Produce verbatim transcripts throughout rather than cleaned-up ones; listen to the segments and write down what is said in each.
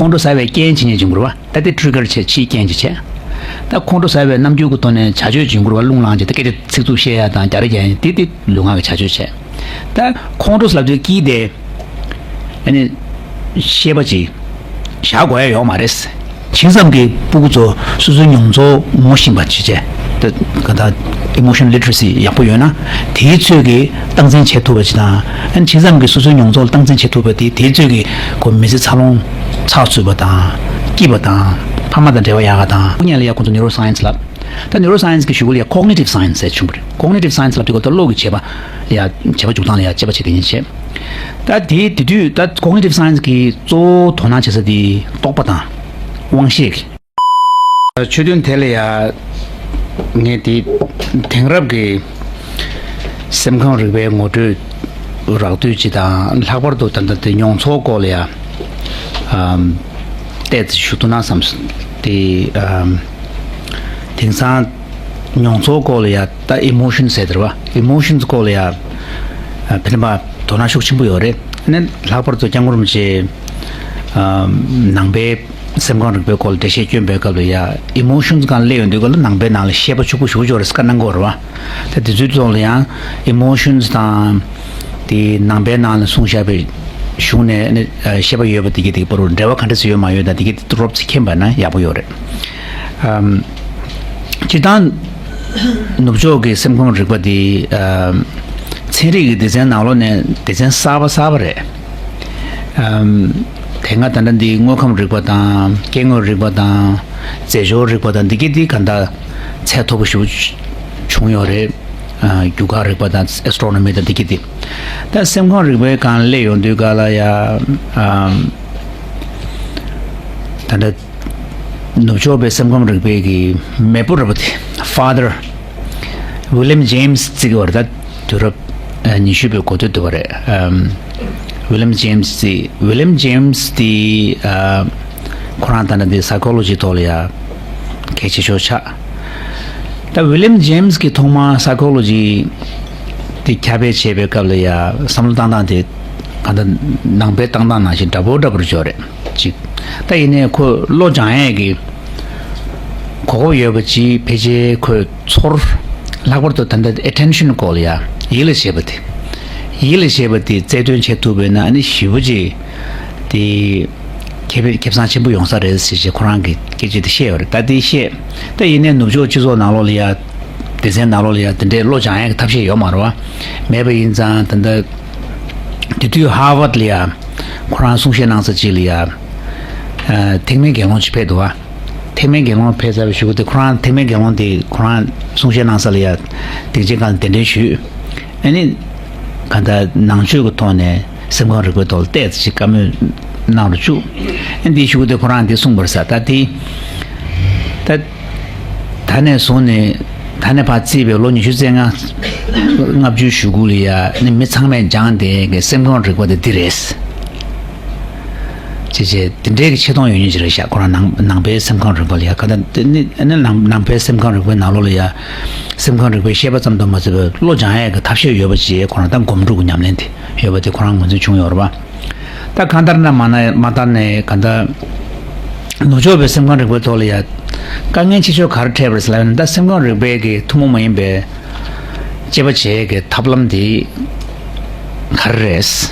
ཁོང་ཁྲོ་ཟ་བའི་རྐྱེན་བྱེད་མཁན་བྱུང་དགོས་རེད་བ། ད་དེ་ཊི་རི་ཀར་བྱས། ཕྱིའི་རྐྱེན་ཅིག་བྱས། ད་ཁོང་ཁྲོ་ཟ་བའི་རྣམ་འགྱུར་གྱི་ཐོག་ནས་བྱ་སྤྱོད་བྱུང་དགོས་རེད་བ། རླུང་ལངས་བྱས། ད་སྐད་ཆ་ཚིག་རྩུབ་བཤད་ཡ་དང་རྒྱ་རེ་རྒྱག་ཡ། དེ་དེ་ལུས་ངག་གི་བྱ་སྤྱོད་བྱས། ད་ཁོང་ཁྲོ་ཟ་ལབ་དུས་དཀྱིལ་དེ། ཨ་ནི་ཤེས་པ་ཅིག་བཞག་དགོས་ཡ་ཡོད་མ་རེད། ཇི་ཙམ་གྱི་སྤུ་གུ་ཚོ་སོ་སོའི་མྱོང་ཚོར་ངོ་ཤེས་པ་བྱེད་བྱས། ད་ག་ད་emotional literacy་ཡག་པོ་ཡོད་ན། དེའི་ཚོད་ཀྱིས་སྟངས་འཛིན་བྱེད་ཐུབ་པ་ཅིག་དང་། ཨ་ནི་ཇི་ཙམ་གྱི་སོ་སོའི་མྱོང་ཚོར་ལ་སྟངས་འཛིན་བྱེད་ཐུབ་པ་དེ། དེའི་ཚོད་ཀྱིས་ཁོ་མི་ཚེ་འཚར་ལོངས་ཚགས་ཚུད་པ་དང་། སྐྱིད་པ་དང་། ཕ་མ་དང་འབྲེལ་བ་ཡག་ག་དང་། སྐུ་ཉིད་ལ་ཡ་ཁོང་ཚོ་neuroscience་ལབ། ད་neuroscience་གི་གཞུག་གུ་ལ་ཡ་cognitive science་ཟེར་བྱུང་བ་རེད། cognitive science་ལབ་དུས་སྐབས་དུ་བློ་གི་བྱེད་པ་ལ་ཡ། བྱེད་པ་འཇུག་སྟངས་ལ་ཡ་དཔྱད་པ་བྱེད་མཁན་ཡིན་བྱས། ད་དེ་དེ་དུས་ད་cognitive science་གི་གཙོ་བོ་དོ་སྣང་བྱེད་ས་དེ་རྟོག་པ་དང་དབང་ཤེས་ཀྱི། ཆོས་དོན་དེ་ལ་ཡ་ངས་དེ་དེང་རབས་ཀྱི་སེམས་ཁམས་རིག་པའི་ངོ་སྤྲོད་རགས་བསྡུས་ཅིག་དང་། ལྷག་པར་དུ་ད་ལྟ་དེ་མྱོང་ཚོར་སྐོར་ལ་ཡ། ཨམ། བལྟས་ཏེ་ཞུ་ཐུབ་ན་བསམ་སོང་། དེ་ཨམ། དེང་སང་མྱོང་ཚོར་སྐོར་ལ་ཡ། ད་emotion་ཟེར་དེ་རེད་བ། emotions་སྐོར་ལ་ཡ། ཨ། ཕལ་པ་དོ་སྣང་ཤུགས་ཆེན་པོ་ཡོད་རེད། ཨ་ནི་ལྷག་པར་དུ་སྐྱབས་མགོན་རིན་པོ་ཆེ་ཨམ། ནང་པའི་སེམས་ཁམས་རིག་པའི་སྐོར་ལ་འགྲེལ་བཤད་བསྐྱོན་པའི་སྐབས་ལ་ཡ། emotions་སྒང་སླེབས་ཡོང་དུས་སྐབས་ལ་ནང་པའི་ནང་ལ་བཤད་པ་ཕྱུག་པོ་ཞེ་པོ་ཅིག་ཡོད་རེད་ཟེར་བཀའ་གནང་གི་ཡོད་རེད་བ། ད་དེ་ཚོའི་ཐོག་ལ་ཡང་emotions་དང་དེ་ནང་པའི་ནང་ལ་གསུངས་བཞག་པའི་གཞུང་ནས་ནི་བཤད་པ་ཡོད་པ་དེ་གི་དེ་བར་དུ་འབྲེལ་བ་ག་འདྲ་ཞིག་ཡོད་མ་ཡོད་དང་། དེ་གི་དེ་རོབ་ཙམ་མཁྱེན་པ་ན་ཡག་པོ་ཡོད་རེད། ཨམ། སྤྱིར་བཏང་ནུབ་ཕྱོགས་ཀྱི་སེམས་ཁམས་རིག་པ་དེ། ཨམ། ཚན་རིག་གི་སྡེ་ཚན་ནང་ལོགས་ནས་སྡེ་ཚན་གསར་པ་གསར་པ་རེད། ཨམ། དེ་སྔ་ད་ལྟ་འདི་དངོས་ཁམས་རིག་པ་དང་། སྐྱེ་དངོས་རིག་པ་དང་། རྫས་སྦྱོར་རིག་པ་དང་། འདི་གི་འདི་ག་འདྲ་ཚད་མཐོ་པོ་ཞིག་བྱུང་ཡོད་རེད། ཨ། རྒྱུ་སྐར་རིག་པ་དང་། ཨེ་སི་ཊོ་རོ་ནོ་མི་དང་འདི་གི་འདི། ད་སེམས་ཁམས་རིག་པའི་སྒང་སླེབས་ཡོང་དུས་སྐབས་ལ་ཡ། ཨམ། ད་ལྟ་ནུབ་ཕྱོགས་པའི་སེམས་ཁམས་རིག་པའི་གི་མེས་པོ་རེད་པ་དེ། Father William James་བརྩི་གི་ཡོད་རེད། ད་དུས་རབས་ཉི་ཤུ་པའི་འགོ་སྟོད་དུ་བ་རེད། ཨམ། William James་བརྩི། William James་དེ། ཨ། ཁོ་རང་ད་ནི་དེ་psychology་ཐོག་ལ་ཡ་གལ་ཆེ་ཤོས་ཆགས། ད་William James་གིས་ཐོག་མར་psychology་དེ་ཁྱབ་སྤེལ་བྱས་པའི་སྐབས་ལ་ཡ། བསམ་བློ་བཏང་སྟངས་དེ་ག་འདྲ་ནང་པའི་བཏང་སྟངས་ནང་བཞིན་འདྲ་པོ་འདྲ་པོ་ཅིག་ཡོད་རེད། གཅིག་ད་ཡིན་ནའི་ཁོས་བློ་སྦྱང་ཡས་ཀྱི་གོ་སྐབས་ཡོད་པ་ཅིག་ཕལ་ཆེར་ཁོས་ཚོར། ལྷག་པར་དུ་ད་ལྟ་attention་སྐོར་ལ་ཡ། ཡིད་ལ་བྱེད་པ་དེ། ཡིད་ལ་བྱེད་པ་དེ་རྩལ་འདོན་བྱེད་ཐུབ་པ་ཡིན་ན། ཨ་ནི་ཞེ་པོ་ཅིག་དེ་ཁེ་ཕན་ཁེ་བཟང་ཆེན་པོ་ཡོང་ས་རེད་ཟེར་བྱས་ཁོ་རང་གིས་སྐད་ཆ་དེ་བཤད་ཡོད་རེད། ད་དེ་བཤད། ད་ཡིན་ནའི་ནུབ་ཕྱོགས་སྤྱི་ཚོགས་ནང་ལོགས་ལ་ཡ། སྡེ་ཚན་ནང་ལོགས་ལ་ཡ་དེ་འདྲའི་བློ་སྦྱང་ཡས་ཀྱི་ཐབས་ཤེས་ཡོད་མ་རེད་བ། མེད་པ་ཡིན་ཙང་། ད་ལྟ་དེ་དུས་Harvard་ལ་ཡ་ཁོ་རང་གསུང་བཤད་གནང་ས་ཅིག་ལ་ཡ། ཨ། ཐེག་དམན་དགེ་སློང་ཅིག་ཕེབས་འདུག་བ། ཐེག་དམན་དགེ་སློང་ཕེབས་ཚར་བའི་གཞུག་གུ་དེ་ཁོ་རང་ཐེག་དམན་དགེ་སློང་དེ་ཁོ་རང་གསུང་བཤད་གནང་ས་ལ་ཡ་སྡིངས་ཆའི་སྒང་ལ་གདན་འདྲེན་ཞུས། ཨ་ནི་གང་ལྟར་ནང་ཆོས་ཀྱི་ཐོག་ནས་སེམས་ཁམས་རིག་པའི་ཐོག་ལ་ཏོག་ཙམ་ཅིག་བཀའ་མོལ་གནང་རུ་བཅུག་ཨ་ནི་དེའི་གཞུག་གུ་དེ་ཁོ་རང་དེ་གསུངས་པ་རེད་ཟེར། ད་དེ་ད་ད་ནས་བཟུང་ནས། ད་ནས་ཕར་བརྩིས་པའི་ལོ་ཉི་ཤུ་རྩ་ལྔ་ལྔ་བཅུའི་གཞུག་གུ་ལ་ཡ། ཨ་ནི་མི་ཚང་མས་སྦྱངས་བསྡད་མཁན་གྱི་སེམས་ཁམས་རིག་པ་དེ་འདི་རེད། ཅེས་བྱས། དེ་འདྲའི་གི་ཆེ་མཐོང་ཡོད་མཁན་ཅིག་རེད་ཤག་ཁོ་རང་ནང་ནང་པའི་སེམས་ཁམས་རིག་པ་ལ་ཡ། ག་ད་དེ་ནི་ནི་ནང་ནང་པའི་སེམས་ཁམས་རིག་པའི་ནང་ལོགས་ལ་ཡ། སེམས་ཁམས་རིག་པའི་བཤད་པ་ཙམ་དུ་མ་ཟད་པའི་བློ་སྦྱང་ཡས་ཀྱི་ཐབས་ཤེས་ཡོད་པ་ཅིག་ཁོ་རང་ད་སྒོམ་སྒྲུབ་ཀྱི་ཉམས་ལེན་དེ་ཡོད་པ་དེ་ཁོ་རང་ངོས་འཛིན་བྱུང་ཡོད་རེད་པ། ད་གང་ལྟར་ན་མ་ན་མ་ལྟར་ནས་ག་ད་ནུབ་ཕྱོགས་པའི་སེམས་ཁམས་རིག་པའི་ཐོག་ལ་ཡ། དཀའ་ངལ་ཆེ་ཤོས་ག་རེ་འཕྲད་པ་རེད་ཟེར་ལབ་ན། ད་སེམས་ཁམས་རིག་པའི་གི་ཐུན་མོང་མ་ཡིན་པའི་དཔྱད་པ་བྱེད་ཀྱི་ཐབས་ལམ་དེ་ག་རེ་རེད།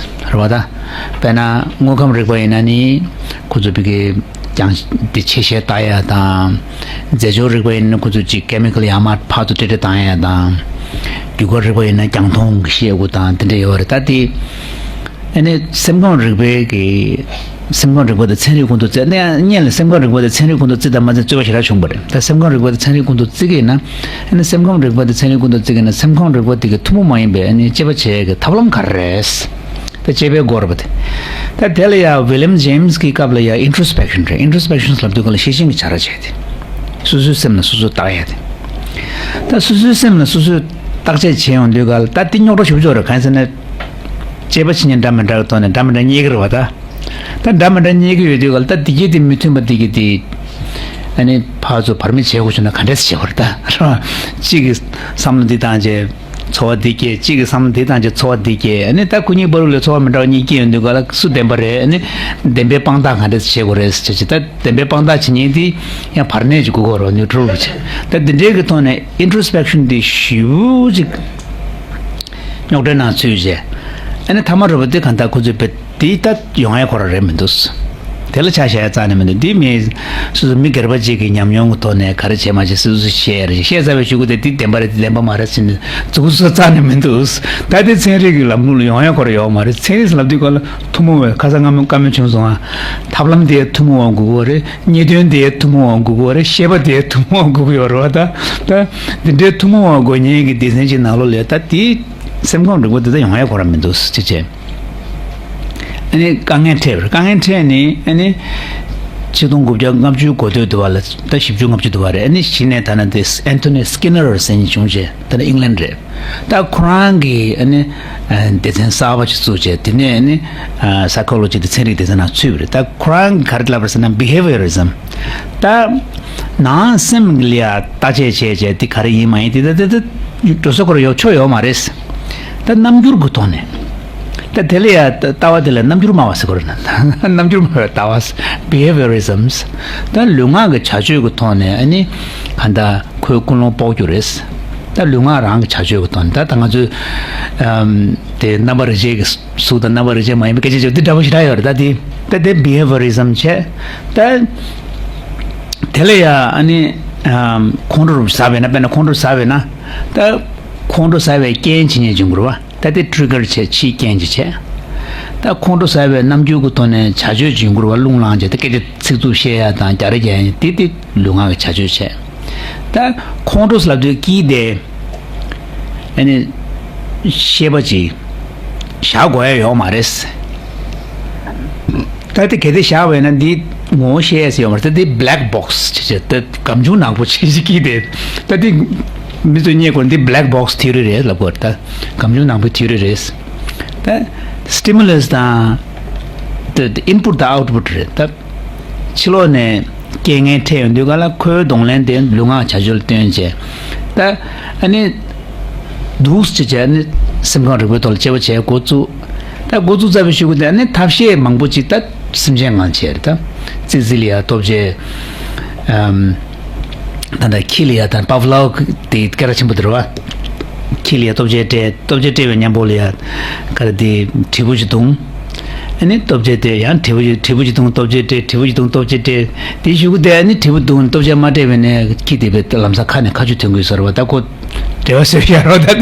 རེད་བ་ད། དཔེར་ན་དངོས་ཁམས་རིག་པ་ཡིན་ན་ནི། ཁོ་ཚོ་བི་གི་རྒྱང་འདི་ཆེ་ཤེལ་ལྟ་ཡ་དང་། རྫས་སྦྱོར་རིག་པ་ཡིན་ན་ཁོ་ཚོ་ཅིག་ཀེ་མི་ཀལ་ཡར་མར་ཕར་ཚུར་སྤྲད་སྤྲད་བཏང་ཡ་དང་། རྒྱུ་སྐར་རིག་པ་ཡིན་ན་རྒྱང་མཐོང་གི་ཤེལ་སྒོ་དང་དེ་འདྲ་ཡོད་རེད། ད་དེ་ཨ་ནི་སེམས་ཁམས་རིག་པའི་གི་སེམས་ཁམས་རིག་པ་དང་ཚན་རིག་ཁོང་དུ་བརྩི་ནས། སྔོན་ལ་སེམས་ཁམས་རིག་པ་དང་ཚན་རིག་ཁོང་དུ་བརྩི་དང་མ་བརྩི་རྩོད་པ་ཞེ་དྲག་བྱུང་བ་རེད། ད་སེམས་ཁམས་རིག་པ་དང་ཚན་རིག་ཁོང་དུ་བརྩི་གི་ཡིན་ན། ཨ་ནི་སེམས་ཁམས་རིག་པ་དང་ཚན་རིག་ཁོང་དུ་བརྩི་གི་ཡིན་ན། སེམས་ཁམས་རིག་པ་དེ་གི་ཐུན་མོང་མ་ཡིན་པའི་ཨ་ནི་དཔྱད་པ་བྱེད་ཡས་ཀྱི་ཐབས་ལམ་ག་རེ་རེད། ད་དཔྱད་པའི་སྐོར་བ་དེ། ད་དེ་ལ་ཡ་ཝི་ལིམ་ཇེམ་སི་གི་སྐབས་ལ་ཡ་ཨིན་ཊོ་སི་པེག་ཤན་རེད། ཨིན་ཊོ་སི་པེག་ཤན་ལབ་དུས་སྒང་ལ་ཤེས་བཞིན་གྱི་བྱ་ར་བྱས་ཏེ། སོ་སོའི་སེམས་ལ་སོ་སོས་བརྟག་ཡ་དེ། ད་སོ་སོའི་སེམས་ལ་སོ་སོས་བརྟག་དཔྱད་བྱས་ཡོང་དུས་སྒང་ལ། ད་དེ་རྙོག་དྲ་ཞེ་པོ་ཅིག་ཡོད་རེད། གང་ཡིན་ཟེར་ན། དཔྱད་པ་བྱེད་མཁན་འདྲ་མི་འདྲ་གི་ཐོག་ནས་འདྲ་མི་འདྲ་རྙེད་ཀྱི་རེད་བ་ད། ད་འདྲ་མི་འདྲ་རྙེད་ཀྱི་ཡོད་དུས་སྒང་ལ། ད་འདི་གྱད་དེ་མི་མཐུན་པ་འདི་གྱད་དེ། ཨ་ནི་ཕར་ཚུར་བར་མེད་བྱེད་དགོས་བྱུང་ན་ག་འདྲས་བྱེད་དགོས་རེད་ད། རེད་བ། གཅིག་གིས་བསམ་བློ་འདི་བཏང་བྱས། ཚོར་བ་འདི་སྐྱེས། གཅིག་གི་བསམ་བློ་འདི་བཏང་བྱས་ཚོར་བ་འདི་སྐྱེས། ཨ་ནི་ད་སྐུ་ཉིད་བར་ལ་ཚོར་བ་མི་འདྲ་བ་གཉིས་སྐྱེས་ཡོང་དུས་ག་ལ་སུ་བདེན་པ་རེད། ཨ་ནི་བདེན་པའི་དཔང་རྟགས་ག་འདྲ་བྱེད་དགོས་རེད་ཟེར་བྱས། ད་བདེན་པའི་དཔང་རྟགས་བྱེད་མཁན་འདི་ཡང་བར་གནས་ཀྱི་དགོས་ཀྱི་རེད། ནིའུ་ཊྲལ་བྱས། ད་འདི་འདྲའི་གི་ཐོག་ནས་ཨིན་ཊོ་རོ་སི་པེག་ཤན་འདི་ཞེ་པོ་ཅིག་རྙོག་དྲའི་ནང་ཚུད་བྱས། ཨ་ནི་ཐ་མ་རུ་བ་དེ་གང་ལྟར་ཁོ་ཚོས་བེད་དེ་ད་ཡོང་ཡ་ཁོ་རང་རེད་མི་འདུག་དེ་ལ་ཆ་བཞག་ཡ་རྩ་ནས་མི་འདུག་འདི་མི་སོ་སོ་མི་སྒེར་པ་གཅིག་གི་ཉམས་མྱོང་གི་ཐོག་ནས་ག་རེ་བྱས་མ་བྱས་སོ་སོས་བཤད་རེད། བཤད་ཚར་བའི་གཞུག་གུ་དེ་འདི་བདེན་པ་རེད་འདི་བདེན་པ་མ་རེད་ཟེར་ནས་འཛུགས་སུ་རྩ་ནས་མི་འདུག་ད་དེ་ཚན་རིག་གི་ལམ་ལུགས་ལ་ཡོང་ཡ་ཁོ་རང་ཡོད་མ་རེད། ཚན་རིག་ལབ་དུས་སྐབས་ལ་ཐུན་མོང་བའི་ཁ་སང་སྔ་མོ་བཀའ་མོལ་བྱུང་སོང་ང་། ཐབས་ལམ་དེ་ཐུན་མོང་བ་དགོས་ཀྱི་རེད། རྙེད་དོན་དེ་ཐུན་མོང་བ་དགོས་ཀྱི་རེད། ཤེས་པ་དེ་ཐུན་མོང་བ་དགོས་ཀྱི་ཡོད་རེད་བ། ད་ད་འདི་འདྲའི་ཐུན་མོང་བ་དགོས་མཁན་གྱི་སྡེ་ཚན་གཅིག་ནང་ལོགས་ལ་ད་དེ་སེམས་ཁམས་རིག་པ་དེ་ད་ཡོང་ཡ་ཁོ་རང་མི་འདུག་ཅེས་བྱས། ཨ་ནི་དཀའ་ངལ་འཕྲད་པ་རེད། དཀའ་ངལ་འཕྲད་ནས་ཨ་ནི་ཆིག་སྟོང་དགུ་བརྒྱ་ལྔ་བཅུ་འགོ་སྟོད་དུ་བ་ལ་ད་བཞི་བཅུ་ལྔ་བཅུ་དུ་བ་རེད། ཨ་ནི་གཞི་ནས་ད་ན་དེ་ཨན་ཐོ་ནི་སི་ཀི་ནར་ཟེར་མཁན་བྱུང་བྱས། ད་ནི་ཨིང་ལན་རེད། ད་ཁོ་རང་གིས་ཨ་ནི་ཨ་སྡེ་ཚན་གསར་པ་ཞིག་བཙུགས་བྱས། དེ་ནས་ཨ་ནི་ཨ་སའི་ཁོ་ལོ་ཇི་དེ་ཚན་རིག་སྡེ་ཚན་ནང་ཚུད་པ་རེད། ད་ཁོ་རང་གིས་ག་རེ་ལབ་པ་རེད་ཟེར་ན་བི་ཧེ་བི་ཡ་རི་ཛམ། ད་ནང་སེམས་ལ་ཡ་བརྟག་དཔྱད་བྱས་བྱས་དེ་ག་རེ་ཡིན་མ་ཡིན་དེ་ད་དེ་ད་འགྲོ་ས་ཁོ་རང་ཡོད་ཆོག་ཡོད་མ་རེད། ད་རྣམ་འགྱུར་གྱི་ཐོག་ནས། ད་དེ་ལ་ཡ་ལྟ་བ་དེ་ལ་རྣམ་འགྱུར་སྨྲ་བ་ཟེར་གྱི་རེད་ན། རྣམ་འགྱུར་སྨྲ་བའི་ལྟ་བ། བི་ཧེ་བི་ཡ་རི་ཛམ། ད་ལུས་ངག་གི་བྱ་སྤྱོད་ཀྱི་ཐོག་ནས་ཨ་ནི་གང་ལྟར་ཁོའི་ཀུན་སློང་དཔོག་རྒྱུ་རེད། ད་ལུས་ངག་རང་གི་བྱ་སྤྱོད་ཀྱི་ཐོག་ནས། ད་ད་ང་ཚོས་ཨམ་དེ་རྣམ་པ་རིག་བྱེད་ཀྱི་གཟུགས་དང་རྣམ་པ་རིག་བྱེད་མ་ཡིན་པའི་སྐད་ཆ་བྱེད་འདི་འདྲ་པོ་ཞེ་དྲག་ཡོད་རེད། ད་དེ་ད་དེ་བི་ཧེ་བི་ཡ་རི་ཛམ་བྱས། ད་དེ་ལ་ཡ་ཨ་ནི་ཨམ་ཁོང་ཁྲོ་ཟ་བས་ན། དཔེར་ན་ཁོང་ཁྲོ་ཟ་བས་ན། ད་ཁོང་ཁྲོ་ཟ་བའི་རྐྱེན་བྱེད་མཁན་བྱུང་དགོས་རེད་བ། ད་དེ་ཊི་རི་གར་བྱས། ཕྱིའི་རྐྱེན་གྱིས་བྱས། ད་ཁོང་ཁྲོ་ཟ་བའི་རྣམ་འགྱུར་གྱི་ཐོག་ནས་བྱ་སྤྱོད་བྱེད་དགོས་པ། རླུང་ལངས་བྱས་ད་སྐད་ཆ་ཚིག་རྩུབ་བཤད་ཡ་དང་རྒྱག་རེས་རྒྱག་ཡ་དེ་དེ་ལུས་ངག་གི་བྱ་སྤྱོད་བྱས། ད་ཁོང་ཁྲོ་ལབ་དུས་ཀྱི་དེ་ཨ་ནི་ཤེས་པ་ཅིག་བཞག་དགོས་ཡ་ཡོད་མ་རེད། ད་དེ་གལ་ཏེ་བཞག་པ་ཡིན་ན་འདི་ངོ་བོ་ཤེས་ཡ་ཟེར་ཡོད་མ་རེད། ད་དེ་བྷི་ལེག་བྷོག་སི་ཅེས་བྱས། ད་སྒམ་ཆུང་ནག་པོ་ཅིག་ཅིག་གིས་དེ། ད་དེ་མི་ཚོས་རྙེད་དགོས། འདི་བྷི་ལེག་བྷོག་སི་ཐི་ཡོ་རི་རེད་ལབ་དགོས་རེད། ད་སྒམ་ཆུང་ནག་པོའི་ཐི་ཡོ་རི་རེད། ད་སི་ཊི་མུ་ལ་སི་དང་ད་ཨིན་པུཊ་དང་ཨའུཊ་པུཊ་རེད། ད་ཕྱི་ལོགས་ནས་རྐྱེན་ངན་འཕྲད་ཡོང་དུས་ག་ལ་ཁོའི་གདོང་ལེན་དེ་ལུས་ངག་བྱ་སྤྱོད་ལ་སྟོན་བྱས། ད་ཨ་ནི་འདུག་སེ་བྱས་ནས་སེམས་ཁམས་རིག་པའི་ཐོག་ལ་དཔྱད་པ་བྱས་འགོ་བཙུགས། ད་འགོ་བཙུགས་ཚར་བའི་གཞུག་གུ་དེ་ནི་ཐབས་ཤེས་མང་པོ་ཅིག་ད་སེམས་ཅན་ངང་བྱས་རེད། ད་ཙི་ཙི་ལ་ཡ་ལྟོ་ཆས། ཨམ། ད་ལྟ་ཁྱི་ལ་ཡ་ད་པབ་ལོ་དེ་སྐད་གྲགས་ཆེན་པོ་དེ་རེད་བ། ཁྱི་ལ་ཡ་ལྟོ་ཆས་སྤྲད། ལྟོ་ཆས་སྤྲད་པའི་མཉམ་པོ་ལ་ཡ་ག་རེ་དེ་དྲིལ་བུ་ཅིག་བརྡུངས། ཨ་ནི་ལྟོ་ཆས་སྤྲད། ཡང་དྲིལ་བུ་ཅིག་དྲིལ་བུ་ཅིག་བརྡུངས། ལྟོ་ཆས་སྤྲད། དྲིལ་བུ་ཅིག་བརྡུངས། ལྟོ་ཆས་སྤྲད། དེའི་གཞུག་གུ་དེ་ཨ་ནི་དྲིལ་བུ་བརྡུངས། ལྟོ་ཆས་མ་སྤྲད་པ་ནས་ཁྱི་དེ་བས་ལམ་སང་ཁ་ནས་ཁ་ཆུ་ཐོན་གི་ཡོད་ས་རེད་བ། ད་ཁོ་འབྲེལ་བ་བཟོས་ཡ་རོ། ད་དེ་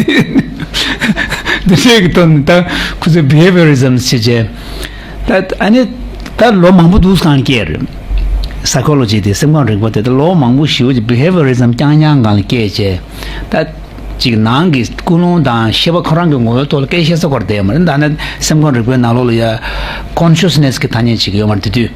འདི་འདྲའི་གི་དོན་ད་ཁོ་ཚོས་བི་ཧེ་བི་ཡ་རི་ཛམ་ཟེར་བྱས། ད་ཨ་ནི་ད་ལོ་མང་པོ་འདུག་སེ་སྐྱེས་རེད། སའི་ཁོ་ལོ་ཇི་དེ་སེམས་ཁམས་རིག་པ་དེ་ད་ལོ་མང་པོ་ཞེ་པོ་ཅིག་བི་ཧེ་བི་ཡ་རི་ཛམ་རྐྱང་རྐྱང་སྒང་ལ་སྐྱེས་བྱས། ད་ཅིག་ནང་གི་ཀུན་སློང་དང་ཤེས་པ་ཁོ་རང་གི་ངོ་བོའི་ཐོག་ལ་སྐད་ཆ་བཤད་ས་སྐོར་དེ་མ་རེད། ད་ནི་སེམས་ཁམས་རིག་པའི་ནང་ལོགས་ལ་ཡ་ཀོན་ཤི་ཡ་སི་ནེ་སི་གི་ཐ་སྙད་ཅིག་ཡོད་མ་རེད། དེ་དུས་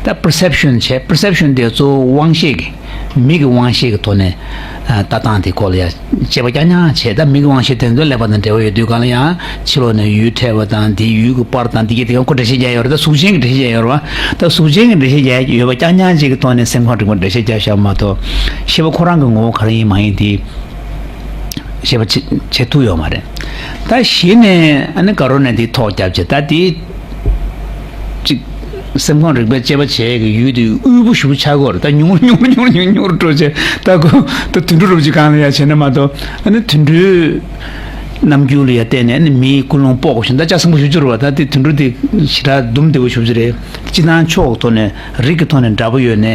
ད་པར་སེབ་ཤན་བྱས། པར་སེབ་ཤན་དེ་གཙོ་བོ་དབང་ཤེས་ཀྱི། མིག་གི་དབང་ཤེས་ཀྱི་ཐོག་ནས་ཨ་ལྟ་སྟངས་དེ་སྐོར་ལ་ཡ་དཔྱད་པ་རྐྱང་རྐྱང་བྱས། ད་མིག་གི་དབང་ཤེས་དེ་ཚོ་ཀླད་པ་དང་འབྲེལ་བ་ཡོད་དུས་གང་ལ་ཡང་ཕྱི་ལོགས་ནས་ཡུལ་འཕྲད་པ་དང་དེའི་ཡུལ་གྱི་པར་དང་དེ་གའི་དེ་ག་ཁོ་འགྲེལ་བཤད་རྒྱག་ཡོད་རེད། ད་གཟུགས་ཅན་གྱི་འགྲེལ་བཤད་རྒྱག་ཡོད་རེད་བ། ད་གཟུགས་ཅན་གྱི་འགྲེལ་བཤད་རྒྱག་ཡོད་པ་རྐྱང་རྐྱང་ཅིག་གི་ཐོག་ནས་སེམས་ཁམས་རིག་པ་འགྲེལ་བཤད་རྒྱག་བཞག་མ་གཏོགས། ཤེས་པ་ཁོ་རང་གི་ངོ་བོ་ག་རེ་ཡིན་མ་ཡིན་དེ་ཤེས་པ་བྱེད་བྱེད་ཐུབ་ཡོད་མ་རེད། ད་གཞི་ནས་ཨ་ནི་དགའ་རོགས་ནས་དེ་ཐོག་བརྒྱབ་བྱས། ད་དེ་ཅིག་སེམས་ཁམས་རིག་པའི་དཔྱད་པ་བྱེད་ཀྱི་ཡུལ་དེ་དབུལ་པོ་ཞེ་པོ་ཆགས་ཀྱི་ཡོད་རེད། ད་ཉུང་ཉུང་ཉུང་ཉུང་ཉུང་འགྲོ་བྱས། ད་ཁོ་ད་དུད་འགྲོ་རུ་ཅིག་གང་ལ་ཡ་བྱས་ན་མ་གཏོགས། ཨ་ནི་དུད་འགྲོའི་རྣམ་འགྱུར་ལ་ཡ་བལྟས་ནས་ཨ་ནི་མིའི་ཀུན་སློང་དཔོག་དགོས་ཤིང་། ད་ལྕགས་ཟམ་པ་ཞེ་པོ་ཅིག་རེད་བ། ད་དེ་དུད་འགྲོ་དེ་ཞེ་དྲག་འདུམ་བདེ་པོ་ཞེ་པོ་ཅིག་རེད། སྤྱིར་བཏང་ཕྱོགས་ཐོག་ནས་རིགས་ཀྱི་ཐོག་ནས་འདྲ་པོ་ཡོད་ནའི།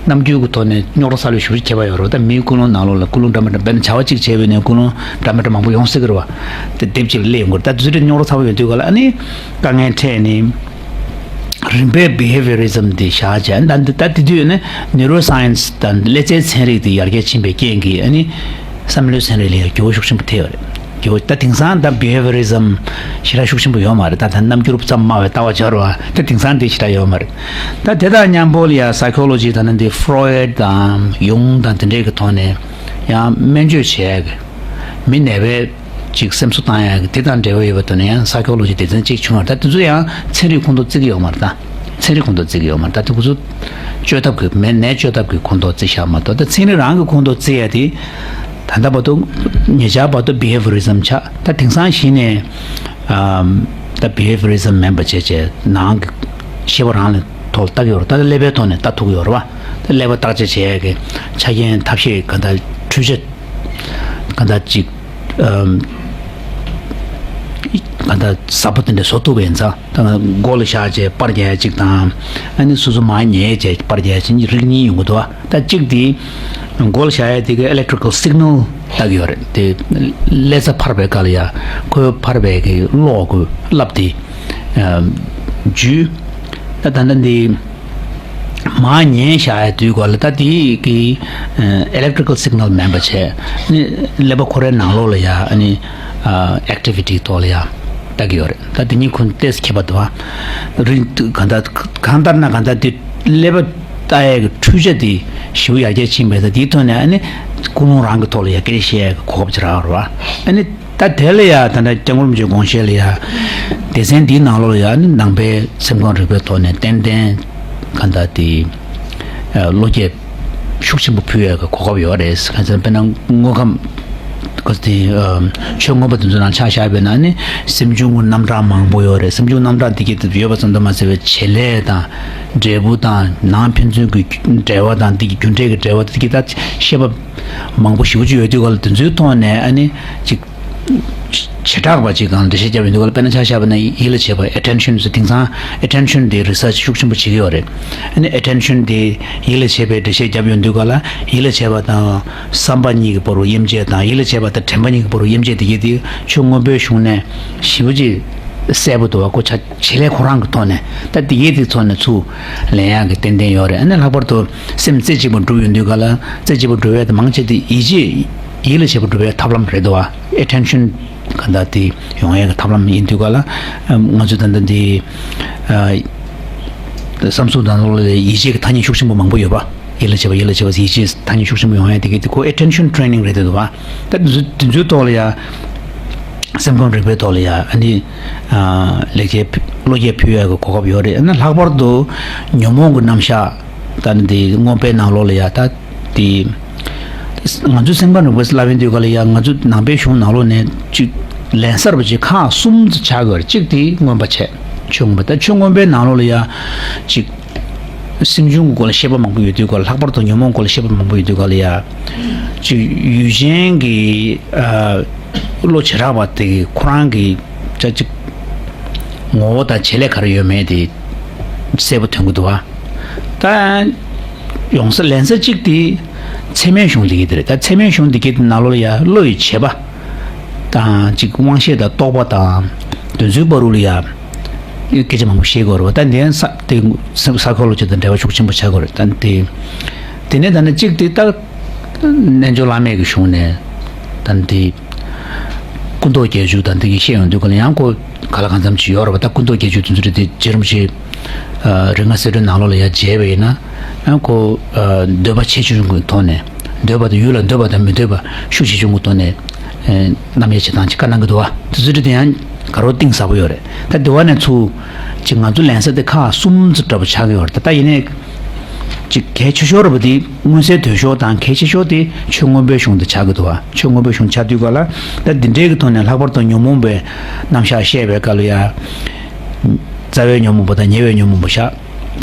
རྣམ་འགྱུར་གྱི་ཐོག་ནས་རྙོག་དྲ་ཚ་ལོས་ཞེ་པོ་ཅིག་ཁྱད་པར་ཡོད་རེད། ད་མིའི་ཀུན་སློང་ནང་ལོགས་ལ་ཀུན་སློང་འདྲ་མི་འདྲ། དཔེར་ན་བྱ་བ་གཅིག་བྱས་པ་ཡིན་ནའི་ཀུན་སློང་འདྲ་མི་འདྲ་མང་པོ་ཡོང་སྲིད་ཀྱི་རེད་བ། དེ་སྡེབ་གཅིག་ལ་སླེབས་ཡོང་གི་རེད། ད་དེ་ཚོ་རྙོག་དྲ་ཚ་པོ་ཡོང་དུས་ག་ལ་ཨ་ནི་དཀའ་ངལ་འཕྲད་ནས། རིམ་པས་བྷི་ཧེ་བི་ཡ་རི་ཛམ་དེ་བཞག་བྱས། ད་ད་དེ་དུས་ནི་ནིའུ་རོ་སའེན་སི་དང་ཀླད་རྩའི་ཚན་རིག་དེ་ཡར་རྒྱས་ཕྱིན་པའི་རྐྱེན་གྱིས་ཨ་ནི་བསམ་བློའི་ཚན་རིག་ལ་ཡང་འགྱུར་བ་ཤུགས་ཆེན་པོ་ཐེབས་ཡོད་རེད། འགྱུར་བ། ད་དེང་སང་ད་བྷི་ཧེ་བི་ཡ་རི་ཛམ་ཞེ་དྲག་ཤུགས་ཆེན་པོ་ཡོད་མ་རེད། ད་ད་རྣམ་འགྱུར་ཙམ་སྨྲ་བའི་ལྟ་བ་སྦྱར་བ་ད་དེང་སང་དེ་ཞེ་དྲག་ཡོད་མ་རེད། ད་དེ་དང་མཉམ་པོ་ལ་ཡང་སའི་ཁོ་ལོ་ཇི་ད་ནི་འདི་ཕ་རོ་ཡིཌ་དང་ཡུང་དང་དེ་འདྲའི་གི་ཐོག་ནས་ཡང་སྨན་བཅོས་བྱས་གི། མི་ནད་པའི་ཅིག་སེམས་གསོ་བཏང་ཡག་གི་དེ་དང་འབྲེལ་བ་ཡོད་པ་དེ་ནས་ཡང་སའི་ཁོ་ལོ་ཇི་སྡེ་ཚན་གཅིག་བྱུང་བ་རེད། ད་དེ་ཚོ་ཡང་ཚན་རིག་ཁོངས་གཏོགས་བརྩི་གི་ཡོད་མ་རེད། ད་ཚན་རིག་ཁོངས་གཏོགས་བརྩི་གི་ཡོད་མ་རེད། ད་དེ་ཁོ་ཚོ་བཅོས་ཐབས་ཀྱི་མེད་ནས་བཅོས་ཐབས་ཀྱི་ཁོངས་གཏོགས་བརྩི་བཞག་མ་གཏོགས། ད་ཚན་རིག་རང་གི་ཁོངས་གཏོགས་བརྩི་ཡ་དེ་ ད་ལྟ་བར་དུ་ཉེ་ཆར་བར་དུ་བྷི་ཧེ་བི་ཡ་རི་ཛམ་ཆགས། ད་དེང་སང་གཞི་ནས་ཨམ། ད་བྷི་ཧེ་བི་ཡ་རི་ཛམ་མིན་པ་བྱས་བྱས་ནང་གི་ཤེས་པ་རང་ལ་ཐོག་ལ་ལྟ་གི་ཡོད་རེད། ད་ཀླད་པའི་ཐོག་ནས་ལྟ་ཐུབ་ཀྱི་ཡོད་རེད་བ། ད་ཀླད་པ་བརྟག་དཔྱད་བྱེད་ཡས་ཀྱི་ཆ་རྐྱེན་ཐབས་ཤེས་ག་འདྲ་འཕྲུལ་ཆས་ག་འདྲ་ཅིག་ཨམ། ག་འདྲ་ཟབ་པོ་དེ་འདྲ་བཟོ་ཐུབ་པ་ཡིན་ཙང་། ད་མགོ་ལ་བཞག་བྱས་པར་རྒྱག་ཡ་གཅིག་དང་། ཨ་ནི་སོ་སོ་མར་ཉལ་བྱས་པར་རྒྱག་ཡ་གཅིག་རིགས་གཉིས་ཡོང་གི་འདུག་ཨ། ད་གཅིག་དེ་མགོ་ལ་བཞག་ཡ་དེ་གི་electrical signal ལྟ་གི་ཡོད་རེད། དེ་ཀླད་རྩ་འཕར་བའི་སྐབས་ལ་ཡ་ཁོའི་འཕར་བའི་གི་གློག་གི་རླབས་དེ་ཨ་འཇུས། ད་ད་ལྟ་འདི་མར་ཉལ་བཞག་ཡ་དུས་སྐབས་ལ་ད་དེ་གི་electrical signal མིན་པ་བྱས་ནི་ཀླད་པ་ཁོ་རའི་ནང་ལོགས་ལ་ཡ་ཨ་ནི་activity ཐོག་ལ་ཡ་ལྟ་གི་ཡོད་རེད། ད་དེ་གཉིས་ཁོ་ཏོག་ཙམ་ཁྱད་པར་འདུག་ཨ། རིང་གང་ལྟར་གང་ལྟར་ན་གང་ལྟར་དེ་ཀླད་པ་ལྟ་ཡས་ཀྱི་འཕྲུལ་ཆ་དེ་ཞེ་པོ་ཡར་རྒྱས་ཕྱིན་པས། ད་དེའི་ཐོག་ནས་ཨ་ནི་ཀུན་སློང་རང་གི་ཐོག་ལ་ཡར་སྐད་ཆ་བཤད་ཡས་ཀྱི་གོ་སྐབས་ཅིག་རག་པ་རེད་བ། ཨ་ནི་ད་དེ་ལ་ཡ་ད་ལྟ་སྐྱབས་མགོན་རིན་པོ་ཆེའི་དགོངས་བཞེད་ལ་ཡ་སྡེ་ཚན་འདིའི་ནང་ལོགས་ལ་ཡ་ཨ་ནི་ནང་པའི་སེམས་ཁམས་རིག་པའི་ཐོག་ནས་ཏན་ཏན་གང་ལྟར་དེ་བློ་སྐྱེད་ཤུགས་ཆེན་པོ་ཕུལ་ཡས་ཀྱི་གོ་སྐབས་ཡོད་རེད། ག་ཚོད་དཔེར་ན་དངོས་ཁམས་ག་ཚོད་དེ་ཆོས་མངོན་པ་དེ་ཚོའི་ནང་ཆ་བཞག་པ་ཡིན་ན་ནི་སེམས་བྱུང་གི་རྣམ་གྲངས་མང་པོ་ཡོད་རེད། སེམས་བྱུང་རྣམ་གྲངས་དེ་གི་ཡོད་པ་ཙམ་དུ་མ་ཟད་པའི་བྱེད་ལས་དང་འབྲས་བུ་དང་ནང་ཕན་ཚུན་གྱི་འབྲེལ་བ་དང་དེ་གི་རྒྱུ་འབྲས་ཀྱི་འབྲེལ་བ་དེ་གི་ད་བཤད་པ་མང་པོ་ཞེ་པོ་ཅིག་ཡོད་དུས་སྐབས་ལ་དེ་ཚོའི་ཐོག་ནས་ཨ་ནི་ཅིག་བྱེ་བྲག་པ་ཅིག་སྒང་འགྲེལ་བཤད་བརྒྱབ་ཡོང་དུས་སྐབས་ལ་དཔེར་ན་ཆ་བཞག་པ་ན་ཡིད་ལ་བྱེད་པ་attention ཟེར། དེང་སང་attention དེ་research ཤུགས་ཆེན་པོ་བྱེད་ཀྱི་ཡོད་རེད། ཨ་ནི་attention དེ་ཡིད་ལ་བྱེད་པའི་འགྲེལ་བཤད་བརྒྱབ་ཡོང་དུས་སྐབས་ལ་ཡིད་ལ་བྱེད་པ་དང་བསམ་པ་གཉིས་ཀྱི་བར་དུ་དབྱེ་འབྱེད་དང་ཡིད་ལ་བྱེད་པ་དང་དྲན་པ་གཉིས་ཀྱི་བར་དུ་དབྱེ་འབྱེད་དེ་གྱད་དེ་ཆོས་མངོན་པའི་གཞུང་ནས་ཞེ་པོ་ཅིག་གསལ་པོ་འདུག་བ། ཁོ་ཆ་བྱེད་ལས་ཁོ་རང་གི་ཐོག་ནས་ད་དེ་གྱད་དེ་ཐོག་ནས་ཚུར་ལེན་ཡག་གི་ཏན་ཏན་ཡོད་རེད། ཨ་ནི་ལྷག་པར་དུ་སེམས་རྩེ་གཅིག་པ་སྒྲུབ་ཡོང་དུས་སྐབས་ལ་རྩེ་གཅིག་པ་སྒྲུབ་ཡས་དེ་མང་ཆེ་དེ་ཡིད་ཆེས་ཡིད་ལ་བྱེད་པ་སྒྲུབ་པའི་ཐབས་ལམ་རེད་འདུག་བ། attention ག་འདྲ་དེ་ཡོང་ཡས་ཀྱི་ཐབས་ལམ་ཡིན་དུས་སྐབས་ལ་ང་ཚོས་ད་ལྟ་འདི་བསམ་གཟུགས་ནང་ལོགས་ལ་ཡིད་ཆེས་ཀྱི་ཐ་སྙད་ཤུགས་ཆེན་པོ་མང་པོ་ཡོད་པ། ཡིད་ལ་བྱེད་པ་ཡིད་ལ་བྱེད་པ་ཡིད་ཆེས་ཐ་སྙད་ཤུགས་ཆེན་པོ་ཡོང་ཡས་དེ་གྱད་དེ་ཁོ་attention training རེད་འདུག་བ། ད་དེ་ཚོ་དེ་ཚོའི་ཐོག་ལ་ཡ་སེམས་ཁམས་རིག་པའི་ཐོག་ལ་ཡ་ཨ་ནི་ལེགས་སྐྱེས་བློ་སྐྱེད་ཕུལ་ཡས་ཀྱི་གོ་སྐབས་ཡོད་རེད། ཨ་ནི་ལྷག་པར་དུ་ཉོན་མོངས་ཀྱི་རྣམ་གཞག་ད་ནི་དེ་མངོན་པའི་ནང་ལོགས་ལ་ཡ་ད་དེ་ང་ཚོའི་སེམས་ཁམས་རིག་པ་ལབ་ཡོང་དུས་སྐབས་ལ་ཡ་ང་ཚོ་ནང་པའི་གཞུང་ནང་ལོགས་ནས་ཅིག་ལན་གསར་པ་ཅིག་ཁག་གསུམ་ཙམ་ཆགས་དགོས་རེད། གཅིག་དེ་མངོན་པ་བྱས། ཆོས་མངོན་པ། ད་ཆོས་མངོན་པའི་ནང་ལོགས་ལ་ཡ་ཅིག་སེམས་བྱུང་གི་སྐོར་ལ་བཤད་པ་མང་པོ་ཡོད་དུས་སྐབས་ལ། ལྷག་པར་དུ་ཉོན་མོངས་སྐོར་ལ་བཤད་པ་མང་པོ་ཡོད་དུས་སྐབས་ལ་ཡ་ཅིག་ཡུལ་ཅན་གྱི་ཨ་བློ་བྱེ་བྲག་པ་དེ་གི་ཁོ་རང་གི་ཅ་ཅིག་ངོ་བོ་དང་བྱེད་ལས་ག་རེ་ཡོད་མེད་དེ་གསལ་པོ་ཐོན་གྱི་འདུག་བ། ད་ཡོང་ས་ལན་ས་གཅིག་དེ་ཚད་མའི་གཞུང་དེ་གྱད་དེ་རེད། ད་ཚད་མའི་གཞུང་དེ་གྱད་དེ་ནང་ལོགས་ལ་ཡ་བློ་ཡི་བྱེད་པ་དང་ཅིག་དབང་ཤེས་དང་རྟོག་པ་དང་དེ་ཚོའི་བར་དུ་ལ་ཡ་སྐད་ཆ་མང་པོ་བཤད་དགོས་རེད་བ། ད་འདི་ཡང་ས་དེ་ས་ཁོ་ལོ་ཇི་དང་འབྲེལ་བ་ཤུགས་ཆེན་པོ་ཆགས་དགོས་རེད། ད་དེ་དེ་ནས་ད་ནི་གཅིག་དེ་ད་རྣལ་འབྱོར་བླ་མེད་ཀྱི་གཞུང་ནས་ད་དེ་སྐུ་མདོག་བརྒྱད་ཅུ་དང་དེ་གྱད་བཤད་ཡོང་དུས་སྐབས་ལ་ཡང་ཁོ་ག་ལ་གང་འཚམ་ཅིག་ཡོད་རེད་བ། ད་སྐུ་མདོག་བརྒྱད་ཅུ་དེ་ཚོ་རེད་དེ་རྗེ་རིན་པོ་ཆེ་རིགས་ལྔ་གསལ་སྒྲོན་ནང་ལོགས་ལ་ཡ་མཇལ་བ་ཡིན་ན་ཡང་ཁོ་འདོད་པ་ཆེ་ཆུང་གི་ཐོག་ནས་འདོད་པ་དང་ཡུལ་ལ་འདོད་པ་དང་མི་འདོད་པ་ཤུགས་ཆེ་ཆུང་གི་ཐོག་ནས་རྣམ་དབྱེ་བྱེད་སྟངས་ཅིག་བཀའ་གནང་གི་འདུག་བ། དེ་ཚོ་རེད་དེ་ཡང་ག་རོ་གཏིང་ཟབ་པོ་ཡོད་རེད། ད་དེ་བ་ནས་ཚུར་ཅིག་ང་ཚོ་ལན་ས་དེ་ཁག་གསུམ་ཙམ་འདྲ་པོ་ཆགས་ཀྱི་ཡོད་རེད། ད་ད་ཡིན་ནའི་ཅིག་གལ་ཆེ་ཤོས་རེད་པ། དེ་མངོན་གསལ་དོད་ཤོས་དང་གལ་ཆེ་ཤོས་དེ་ཆོས་མངོན་པའི་གཞུང་དེ་ཆགས་ཀྱི་འདུག་བ། ཆོས་མངོན་པའི་གཞུང་ཆགས་དུས་སྐབས་ལ་ད་འདི་འདྲའི་གི་ཐོག་ནས་ལྷག་པར་དུ་ཉོན་མོངས་པའི་རྣམ་གཞག་བཤད་པའི་སྐབས་ལ་ཡ་རྩ་བའི་ཉོན་མོངས་པ་དང་ཉེ་བའི་ཉོན་མོངས་པ་བཞག།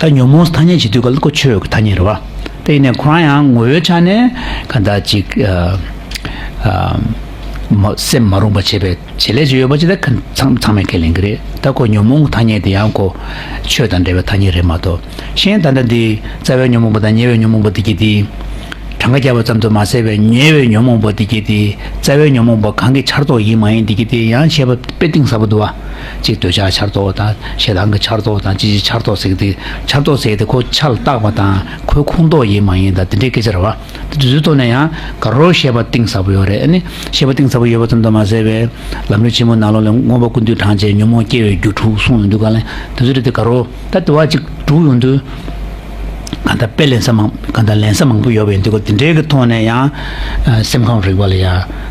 ད་ཉོན་མོངས་ཐ་སྙད་བྱེད་དུས་སྐབས་ལ་ཁོ་ཆོས་ཀྱི་ཐ་སྙད་རེད་བ། ད་ཡིན་ནའི་ཁོ་རང་ཡང་ངོ་བོའི་ཆ་ནས་ག་འདྲ་ཅིག་ཨ་ཨ་མ་སེམས་མ་རུངས་པ་བྱེད་པའི་བྱེད་ལས་ཅིག་ཡོད་པ་ཅིག་ད་ཁ་ཚང་ཚང་མས་ཁས་ལེན་གྱི་རེད། ད་ཁོ་ཉོན་མོངས་ཐ་སྙད་དེ་ཡང་ཁོ་ཆོས་དང་འབྲེལ་བའི་ཐ་སྙད་རེད་མ་གཏོགས། གཞན་ད་ལྟ་འདི་རྩ་བའི་ཉོན་མོངས་པ་དང་ཉེ་བའི་ཉོན་མོངས་པ་འདི་གྱད་དེ་གྲངས་ཀ་བརྒྱབ་པ་ཙམ་དུ་མ་ཟད་པའི་ཉེ་བའི་ཉོན་མོངས་པ་འདི་གྱད་དེ་རྩ་བའི་ཉོན་མོངས་པ་གང་གི་ཆར་གཏོགས་ཡིན་མ་ཡིན་འདི་གྱད་དེ་ཡང་བཤད་པ་དཔེ་གཏིང་ཟབ་པོ་འདུག་བ། གཅིག་འདོད་ཆགས་ཆར་གཏོགས་དང་ཞེ་སྡང་གི་ཆར་གཏོགས་དང་ཅི་ཅི་ཆར་གཏོགས་ཟེར་གྱི་དེ་ཆར་གཏོགས་ཟེར་གྱི་དེ་ཁོ་ཆར་ལ་བཏགས་པ་དང་ཁོའི་ཁོངས་གཏོགས་ཡིན་མ་ཡིན་དང་དེ་འདྲའི་སྐད་ཆ་རེད་བ། དེ་དུས་ཚོད་ཐོག་ནས་ཡང་ག་རོ་བཤད་པ་གཏིང་ཟབ་པོ་ཡོད་རེད། ཨ་ནི་བཤད་པ་གཏིང་ཟབ་པོ་ཡོད་པ་ཙམ་དུ་མ་ཟད་པའི་ལམ་རིམ་ཆེན་མོ་ནང་ལོགས་ལ་མངོན་པ་ཀུན་བཏུས་དྲངས་བྱས་ཉོན་མོངས་སྐྱེ་བའི་རྒྱུ་དྲུག་གསུངས་ཡོང་དུས་ག་ལ་དེ་ཚོ་རེད་དེ་ག་རོ་ད་དེ་བ་གཅིག་དྲུག་ཡོང་དུས་ག་འདྲ་དཔེ་ལེན་ས་མང་ག་འདྲ་ལེན་ས་མང་པོ་ཡོད་པ་ཡིན་དུས་ག་དེ་འདྲའི་གི་ཐོག་ནས་ཡང་ཨ་སེམས་ཁམས་རིག་པ་ལ་ཡ་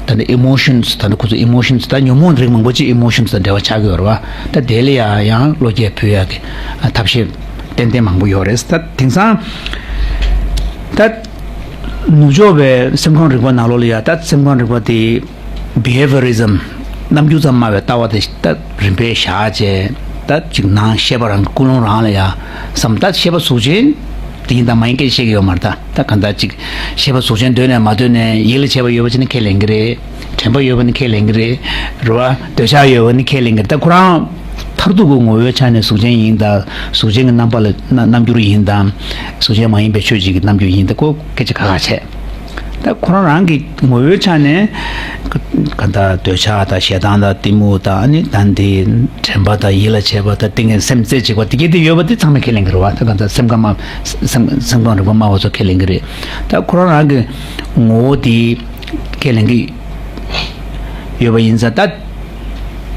ད་ནི་emotions ད་ནི་ཁོ་ཚོ་emotions ད་ཉོན་མོངས་རིགས་མང་པོ་ཅིག་emotions དང་འབྲེལ་བ་ཆགས་ཀྱི་ཡོད་རེད་བ། ད་དེ་ལ་ཡ་ཡང་བློ་སྐྱེད་ཕུལ་ཡག་གི་ཨ་ཐབས་ཤེས་ཏན་ཏན་མང་པོ་ཡོད་རེད། ད་དེང་སང་ད་ ནུབ་ཕྱོགས་པའི་སེམས་ཁམས་རིག་པ་ནང་ལོགས་ལ་ཡ། ད་སེམས་ཁམས་རིག་པ་དེ་behaviorism, རྣམ་འགྱུར་ཙམ་སྨྲ་བའི་ལྟ་བ་དེ་ད་རིམ་པས་བཞག་བྱས། ད་ཅིག་ནང་ཤེས་པ་རང་གི་ཀུན་སློང་རང་ལ་ཡ་བསམ། ད་ཤེས་པ་གཟུགས་ཅན་དེ་ཡིན་དང་མ་ཡིན་སྐད་ཆ་བཤད་ཀྱི་ཡོད་མ་རེད། ད་ད་གང་ལྟར་ཅིག་ཤེས་པ་གཟུགས་ཅན་འདོད་ནས་མ་འདོད་ནས་ཡིད་ལ་བྱེད་པ་ཡོད་པ་ཅིག་ནི་ཁས་ལེན་གྱི་རེད། དྲན་པ་ཡོད་པ་ནི་ཁས་ལེན་གྱི་རེད། རེད་བ། འདོད་ཆགས་ཡོད་པ་ནི་ཁས་ལེན་གྱི་རེད། ད་ཁོ་རང་མཐར་ཐུག་གི་ངོ་བོའི་ཆ་ནས་གཟུགས་ཅན་ཡིན་དང་། གཟུགས་ཅན་གྱི་རྣམ་པ་ལ་རྣ་རྣམ་འགྱུར་ཡིན་དང་། གཟུགས་ཅན་མ་ཡིན་པའི་ཆོས་ཅིག་གི་རྣམ་འགྱུར་ཡིན་དང་། ཁོ་སྐད་ཆ་ཁག་ཁག་བྱས། ད་ཁོ་རང་རང་གི་ངོ་བོའི་ཆ་ནས་ག་ག་ད་འདོད་ཆགས་དང་ཞེ་སྡང་དང་གཏི་མུག་དང་། ཨ་ནི་ད་འདི་དྲན་པ་དང་ཡིད་ལ་བྱེད་པ་དང་ཏིང་ངེ་སེམས་རྩེ་གཅིག་པ་དེ་གྱད་དེ་ཡོད་པ་དེ་ཚང་མས་ཁས་ལེན་གྱི་རེད་བ། ད་ག་ད་སེམས་ཁམས་སེམས་སེམས་ཁམས་རིག་པ་སྨྲ་བ་ཚོ་ཁས་ལེན་གྱི་རེད། ད་ཁོ་རང་རང་གི་ངོ་བོ་དེ་ཁས་ལེན་གྱི་ཡོད་པ་ཡིན་ཙང་། ད་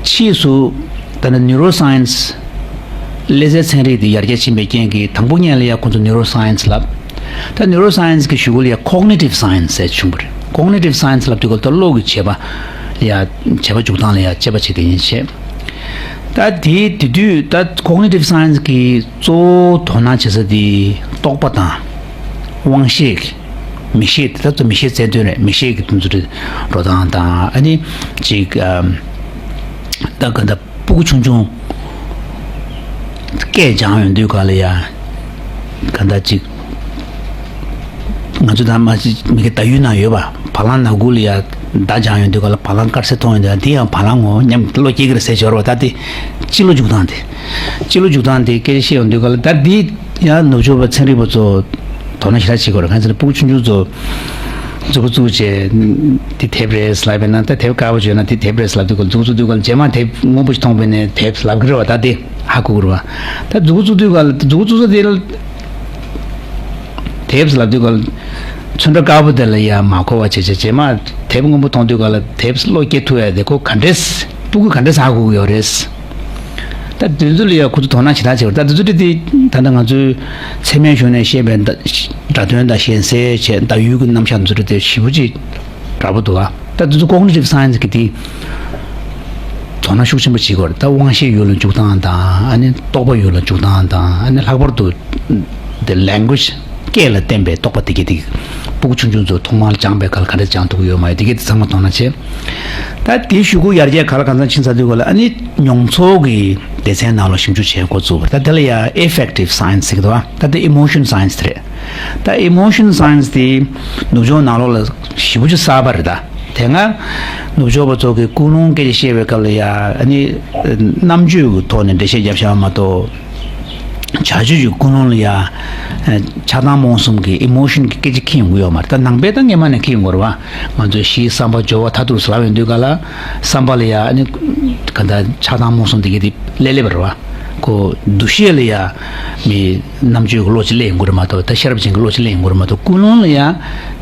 ཕྱིས་སུ་ད་ནི་neuroscience, ཀླད་རྩའི་ཚན་རིག་དེ་ཡར་རྒྱས་ཕྱིན་པའི་རྐྱེན་གྱིས། དང་པོ་ཉིད་ལ་ཡ་ཁོ་ཚོ་neuroscience ལབ། ད་neuroscience གི་གཞུག་གུ་ལ་ཡ་cognitive science ཟེར་བྱུང་བ་རེད། cognitive science ལབ་དུས་སྐབས་ད་བློ་གི་བྱེད་པ་ལ་ཡ། བྱེད་པ་འཇུག་སྟངས་ལ་ཡ་དཔྱད་པ་བྱེད་མཁན་ཡིན་བྱས། ད་དེ་དེ་དུས་ད་cognitive science གི་གཙོ་བོ་དོ་སྣང་བྱེད་ས་དེ་རྟོག་པ་དང་དབང་ཤེས། མིག་ཤེས་དེ་ད་ཚོ་མིག་ཤེས་རྩལ་འདོན་རེད། མིག་ཤེས་ཀྱི་དུམ་ཚུར་འགྲོ་སྟངས་དང་། ཨ་ནི་ཅིག་ཨམ། ད་ག་ད་སྤུ་གུ་ཆུང་ཆུང་སྐད་སྦྱང་ཡོང་དུས་ག་ལ་ཡ། ག་ད་ཅིག་ང་ཚོ་ད་མ་གཞི་མི་གི་ད་ཡུལ་ན་ཡོད་པ། བ་ལང་ནག་ཁུང་ལ་ཡ་མདའ་སྦྱང་ཡོང་དུས་ག་ལ་བ་ལང་དཀར་སེར་མཐོང་ཡོང་དུས། དེ་ཡང་བ་ལང་ངོ་སྙམ་བློ་སྐྱེ་གི་རེད་ཟེར་སྦྱོར་བ། ད་དེ་སྤྱི་ལོ་འཇུག་སྟངས་དེ། སྤྱི་ལོ་འཇུག་སྟངས་དེ་སྐད་ཆ་བཤད་ཡོང་དུས་ག་ལ། ད་འདི་ཡང་ནུབ་ཕྱོགས་པ་ཚན་རིག་པ་ཚོ་དོ་སྣང་ཞེ་དྲག་བྱེད་དགོས་རེད། གང་ཟེར་ན་སྤུ་གུ་ཆུང་ཆུང་ཚོ་མཛུབ་གུ་བཙུགས་བྱས། འདི་དེབ་རེད་ལབ་པས་ན། ད་དེབ་དཀར་པོ་བྱས་ན་འདི་དེབ་རེད་ལབ་དུས་ག་ལ། མཛུབ་གུ་བཙུགས་དུས་ག་ལ་རྗེས་མ་དེབ་སྔོན་པོ་ཞིག་མཐོང་པས་ན་དེབ་ལབ་གི་རེད་བ། ད་དེ་ཧ་གོ་གི་རེད་བ། ད་མཛུབ་གུ་བཙུགས་དུས་ག་ལ། མཛུབ་གུ་བཙུགས་ས་དེ་ལ་དེབ་ལབ་དུས་ག་ལ། ཚོན་ཁྲ་དཀར་པོ་དེ་ལ་ཡ་མ་གོ་བ་བྱས་བྱས། རྗེས་མ་དེབ་སྔོན་པོ་མཐོང་དུས་ག་ལ་དེབ་བློ་སྐྱེ་ཐུབ་ཡ་དེ་ཁོ་ག་འདྲས། སྤུ་གུ་ག་འདྲས་ཧ་གོ་གི་ཡོད་རེད། ད་དེ་ཚོ་ལ་ཡ་ཁོ་ཚོ་དོ་སྣང་ཞེ་དྲག་བྱེད་པ་རེད། ད་དེ་ཚོ་དེ་དེ་ད་ལྟ་ང་ཚོའི་ཚད་མའི་གཞུང་ནས་བཤད་པའི་སྒྲ་དོན་དང་གཞན་སེལ་བྱས། བརྡ་ཡུལ་གྱི་རྣམ་གཞག་དེ་ཚོ་དེ་ཞེ་པོ་ཅིག་འདྲ་པོ་འདུག་ཨ། ད་དེ་ཚོ་cognitive science གི་དེ་དོ་སྣང་ཤུགས་ཆེན་པོ་བྱེད་དགོས་རེད། ད་དབང་ཤེས་ཡུལ་ལ་འཇུག་སྟངས་དང་། ཨ་ནི་རྟོག་པ་ཡུལ་ལ་འཇུག་སྟངས་དང་། ཨ་ནི་ལྷག་པར་དུ་དེ་language སྐད་ལ་བརྟེན་པའི་རྟོག་པ་དེ་གྱད་དེ། སྤུ་གུ་ཆུང་ཆུང་ཚོ་ཐོག་མར་སྦྱངས་པའི་སྐབས་ལ་ག་འདྲ་སྦྱང་ཐུབ་ཀྱི་ཡོད་མ་ཡོད་དེ་གྱད་དེ་ཚང་མ་དོ་སྣང་བྱེད། ད་དེའི་གཞུག་གུ་ཡར་རྒྱས་ག་ལ་གང་འཚམ་ཕྱིན་ཚར་དུས་ག་ལ། ཨ་ནི་མྱོང་ཚོར་གྱི་སྡེ་ཚན་ནང་ལ་ཞིབ་འཇུག་བྱེད་འགོ་བཙུགས་པ་རེད། ད་དེ་ལ་ཡ་affective science ཟེར་གྱི་འདུག་བ། ད་དེ་emotion science དེ་རེད། ད་emotion science དེ་ནུབ་ཕྱོགས་ནང་ལོགས་ལ་ཞེ་པོ་ཅིག་གསར་པ་རེད། ད་དེ་སྔ་ནུབ་ཕྱོགས་པ་ཚོ་གི་ཀུན་སློང་སྐད་ཆ་བཤད་པའི་སྐབས་ལ་ཡ། ཨ་ནི་རྣམ་དཔྱོད་ཀྱི་ཐོག་ནས་འགྲེལ་བཤད་བརྒྱབ་བཞག་པ་མ་གཏོགས། བྱ་སྤྱོད་ཀྱི་ཀུན་སློང་ལ་ཡ་ཆགས་སྡང་རྨོངས་གསུམ་གྱི་emotion གྱི་སྐད་ཆ་འཁྱེར་ཡོང་གི་ཡོད་མ་རེད། ད་ནང་པས་ད་སྔན་མ་ནས་འཁྱེར་ཡོང་གི་རེད་བ། ང་ཚོས་གཞི་བསམ་པ་སྦྱོར་བ་མཐར་ཐུག་ཟེར་ལབ་ཡོང་དུས་ག་ལ། བསམ་པ་ལ་ཡ་ཨ་ནི་ག་ད་ཆགས་སྡང་རྨོངས་གསུམ་དེ་གྱད་དེ་སླེབས་སླེབས་པ་རེད་བ། ཁོ་འདུ་ཤེས་ལ་ཡ་མི་རྣམ་དཔྱོད་ཀྱི་བློ་ཅིག་སླེབས་ཡོང་གི་རེད་མ་གཏོགས། ད་ཤེས་རབ་ཅན་གྱི་བློ་ཅིག་སླེབས་ཡོང་གི་རེད་མ་གཏོགས། ཀུན་སློང་ལ་ཡ་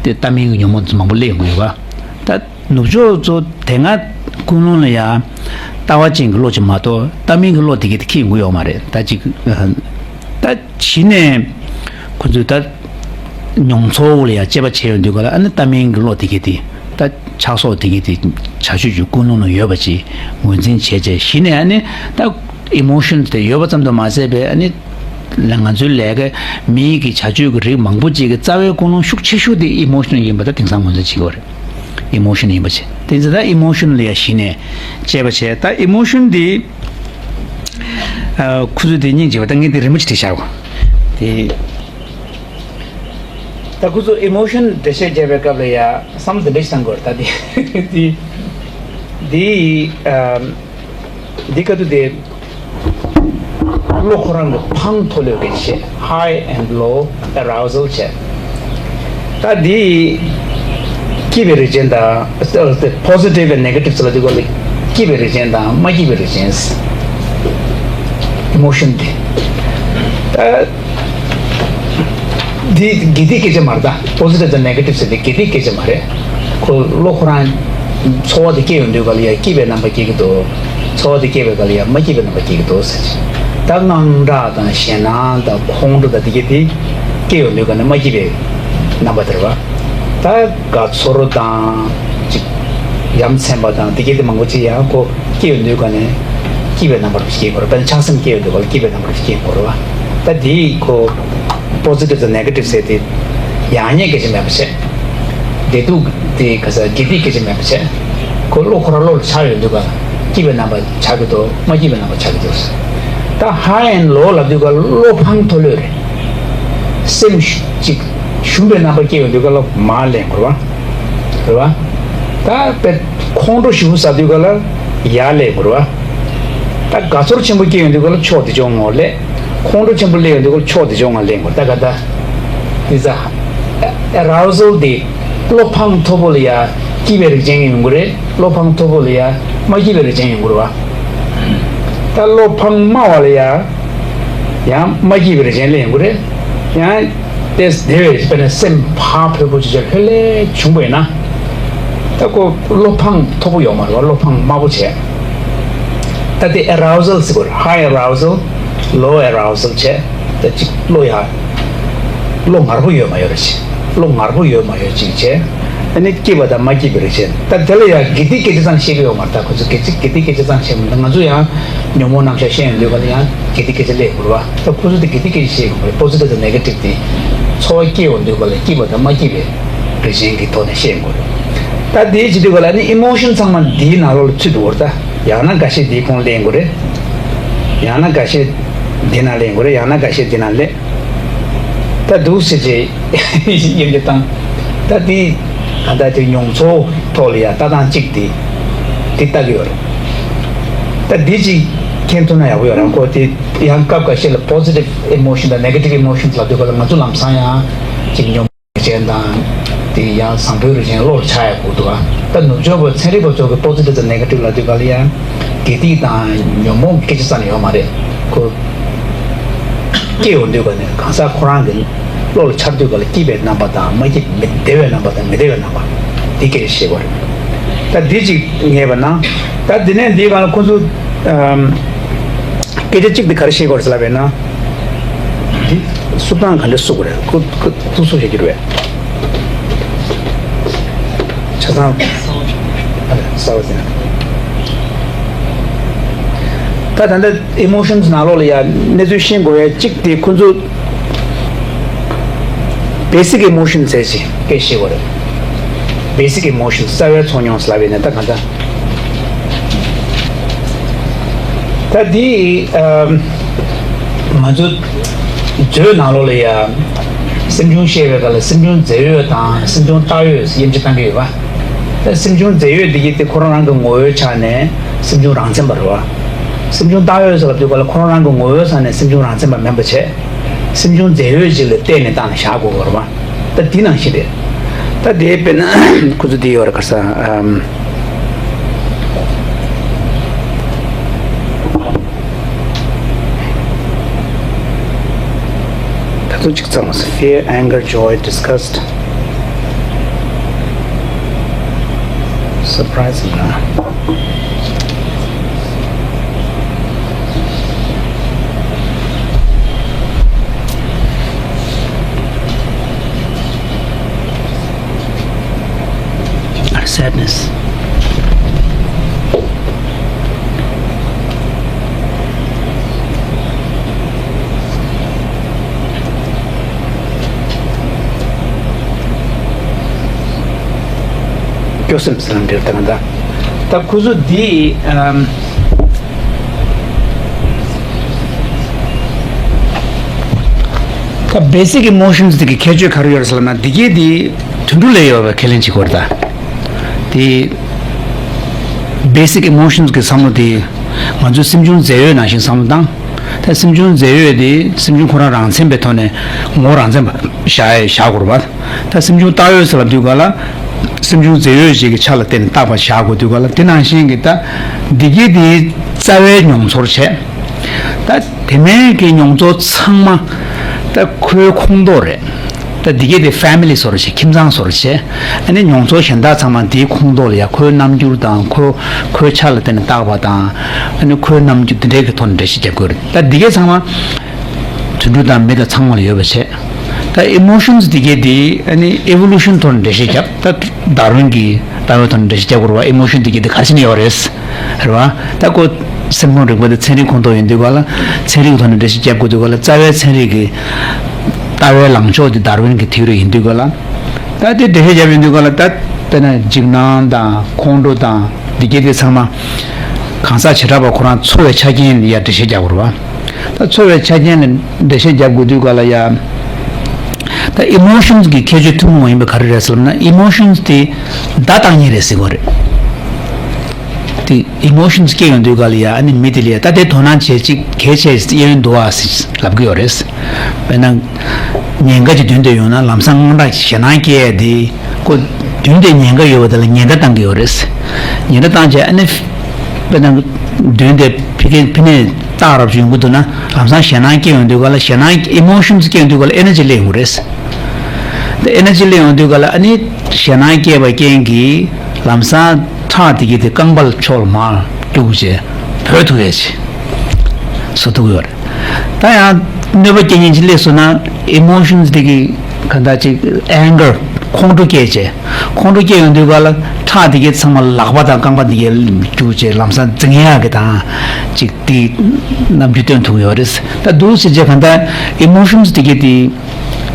དེ་ལྟ་མིན་གྱི་ཉོན་མོངས་མང་པོ་སླེབས་ཡོང་གི་ཡོད་བ། ད་ནུབ་ཕྱོགས་ཚོ་དེ་སྔ་ཀུན་སློང་ལ་ཡ་ལྟ་བ་ཅན་གྱི་བློ་ཅིག་མ་གཏོགས། ལྟ་མིན་གྱི་བློ་དེ་གྱད་དེ་འཁྱེར་ཡོང་གི་ཡོད་མ་རེད། ད་ཅིག་ད་གཞི་ནས་ཁོ་ཚོས་ད་མྱོང་ཚོར་ལ་ཡ་དཔྱད་པ་བྱས་ཡོང་དུས་ག་ལ། ཨ་ནི་ལྟ་མིན་གྱི་བློ་དེ་གྱད་དེ། ད་ཆགས་སོགས་དེ་གྱད་དེ་བྱ་སྤྱོད་ཀྱི་ཀུན་སློང་ལ་ཡོད་པ་ཅིག་ངོས་འཛིན་བྱས་བྱས། གཞི་ནས་ཨ་ནི་ད་emotion དེ་ཡོད་པ་ཙམ་དུ་མ་ཟད་པའི། ཨ་ནི་ང་ཚོའི་ལས་ཀ་མིའི་གི་བྱ་སྤྱོད་ཀྱི་རིགས་མང་པོ་ཅིག་གི་རྩ་བའི་ཀུན་སློང་ཤུགས་ཆེ་ཤོས་དེ་emotion ཡིན་པ་ད་དེང་སང་ངོས་འཛིན་བྱེད་ཀྱི་ཡོད་རེད། emotion ཡིན་པ་བྱས། དེ་ཚོ་ད་emotion ལ་ཡ་གཞི་ནས་དཔྱད་པ་བྱས། ད་emotion འདི་ཨ་ཁོ་ཚོས་དེ་སྙིང་རྗེ་བ། ད་ངས་དེ་རི་མོ་ཅིག་བྲིས་བཞག་གོ། དེ་ད་ཁོ་ཚོས་emotion འགྲེལ་བཤད་བརྒྱབ་པའི་སྐབས་ལ་ཡ་བསམ་བློ་འདི་འདྲ་ཞིག་བཏང་དགོས་རེད། ད་དེ་དེ་དེ་ཨ་འདི་ག་དུས་དེ། བློ་ཁོ་རང་གི་འཕང་མཐོ་ལོས་ཀྱི་བྱེད། high and low arousal བྱེད། ད་འདི་སྐྱིད་པའི་རིགས་ཅན་དང་། positive and negative ཟེར་ལ་འདི་སྐོར་ལ། སྐྱིད་པའི་རིགས་ཅན་དང་མ་སྐྱིད་པའི་རིགས་ཅན། emotion འདི་ད་འདི་དགེ་སྡིག་སྐད་ཆ་མ་རེད། ད་positive དང་negative ཟེར་དེ་དགེ་སྡིག་སྐད་ཆ་མ་རེད། ཁོ་བློ་ཁོ་རང་ཚོར་བ་དེ་སྐྱེ་ཡོང་དུས་ག་ལ་ཡ་སྐྱིད་པའི་རྣམ་པ་སྐྱེ་གི་འདུག་ཚོར་བ་དེ་སྐྱེ་བའི་སྐབས་ལ་ཡང་མ་སྐྱིད་པའི་རྣམ་པ་སྐྱེ་གི་འདུག་ཟེར། ད་དངངས་སྐྲག་དང་ཞེད་སྣང་དང་ཁོང་ཁྲོ་དང་དེ་གྱད་དེ་སྐྱེ་ཡོང་དུས་ག་ནས་མ་སྐྱིད་པའི་རྣམ་པ་དེ་རེད་བ། ད་དགའ་ཚོར་དང་ཅིག་ཡ་མཚན་པ་དང་དེ་གྱད་དེ་མང་པོ་ཅིག་ཡང་ཁོ་སྐྱེ་ཡོང་དུས་ག་ནས་སྐྱིད་པའི་རྣམ་པ་རེ་སྐྱེ་དགོས་རེད། དཔེར་ན་ཆགས་སེམས་སྐྱེ་ཡོང་དུས་ག་ལ་སྐྱིད་པའི་རྣམ་པ་རེ་སྐྱེ་དགོས་རེད་བ། ད་དེ་ཁོ་positive དང་negative ཟེར་དེ་ཡག་ཉེས་སྐད་ཆ་མེད་པ་བྱས། བདེ་སྡུག་དེ་ག་ས་དགེ་སྡིག་སྐད་ཆ་མེད་པ་བྱས། ཁོ་བློ་ཁོ་རང་བློ་ལ་འཆར་ཡོང་དུས་ག་ལ་སྐྱིད་པའི་རྣམ་པ་ཆགས་ཀྱི་འདུག་མ་སྐྱིད་པའི་རྣམ་པ་ཆགས་ཀྱི་འདུག་ད་high and low ལབ་དུས་ག་ལ་བློ་ཕངས་མཐོ་ལོས་རེད། སེམས་ཤུ་ཅིག་ཞུམ་པའི་རྣམ་པ་སྐྱེ་ཡོང་དུས་ག་ལ་མར་ལེན་དགོས་རེད་བ། རེད་བ། ད་དཔེ་ཁོང་ཁྲོ་ཞེ་པོ་ཟ་དུས་ག་ལ་ཡར་ལེན་དགོས་རེད་བ། ད་དགའ་ཚོར་ཆེན་པོ་སྐྱེ་ཡོང་དུས་ག་ལ་ཕྱོགས་དེ་ཕྱོགས་ངོ་ལེན། ཁོང་ཁྲོ་ཆེན་པོ་སླེབས་ཡོང་དུས་ག་ལ་ཕྱོགས་དེ་ཕྱོགས་ངོ་ལེན་དགོས། ད་ག་ད་དེ་ཚ་arousal དེ་བློ་ཕངས་མཐོ་པོ་ལ་ཡ་སྐྱིད་པའི་རིགས་ཅན་ཡོང་གི་རེད། བློ་ཕངས་མཐོ་པོ་ལ་ཡ་མ་སྐྱིད་པའི་རིགས་ཅན་ཡོང་གི་རེད་བ། ད་བློ་ཕངས་དམའ་བ་ལ་ཡ་ཡང་མ་སྐྱིད་པའི་རིགས་ཅན་ལ་ཡོང་གི་རེད། ཡང་ཏེས་དེ་བས་དཔེར་ན་སེམས་ཕར་ཕོད་པོ་ཅིག་ལྷོད་ལྷོད་བྱུང་བས་ན། ད་ཁོ་བློ་ཕངས་མཐོ་པོ་ཡོད་མ་རེད་བ། བློ་ཕངས་དམའ་པོ་བྱས། ད་དེ་arousal ཟེར་དགོས་རེད། high arousal, low arousal བྱས། ད་ཅིག་བློ་ཡ་བློ་ངར་པོ་ཡོད་མ་ཡོད་རེད་ཅིག་བློ་ངར་པོ་ཡོད་མ་ཡོད་ཅིག་བྱས། ཨ་ནི་སྐྱིད་པ་དང་མ་སྐྱིད་པའི་རིགས་བྱས། ད་དེ་ལ་ཡང་དགེ་སྡིག་སྐད་ཆ་ཙམ་བཤད་ཀྱི་ཡོད་མ་རེད། ད་ཁོ་ཚོ་དགེ་སྡིག་དགེ་སྡིག་སྐད་ཆ་ཙམ་བཤད་མི་འདུག་ང་ཚོ་ཡང་ཉོན་མོངས་རྣམ་གཞག་བཤད་ཡོང་དུས་ག་ལ་ཡང་དགེ་སྡིག་སྐད་ཆ་སླེབས་དགོས་རེད་བ། ད་ཁོ་ཚོ་དེ་དགེ་སྡིག་སྐད་ཆ་བཤད་ཡོང་གི་རེད། positive དང་negative དེ་ཚོར་བ་སྐྱེ་ཡོང་དུས་ག་ལ་སྐྱིད་པ་དང་མ་སྐྱིད་པའི་རིགས་ཅན་གྱི་ཐོག་ནས་བཤད་དགོས་རེད། ད་དེའི་བྱེད་དུས་ག་ལ་ནི་emotion ཚང་མ་འདིའི་ནང་ལོགས་ལ་ཚུད་འགྲོ་གི་རེད། ད་ཡང་ན་འགའ་ཤས་འདིའི་ཁོངས་ལེན་དགོས་རེད། ཡང་ན་འགའ་ཤས་འདི་ན་ལེན་དགོས་རེད། ཡང་ན་འགའ་ཤས་འདི་ན་ལེན། ད་འདུག་ཟེར་རྗེས་སྙན་གྱི་བཏང་། ད་དེ་ག་ད་དེ་མྱོང་ཚོར་ཐོག་ལ་ཡ་ལྟ་སྟངས་གཅིག་དེ་དེ་ལྟ་གི་ཡོད་རེད། ད་འདི་གཅིག་མཁྱེན་ཐུབ་ན་ཡག་པོ་ཡོད་རེད། ཁོ་དེ་ཡང་སྐབས་འགའ་ཤས་ལ་positive emotion དང་negative emotion ལབ་དུས་ག་ལ་ང་ཚོ་ལམ་སང་ཡང་གཅིག་མྱོང་། ཅན་དང་། དེ་ཡང་བཟང་པོའི་རིགས་ཅན་བློ་ལ་འཆར་ཡག་དགོས་འདུག་ཨ། ད་ནུབ་ཕྱོགས་པ་ཚན་རིག་པ་ཚོ་གི་positive དང་negative ལབ་དུས་ག་ལ་ཡང་དགེ་སྡིག་དང་ཉོན་མོངས་སྐད་ཆ་ཙམ་ཡོད་མ་རེད། ཁོ་སྐྱེ་ཡོང་དུས་ག་ནས་གང་ཟག་ཁོ་རང་གི་བློ་ལ་འཆར་དུས་ག་ལ་སྐྱིད་པའི་རྣམ་པ་དང་མ་སྐྱིད་མི་བདེ་བའི་རྣམ་པ་དང་མི་བདེ་བའི་རྣམ་པ་དེ་སྐད་ཆ་བཤད་དགོས་རེད། ད་འདི་གཅིག་ངེས་པ་ན། ད་འདི་ནས་འདིའི་སྒང་ལ་ཁོ་ཚོ་ཨམ། སྐད་ཆ་གཅིག་དེ་ག་རེ་བཤད་དགོས་རེད་ཟེར་ལབ་པས་ན། འདི་སུབ་སྟངས་ག་འདྲ་སུབ་དགོས་རེད། ཁོ་ཁོ་ཐུགས་སུབ་བྱེད་རྒྱུ་རེད་པས། ཆ་ཚང་ཨ་ལས་གསར་བ་ཟེར་ན། ད་ད་ལྟ་emotions ནང་ལོགས་ལ་ཡ་གནས་ཚུལ་ཤེས་དགོས་ཡ་གཅིག་དེ་ཁོ་ཚོ་basic emotions ཟེར་ཞིག་སྐད་བཤད་དགོས་རེད། basic emotions རྩ་བའི་ཚོར་མྱོང་ཟེར་ལབ་པས་ན་ད་ག་འདྲ། ད་འདི་ཨམ། ང་ཚོ་མཛོད་ནང་ལོགས་ལ་ཡ་སེམས་བྱུང་ཤེས་པའི་སྐབས་ལ་སེམས་བྱུང་རྫས་ཡོད་དང་སེམས་བྱུང་བཏགས་ཡོད་དབྱེ་འབྱེད་བཏང་གི་ཡོད་པ། ད་སེམས་བྱུང་རྫས་ཡོད་འདི་གི་དེ་ཁོ་རང་རང་གི་ངོ་བོའི་ཆ་ནས་སེམས་བྱུང་རང་མཚན་པ་རེད་བ། སེམས་བྱུང་བཏགས་ཡོད་ཟེར་བ་དུས་ག་ལ་ཁོ་རང་རང་གི་ངོ་བོའི་ས་ནས་སེམས་བྱུང་རང་མཚན་པ་མིན་པ་བྱས། སེམས་བྱུང་རྫས་ཡོད་ཅིག་ལ་བལྟས་ནས་བཏང་ནས་བཞག་དགོས་པ་རེད་བ། ད་འདི་ནང་བཞིན་རེད། ད་དེ་དཔེར་ན་ཁོ་ཚོ་འདི་ཡོད་རེད་ག་ས། ཨམ། ད་དུང་གཅིག་ཚང་མ་fear, anger, joy, disgust, surprise ན། Sadness. སྐྱོ་སེམས་ཟེར་ན་འགྲིག་ད་ག་ད། ད་ཁོ་ཚོ་འདི་ཨམ། ད་basic emotions དེ་གི་ཁྱད་ཆོས་ག་རེ་ཡོད་རེད་ཟེར་ན་འདི་གའི་དེ་དུད་འགྲོ་ལས་ཡོད་པའི་ཁས་ལེན་བྱེད་ཀྱི་ཡོད་རེད་ད། དེ་basic emotions གི་བསམ་བློ་དེ་ང་ཚོའི་སེམས་བྱུང་རྫས་ཡོད་ནང་བཞིན་བསམ་བློ་བཏང་། ད་སེམས་བྱུང་རྫས་ཡོད་དེ་སེམས་བྱུང་ཁོ་རང་རང་མཚན་པའི་ཐོག་ནས་ངོ་བོ་རང་མཚན་པ་བཞག་ཡས་བཞག་དགོས་རེད་པ། ད་སེམས་བྱུང་བཏགས་ཡོད་ཟེར་ལབ་དུས་ག་ལ་སེམས་བྱུང་རྫས་ཡོད་ཅིག་གི་ཆ་ལ་བརྟེན་ནས་བཏགས་པ་བཞག་དགོས་དུས་ག་ལ་དེ་ནང་བཞིན་གྱི་ད་འདི་གའི་དེའི་རྩ་བའི་མྱོང་ཚོར་བྱས། ད་དེ་མིན་གྱི་མྱོང་ཚོར་ཚང་མ་ད་ཁོའི་ཁོངས་གཏོགས་རེད། ད་འདི་གའི་དེ་family བཟོ་འདྲ་ཞིག་ཁྱིམ་ཚང་བཟོ་འདྲ་བྱས། ཨ་ནི་མྱོང་ཚོར་གཞན་དག་ཚང་མ་འདིའི་ཁོངས་གཏོགས་ལ་ཡ་ཁོའི་རྣམ་འགྱུར་དང་ཁོ་ཁོའི་ཆ་ལ་བརྟེན་ནས་བཏགས་པ་དང་། ཨ་ནི་ཁོའི་རྣམ་འགྱུར་འདི་འདྲའི་གི་ཐོག་ནས་འགྲེལ་བཤད་རྒྱབ་དགོས་རེད། ད་འདི་གའི་ཚང་མ་དུད་འགྲོ་དང་མི་དང་ཚང་མ་ལ་ཡོད་པ་བྱས། ད་emotions འདི་གའི་དེ་ཨ་ནི་evolution ཐོག་ནས་འགྲེལ་བཤད་རྒྱབ། ད་ཌར་ཝིན་གྱི་ལྟ་བའི་ཐོག་ནས་འགྲེལ་བཤད་རྒྱབ་དགོས་རེད་བ། emotion འདི་གའི་དེ་ག་རེ་བྱས་ནས་ཡོད་རེད། རེད་བ། ད་ཁོ་སེམས་ཁམས་རིག་པ་དེ་ཚན་རིག་ཁོངས་གཏོགས་ཡིན་དུས་ག་ལ་ཚན་རིག་ཐོག་ནས་འགྲེལ་བཤད་རྒྱབ་དགོས་དུས་ག་ལ་རྩ་བའི་ཚན་རིག་གི་ལྟ་བའི་ལངས་ཕྱོགས་དེ་ཌར་ཝིན་གྱི་ཐིའོ་རི་ཡིན་དུས་ག་ལ། ད་དེ་འགྲེལ་བཤད་རྒྱབ་ཡོང་དུས་ག་ལ། ད་དཔེར་ན་འཇིགས་སྣང་དང་ཁོང་ཁྲོ་དང་འདི་གྱད་དེ་ཚང་མ་གང་ཟག་བྱེ་བྲག་པ་ཁོ་རང་ཚོར་བའི་ཆ་རྐྱེན་ལ་ཡ་འགྲེལ་བཤད་རྒྱག་དགོས་རེད་བ། ད་ཚོར་བའི་ཆ་རྐྱེན་ལ་འགྲེལ་བཤད་རྒྱབ་དགོས་དུས་ག་ལ་ཡ། ད་emotions་གི་ཁྱད་ཆོས་ཐུན་མོང་ཡིན་པ་ག་རེ་རེད་ཟེར་ལབ་ན། emotions་དེ་བརྡ་བཏང་མཁན་རེད་ཟེར་དགོས་རེད། དེ་emotions་སྐྱེ་ཡོང་དུས་ག་ལ་ཡ། ཨ་ནི་མི་དེ་ལ་ཡ་ད་དེ་དོ་སྣང་བྱེད་ཅིག་གལ་ཆེ་གཡས་གཡོན་འདུག་ཨ་ཟེར་ལབ་གི་ཡོད་རེད། དཔེར་ན་ཉེན་ཁ་ཅིག་མདུན་དུ་ཡོང་ན་ལམ་སང་དངངས་སྐྲག་ཞེད་སྣང་སྐྱེ་ཡ་དེ་ཁོ་མདུན་དེ་ཉེན་ཁ་ཡོད་པ་དེ་ལ་ཉེན་བརྡ་བཏང་གི་ཡོད་རེད། ཉེན་བརྡ་བཏང་བྱས་ཨ་ནི་དཔེར་ན་མདུན་དེ་ཕི་ཕི་ནས་སྟག་རབ་ཅིག་ཡོང་གི་འདུག་ན་ལམ་སང་ཞེད་སྣང་སྐྱེ་ཡོང་དུས་ག་ལ། ཞེད་སྣང་emotions་སྐྱེ་ཡོང་དུས་ག་ལ་energy་སླེབས་ཡོང་གི་རེད། དེ་energy་སླེབས་ཡོང་དུས་ག་ལ་ཨ་ནི་ཞེད་སྣང་སྐྱེས་པ་རྐྱེན་གྱིས་ལམ་སང་ཁྲག་དེ་གྱད་དེ་རྐང་པ་ཕྱོགས་ལ་མར་རྒྱུག་བྱས་བུད་ཐུབ་ཡས་ཅིག་བཟོ་ཐུབ་ཀྱི་ཡོད་རེད། ད་ཡང་གནོད་པ་སྐྱེལ་མཁན་ཅིག་སླེབས་སོང་ན་emotions་དེ་གྱད་ག་འདྲ་ཅིག་anger་ཁོང་ཁྲོ་སྐྱེས་བྱས། ཁོང་ཁྲོ་སྐྱེས་ཡོང་དུས་ག་ལ་ཁྲག་དེ་གྱད་ཚང་མ་ལག་པ་དང་རྐང་པ་དེ་གྱད་རྒྱུག་བྱས་ལམ་སང་འཛིང་ཡག་གི་དང་ཅིག་དེ་རྣམ་འགྱུར་སྟོན་ཐུབ་ཀྱི་ཡོད་རེད། ད་འདུག་ཟེར་བྱས་ག་འདྲ་emotions་དེ་གྱད་དེ་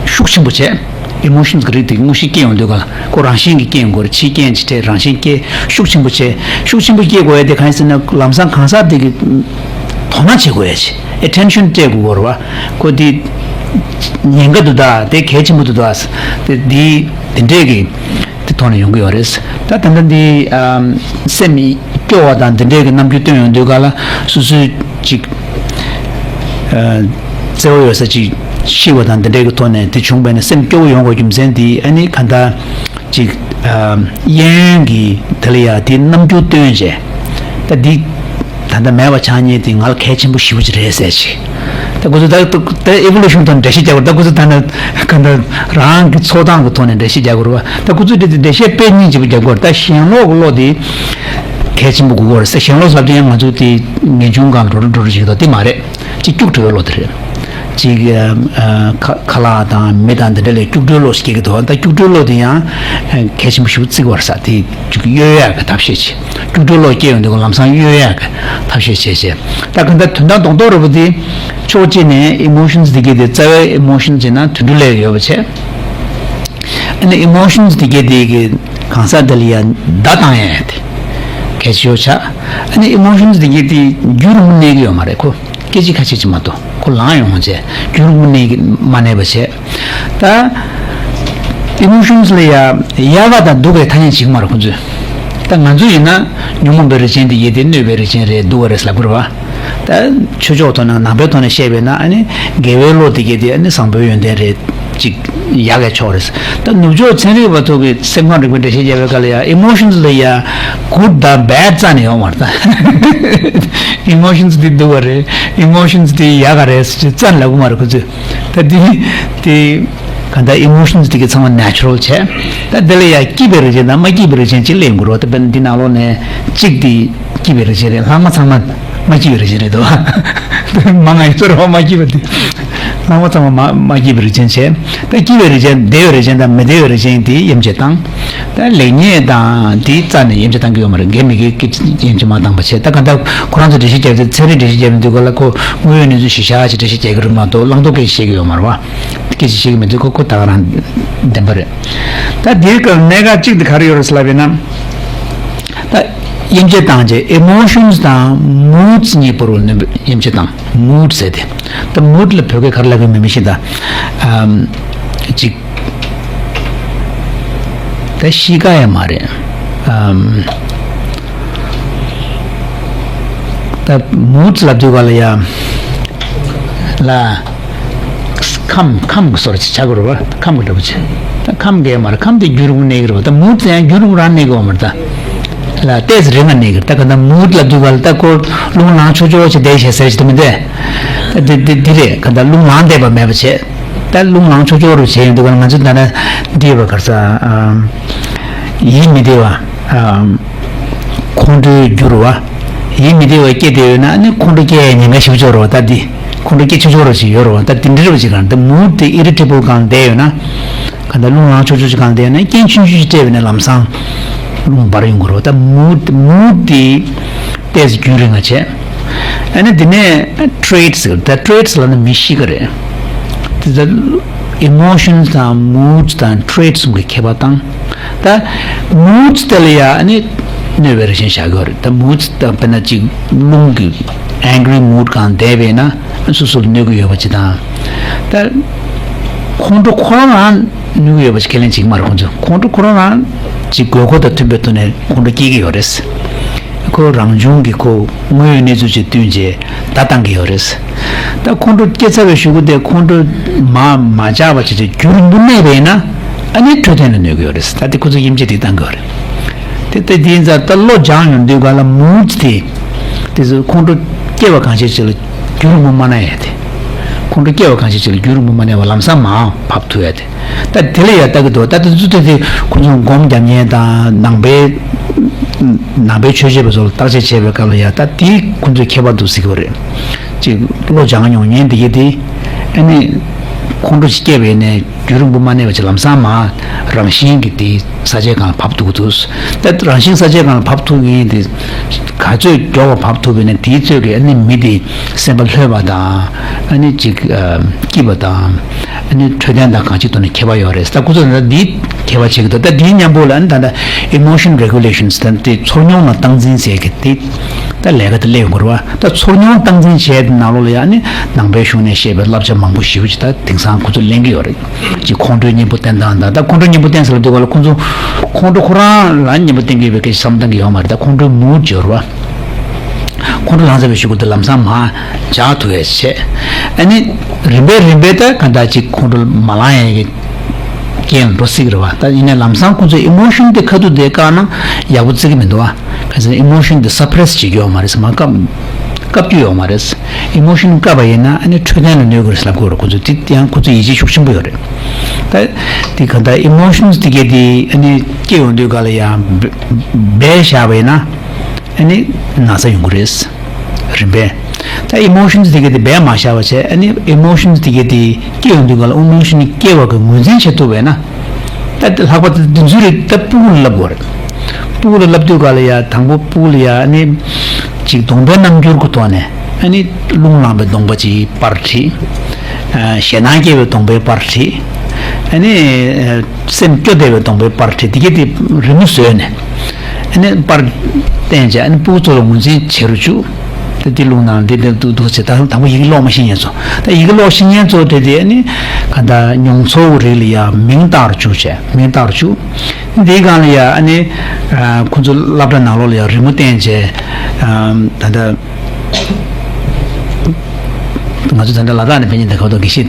ཤུགས་ཆེན་པོ་བྱས། emotions་གི་རིགས་དེ་དངོས་གཞི་སྐྱེ་ཡོང་དུས་ག་ལ་ཁོ་རང་བཞིན་གྱིས་སྐྱེ་ཡོང་གི་རེད། ཕྱིའི་རྐྱེན་ཅིག་སྤྲད། རང་བཞིན་སྐྱེ་ཤུགས་ཆེན་པོ་བྱས། ཤུགས་ཆེན་པོ་སྐྱེ་དགོས་ཡ་དེ་གང་ཡིན་ཟེར་ན་ལམ་སང་གང་ཟག་དེ་གིས་དོ་སྣང་བྱེད་དགོས་ཡ་ཅིག attention་སྤྲད་དགོས་ཀྱི་རེད་བ། ཁོ་དེ་ཉེན་ཁ་འདུག་ད། དེ་གལ་ཆེན་པོ་འདུག་ད། དེ་དེ་དེ་འདྲས་ཀྱི་དེ་ཐོག་ནས་ཡོང་གི་ཡོད་རེད། ད་ད་ལྟ་འདི་ཨམ་སེམས་སྐྱོ་བ་དང་འདི་འདྲས་ཀྱི་རྣམ་འགྱུར་སྟོན་ཡོང་དུས་ག་ལ་སོ་སོའི་ཅིག་ཨ་བརྩེ་བ་ཡོད་ས་ཅིག་ཤི་བ་དང་འདི་འདྲའི་གི་ཐོག་ནས་དེ་བྱུང་བས་ན་སེམས་སྐྱོ་བོ་ཡོང་དགོས་རྒྱུ་མཚན་དེ་ཨ་ནི་ག་འདྲ་ཅིག་ཨ་གཡས་གཡོན་གྱི་དེ་ལ་ཡ་དེ་རྣམ་འགྱུར་སྟོན་བྱས། ད་འདི་ད་ལྟ་མེད་པ་ཆགས་མཁན་དེ་ང་ལ་གལ་ཆེན་པོ་ཞེ་པོ་ཅིག་རེད་ཟེར་ཅིག་ད་ཁོ་ཚོ་ད་ད་evolution་ཐོག་ནས་འགྲེལ་བཤད་རྒྱག་པར། ད་ཁོ་ཚོ་ད་ནི་ག་འདྲ་རང་གི་ཚོར་སྟངས་ཀྱི་ཐོག་ནས་འགྲེལ་བཤད་རྒྱག་དགོས་རེད་བ། ད་ཁོ་ཚོས་དེ་འགྲེལ་བཤད་དཔེ་རྙིང་རྗེ་པོ་རྒྱག་དགོས་རེད། ད་ཞེན་ལོག་གི་བློ་དེ་གལ་ཆེན་པོ་དགོས་ཀྱི་རེད་ཟེར། ཞེན་ལོག་ཟེར་དུས་ཡང་ང་ཚོ་དེ་ངེས་འབྱུང་སྒང་འགྲོ་འགྲོ་འགྲོ་རེ་ཞིག་ད་དེ་མ་རེད། ཅིག་སྐྱུག་བྲོ་བའི་བློ་དེ་རེད། ཅིག་ཨ་ཨ་ཁ་ཁ་ལག་དང་མི་དང་འདི་འདྲ་ལ་སྐྱུག་བྲོའི་བློ་ཞིག་སྐྱེ་གི་འདུག་ད་སྐྱུག་བྲོའི་བློ་དེ་ཡང་ཨ་གལ་ཆེན་པོ་ཞིག་བརྩི་དགོས་རེད་ཟེར། དེ་ཅིག་གཡོལ་ཡག་གི་ཐབས་ཤེས་ཅིག་སྐྱུག་བྲོའི་བློ་སྐྱེ་ཡོང་དུས་ལམ་སང་གཡོལ་ཡག་གི་ཐབས་ཤེས་བྱས་བྱས། ད་ག་འདྲ་དོན་དག་རྡོག་རྡོག་རེད་པོ་དེ་ཕྱོགས་གཅིག་ནས་emotions་དེ་གྱད་དེ་རྩ་བའི་emotions་ཡིན་ན་དུད་འགྲོ་ལ་ཡོད་པ་བྱས། ཨ་ནི་emotions་དེ་གྱད་དེ་གི་གང་ཟག་དེ་ལ་ཡ་བརྡ་བཏང་ཡ་དེ་གལ་ཆེ་ཤོས་ཆགས། ཨ་ནི་emotions་དེ་གྱད་དེ་རྒྱུན་རིང་པོ་གནས་ཀྱི་ཡོད་མ་རེད། ཁོ་སྐད་ཅིག་ཁ་ཤས་ཅིག་མ་གཏོགས་ཁོ་ལངས་ཡོང་བྱས་རྒྱུན་རིང་པོ་གནས་ཀྱི་མ་གནས་པ་བྱས། ད་emotions་ལ་ཡ་ཡག་ག་དང་སྡུག་གའི་ཐ་སྙད་བྱེད་ཀྱི་མ་རེད་ཁོ་ཚོས། ད་ང་ཚོ་ཡིན་ན་ཉོན་མོངས་པའི་རིགས་ཅན་དེ་གྱད་དེ་གནོད་པའི་རིགས་ཅན་རེད། སྡུག་པ་རེད་ལབ་ཀྱི་རེད་བ། ད་ཆོས་ཕྱོགས་ཐོག་ནས་ནང་པའི་ཐོག་ནས་བཤད་པས་ན་ཨ་ནི་དགེ་བའི་བློ་དེ་གྱད་དེ་ཨ་ནི་བཟང་པོའི་ཡོན་ཏན་རེད། ཅིག་ཡག་གི་ཕྱོགས་རེད། ད་ནུབ་ཕྱོགས་ཚན་རིག་པ་ཚོ་གིས་སེམས་ཁམས་རིག་པའི་འགྲེལ་བཤད་བརྒྱབ་པའི་སྐབས་ལ་ཡང་emotions་ལ་ཡང་good་དང་bad་རྩ་ནས་ཡོད་མ་རེད་ད། emotions་དེ་སྡུག་པ་རེད། emotions་དེ་ཡག་ག་རེད་ཟེར་རྩ་ནས་ལབ་གི་མ་རེད་ཁོ་ཚོས། ད་དེ་དེ་ག་འདྲ་emotions་དེ་གྱད་ཚང་མ་natural་བྱས། ད་དེ་ལ་ཡང་སྐྱིད་པའི་རིགས་ཅན་དང་མ་སྐྱིད་པའི་རིགས་ཅན་ཅིག་སླེབས་ཡོང་གི་རེད་བ། ད་དཔེར་ན་འདི་ནང་ལོགས་ནས་གཅིག་དེ་སྐྱིད་པའི་རིགས་ཅན་རེད། ལྷག་མ་ཚང་མ་མ་སྐྱིད་པའི་རིགས་ཅན་རེད་དོ། མ་ང་ཡི་ཚོར་བ་མ་སྐྱིད་པ་དེ། ལྷག་མ་ཚང་མ་མ་མ་སྐྱིད་པའི་རིགས་ཅན་བྱས། ད་སྐྱིད་པའི་རིགས་ཅན་བདེ་བའི་རིགས་ཅན་དང་མི་བདེ་བའི་རིགས་ཅན་དེ་དབྱེ་འབྱེད་བཏང་། ད་ལེགས་ཉེས་དང་དེའི་རྩ་ནས་དབྱེ་འབྱེད་བཏང་གི་ཡོད་མ་རེད། དགེ་མི་དགེ་སྐད་དབྱེ་འབྱེད་མ་བཏང་པ་བྱས། ད་ག་ད་ཁོ་རང་ཚོ་འགྲེལ་བཤད་རྒྱབ་དུས་ཚན་རིག་འགྲེལ་བཤད་རྒྱབ་ཡོང་དུས་ག་ལ་ཁོ་དངོས་ཡོད་གནས་ཚུལ་གཞི་བཞག་ཅིག་འགྲེལ་བཤད་རྒྱག་གི་རེད་མ་གཏོགས་བླང་དོར་སྐད་ཆ་བཤད་ཀྱི་ཡོད་མ་རེད་བ། སྐད་ཆ་བཤད་ཀྱི་མི་འདུག་ཁོ་ཁོ་ད་ག་རང་བདེན་པ་རེད། ད་དེའི་སྐབས་གནད་འགག་གཅིག་དེ་ག་རེ་ཡོད་རེད་ཟེར་ལབ་ཡིན་ན། ད་དབྱེ་འབྱེད་བཏང་རྗེས་emotions་དང་moods་གཉིས་བར་དུ་དབྱེ་འབྱེད་བཏང་། mood་ཟེར་ཏེ། ད་mood་ལ་བོད་སྐད་ག་རེ་ལབ་ཀྱི་མིན་མི་ཤེས་ད། ཨམ་ཅིག་ད་གཤིས་ཀ་ཡང་མ་རེད། ཨམ་ད་moods་ལབ་དུས་ག་ལ་ཡ་ལ། ཁམས་ཁམས་ཀྱི་བཟོ་འདྲ་ཅིག་ཆགས་ཀྱི་རེད་བ། ཁམས་ཀྱི་འདྲ་པོ་ཅིག་ད་ཁམས་ཀྱི་མ་རེད། ཁམས་དེ་རྒྱུན་རིང་པོ་གནས་ཀྱི་རེད་བ། ད་mood་དེ་ཡང་རྒྱུན་རིང་པོ་རང་གནས་ཀྱི་ཡོད་མ་རེད་ད། ལ་ཏོག་ཙམ་རིང་ང་གནས་ཀྱི་རེད། ད་ག་ད་mood་ལབ་དུས་ག་ལ་ད་ཁོ་རླུང་ལངས་ཆོག་ཆོག་བྱས་བསྡད་བྱས་ཟེར་གྱི་འདུག་མི་འདུག་ད་དེ་དེ་དེ་རེད། ག་ད་རླུང་ལངས་བསྡད་པ་མེད་པ་བྱས། ད་རླུང་ལངས་ཆོག་ཆོག་རུ་བྱས་ཡོང་དུས་ག་ལ་ང་ཚོ་ད་ནི་འདི་ཡོད་པ་ག་རེ་ཟེར། ཨམ་ཡིད་མི་བདེ་བ། ཨམ་ཁོང་ཁྲོའི་རྒྱུ་རུ་བ། ཡིད་མི་བདེ་བ་སྐྱེས་བསྡད་ཡོད་ན་ནི་ཁོང་ཁྲོ་སྐྱེ་ཡའི་ཉེན་ཁ་ཞེ་པོ་ཅིག་ཡོད་རེད་བ། ད་འདི་ཁོང་ཁྲོ་སྐྱེ་ཆོག་ཆོག་རུ་ཞིག་ཡོད་རེད་བ། ད་འདི་འདྲ་རུ་ཅིག་གང་ད་mood་དེ་irritable་སྒང་བསྡད་ཡོད་ན། གང་ལྟར་རླུང་ལངས་ཆོག་ཆོག་ཅིག་སྒང་བསྡད་ཡོད་ན་རྐྱེན་ཆུང་ཆུང་ཞིག་སྤྲད་པ་ཡིན་ན་ལམ་སང་རླུང་འབར་ཡོང་གི་རེད་བ། ད་mood mood་དེ་ཏོག་ཙམ་རྒྱུན་རིང་ང་བྱས། ཨ་ནི་དེ་ནས་traits་ཟེར། ད་traits་ལབ་ན་མི་གཤིས་ཀ་རེད། དེ་ད་ ཨི་མོ་ཤན་དང་མུ་ཌི་དང་ཊེ་རེ་ཊི་གསུམ་གྱི་ཁྱད་པར་དང་། ད་མུ་ཌི་དེ་ལ་ཡང་ཨ་ནི་གནོད་པའི་རང་བཞིན་བཞག་གི་ཡོད་རེད། ད་མུ་ཌི་དང་དཔེར་ན་ཅིག་རླུང་གི་ཨེང་གི་རི་མུ་ཌི་སྒང་བསྡད་པས་ན་སོ་སོ་ལ་གནོད་ཀྱི་ཡོད་པ་ཅིག་དང་། ད་ཁོང་ཁྲོ་ཁོ་རང་རང་གནོད་ཀྱི་ཡོད་པ་ཅིག་ཁས་ལེན་བྱེད་ཀྱི་མ་རེད། ཁོང་ཚོས་ཁོང་ཁྲོ་ཁོ་རང་རང་ཅིག་དགོས་མཁོ་དང་མཐུན་པའི་ཐོག་ནས་ཁོང་ཁྲོ་སྐྱེ་གི་ཡོད་རེད། ཁོ་རང་བྱུང་གི་ཁོ་དངོས་ཡོད་གནས་ཚུལ་ཅིག་བསྟུན་བྱས་བརྡ་བཏང་གི་ཡོད་རེད། ད་ཁོང་ཁྲོ་སྐྱེ་ཚར་བའི་གཞུག་གུ་དེ་ཁོང་ཁྲོ་མར་མ་ཆག་པ་བྱས་ཏེ་རྒྱུན་རིང་པོ་གནས་པས་ན་ཨ་ནི་འཕྲོད་བསྟེན་ལ་གནོད་ཀྱི་ཡོད་རེད། ད་དེ་ཁོ་ཚོས་དབྱེ་འབྱེད་དེ་བཏང་གི་ཡོད་རེད། དེ་ལྟ་དེ་ཡིན་ཙང་ད་བློ་སྦྱངས་ཡོང་དུས་ག་ལ་མུ་ཌི་དེ་དེ་ཚོ་ཁོང་ཁྲོ་སྐྱེ་བ་གང་ཤེས་ཅིག་ལ་རྒྱུན་རིང་པོ་མ་གནས་ཡ་དེ། ཁོང་ཁྲོ་སྐྱེ་བ་གང་ཤེས་ཅིག་ལ་རྒྱུན་རིང་པོ་མ་གནས་པ་ལམ་སང་མར་བབས་ཐུབ་ཡ་དེ། ད་དེ་ལ་ཡ་ལྟ་གི་འདུག་ད་དེ་ཚོ་དེ་དེ་ཁོ་ཚོ་སྒོམ་རྒྱབ་མཁན་དང་ནང་པའི་ནང་པའི་ཆོས་བྱེད་པ་ཚོ་ལ་བརྟག་དཔྱད་བྱེད་པའི་སྐབས་ལ་ཡ་ད་དེ་ཁོ་ཚོའི་ཁྱད་པར་འདུག་ཟེར་གི་རེད། ཅིག་བློ་སྦྱང་མྱོང་མཁན་དེ་གས་དེ་ཨ་ནི་ཁོང་ཁྲོ་ཞིག་སྐྱེས་པ་ཡིན་ནའི་རྒྱུན་རིང་པོ་མ་གནས་པ་ཅིག་ལམ་སང་མར་རང་བཞིན་གྱིས་དེ་ས་ཆའི་སྒང་ལ་བབས་ཐུབ་ཀྱི་འདུག་ད་རང་བཞིན་ས་ཆའི་སྒང་ལ་བབས་ཐུབ་མཁན་དེ་ག་ཚོད་མགྱོགས་པ་བབས་ཐུབ་པ་ཡིན་ན་དེའི་ཚོད་ཀྱིས་ཨ་ནི་མི་དེ་སེམས་པ་ལྷོད་པ་དང་ཨ་ནི་ཅིག་ཨ་སྐྱིད་པ་དང་། ཨ་ནི་འཕྲོད་བསྟེན་དང་གང་ཅིའི་ཐོག་ནས་ཁྱད་པར་ཡོད་རེད། ད་ཁོ་ཚོ་ད་འདིའི་ཁྱད་པར་ཕྱེ་གི་འདུག་ད་འདིའི་མཉམ་པོ་ལ་ཨ་ནི་ད་ལྟ་ཨི་མོ་ཤན་རེ་གུ་ལེ་ཤན་ཟེར་ད་དེ་ཚོར་མྱོང་ལ་སྟངས་འཛིན་ཟེར་གི་དེ་ད་ལས་ཀ་དེ་སླེབས་ཡོང་གི་རེད་བ། ད་ཚོར་མྱོང་སྟངས་འཛིན་བྱས་དེ་ནང་ལོགས་ལ་ཡ་ཨ་ནི་ནང་པའི་གཞུང་ནས་བཤད་པའི་བསླབ་བྱ་མང་པོ་ཞེ་པོ་ཅིག་ད་དེང་སང་ཁོ་ཚོ་ལེན་གི་ཡོད་རེད། ཅིག་ཁོང་ཁྲོའི་གཉེན་པོ་བསྟེན་སྟངས་དང་། ད་ཁོང་ཁྲོའི་གཉེན་པོ་བསྟེན་ཟེར་ལབ་དུས་ག་ལ་ཁོ་ཚོ་ཁོང་ཁྲོ་ཁོ་རང་ལ་གཉེན་པོ་བསྟེན་གི་ཡོད་པའི་སྐད་ཆ་བསམ་བཏང་གི་ཡོད་མ་རེད། ད་ཁོང་ཁྲོའི་མུ་ཌི་ཡོད་རེད་བ། ཁོང་ཁྲོ་ལངས་ཚར་བའི་གཞུག་གུ་དེ་ལམ་སང་མར་འཇགས་ཐུབ་ཡས་བྱས། ཨ་ནི་རིམ་པས་རིམ་པས་ད་ག་འདྲ་ཅིག་ཁོང་ཁྲོ་མ་ལངས་ཡས་ཀྱི་རྐྱེན་ལ་འགྲོ་སྲིད་ཀྱི་རེད་བ། ད་ཡིན་ནའི་ལམ་སང་ཁོང་ཚོའི་ཨི་མོ་ཤན་དེ་ཁ་ཐུག་དེ་བཀག་ན་ཡག་པོ་བརྩི་གི་མི་འདུག་བ། ག་ཚོད་ཨི་མོ་ཤན་དེ་སབ་པ་རེ་སི་བྱེད་རྒྱུ་ཡོད་མ་རེད། མར་བཀག་བཀག་རྒྱུ་ཡོད་མ་རེད། ཨི་མོ་ཤན་བཀག་པ་ཡིན་ན་ཨ་ནི་འཕྲོད་བསྟེན་ལ་གནོད་ཀྱི་རེད་ལབ་ཀྱི་ཡོད་རེད། ཁོང་ཚོ་དེ་ཡང་ཁོང་ཚོ་ཡིད་ཆེས་ཤུགས་ཆེན་པོ་ཡོད་རེད། ད་དེ་ག་འདྲ་ཨི་མོ་ཤན་དེ་གས་དེ་ཨ་ནི་སྐྱེ་ཡོང་དུས་ག་ལ་ཡང་སྦས་བཞག་པ་ཡིན་ན། ཨ་ནི་ན་ཚ་ཡོང་གི་རེད། རིམ་པས། ད་ཨི་མོ་ཤན་དེ་གས་དེ་སྦས་མ་བཞག་པ་བྱས། ཨ་ནི་ཨི་མོ་ཤན་དེ་གས་དེ་སྐྱེ་ཡོང་དུས་ག་ལ་ཨི་མོ་ཤན་སྐྱེ་བ་གི་ངོས་འཛིན་བྱེད་ཐུབ་པས་ན། ད་ལྷག་པར་དུ་དེ་ཚོ་རེད། ད་ཕྲུ་གུ་ལ་ལབ་དགོས་རེད། ཕྲུ་གུ་ལ་ལབ་དུས་ག་ལ་ཡ་དང་པོ་ཕྲུ་གུ་ལ་ཡ་ཨ་ནི་ཅིག་གདོང་པའི་རྣམ་འགྱུར་གྱི་ཐོག་ནས་ཨ་ནི་རླུང་ལངས་པའི་གདོང་པ་ཅིག་པར་བྲིས། ཨ་ཞེད་སྣང་སྐྱེ་བའི་གདོང་པའི་པར་བྲིས། ཨ་ནི་སེམས་སྐྱོ་བདེ་བའི་གདོང་པའི་པར་བྲིས། དེ་གས་དེ་རི་མོ་བཟོས་ནས་ཨ་ནི་པར་བསྟན་བྱས། ཨ་ནི་ཕྲུ་གུ་ཚོ་ལ་ངོས་འཛིན་བྱེད་རུ་བཅུག་དེ་དེ་རླུང་ནང་འདི་འདི་འདུག་འདུག་ཟེར། ད་དང་པོ་ཡི་གེ་ཀློག་མ་ཤེས་མཁན་ཚོ། ད་ཡི་གེ་ཀློག་ཤེས་མཁན་ཚོ་དེ་དེ་ཨ་ནི་ག་འདྲ་མྱོང་ཚོར་རིགས་ལ་ཡ་མིང་བཏགས་རུ་བཅུག་བྱས། མིང་བཏགས་རུ་བཅུག་འདིའི་སྒང་ལ་ཡ་ཨ་ནི་ཁོ་ཚོ་སློབ་གྲྭ་ནང་ལོགས་ལ་ཡ་རི་མོ་བསྟན་བྱས། ད་ལྟ་ང་ཚོ་ད་ལྟ་ལ་དྭགས་ནས་ཕེབས་མཁན་དེ་ཁ་ཐོག་དགེ་བཤེས་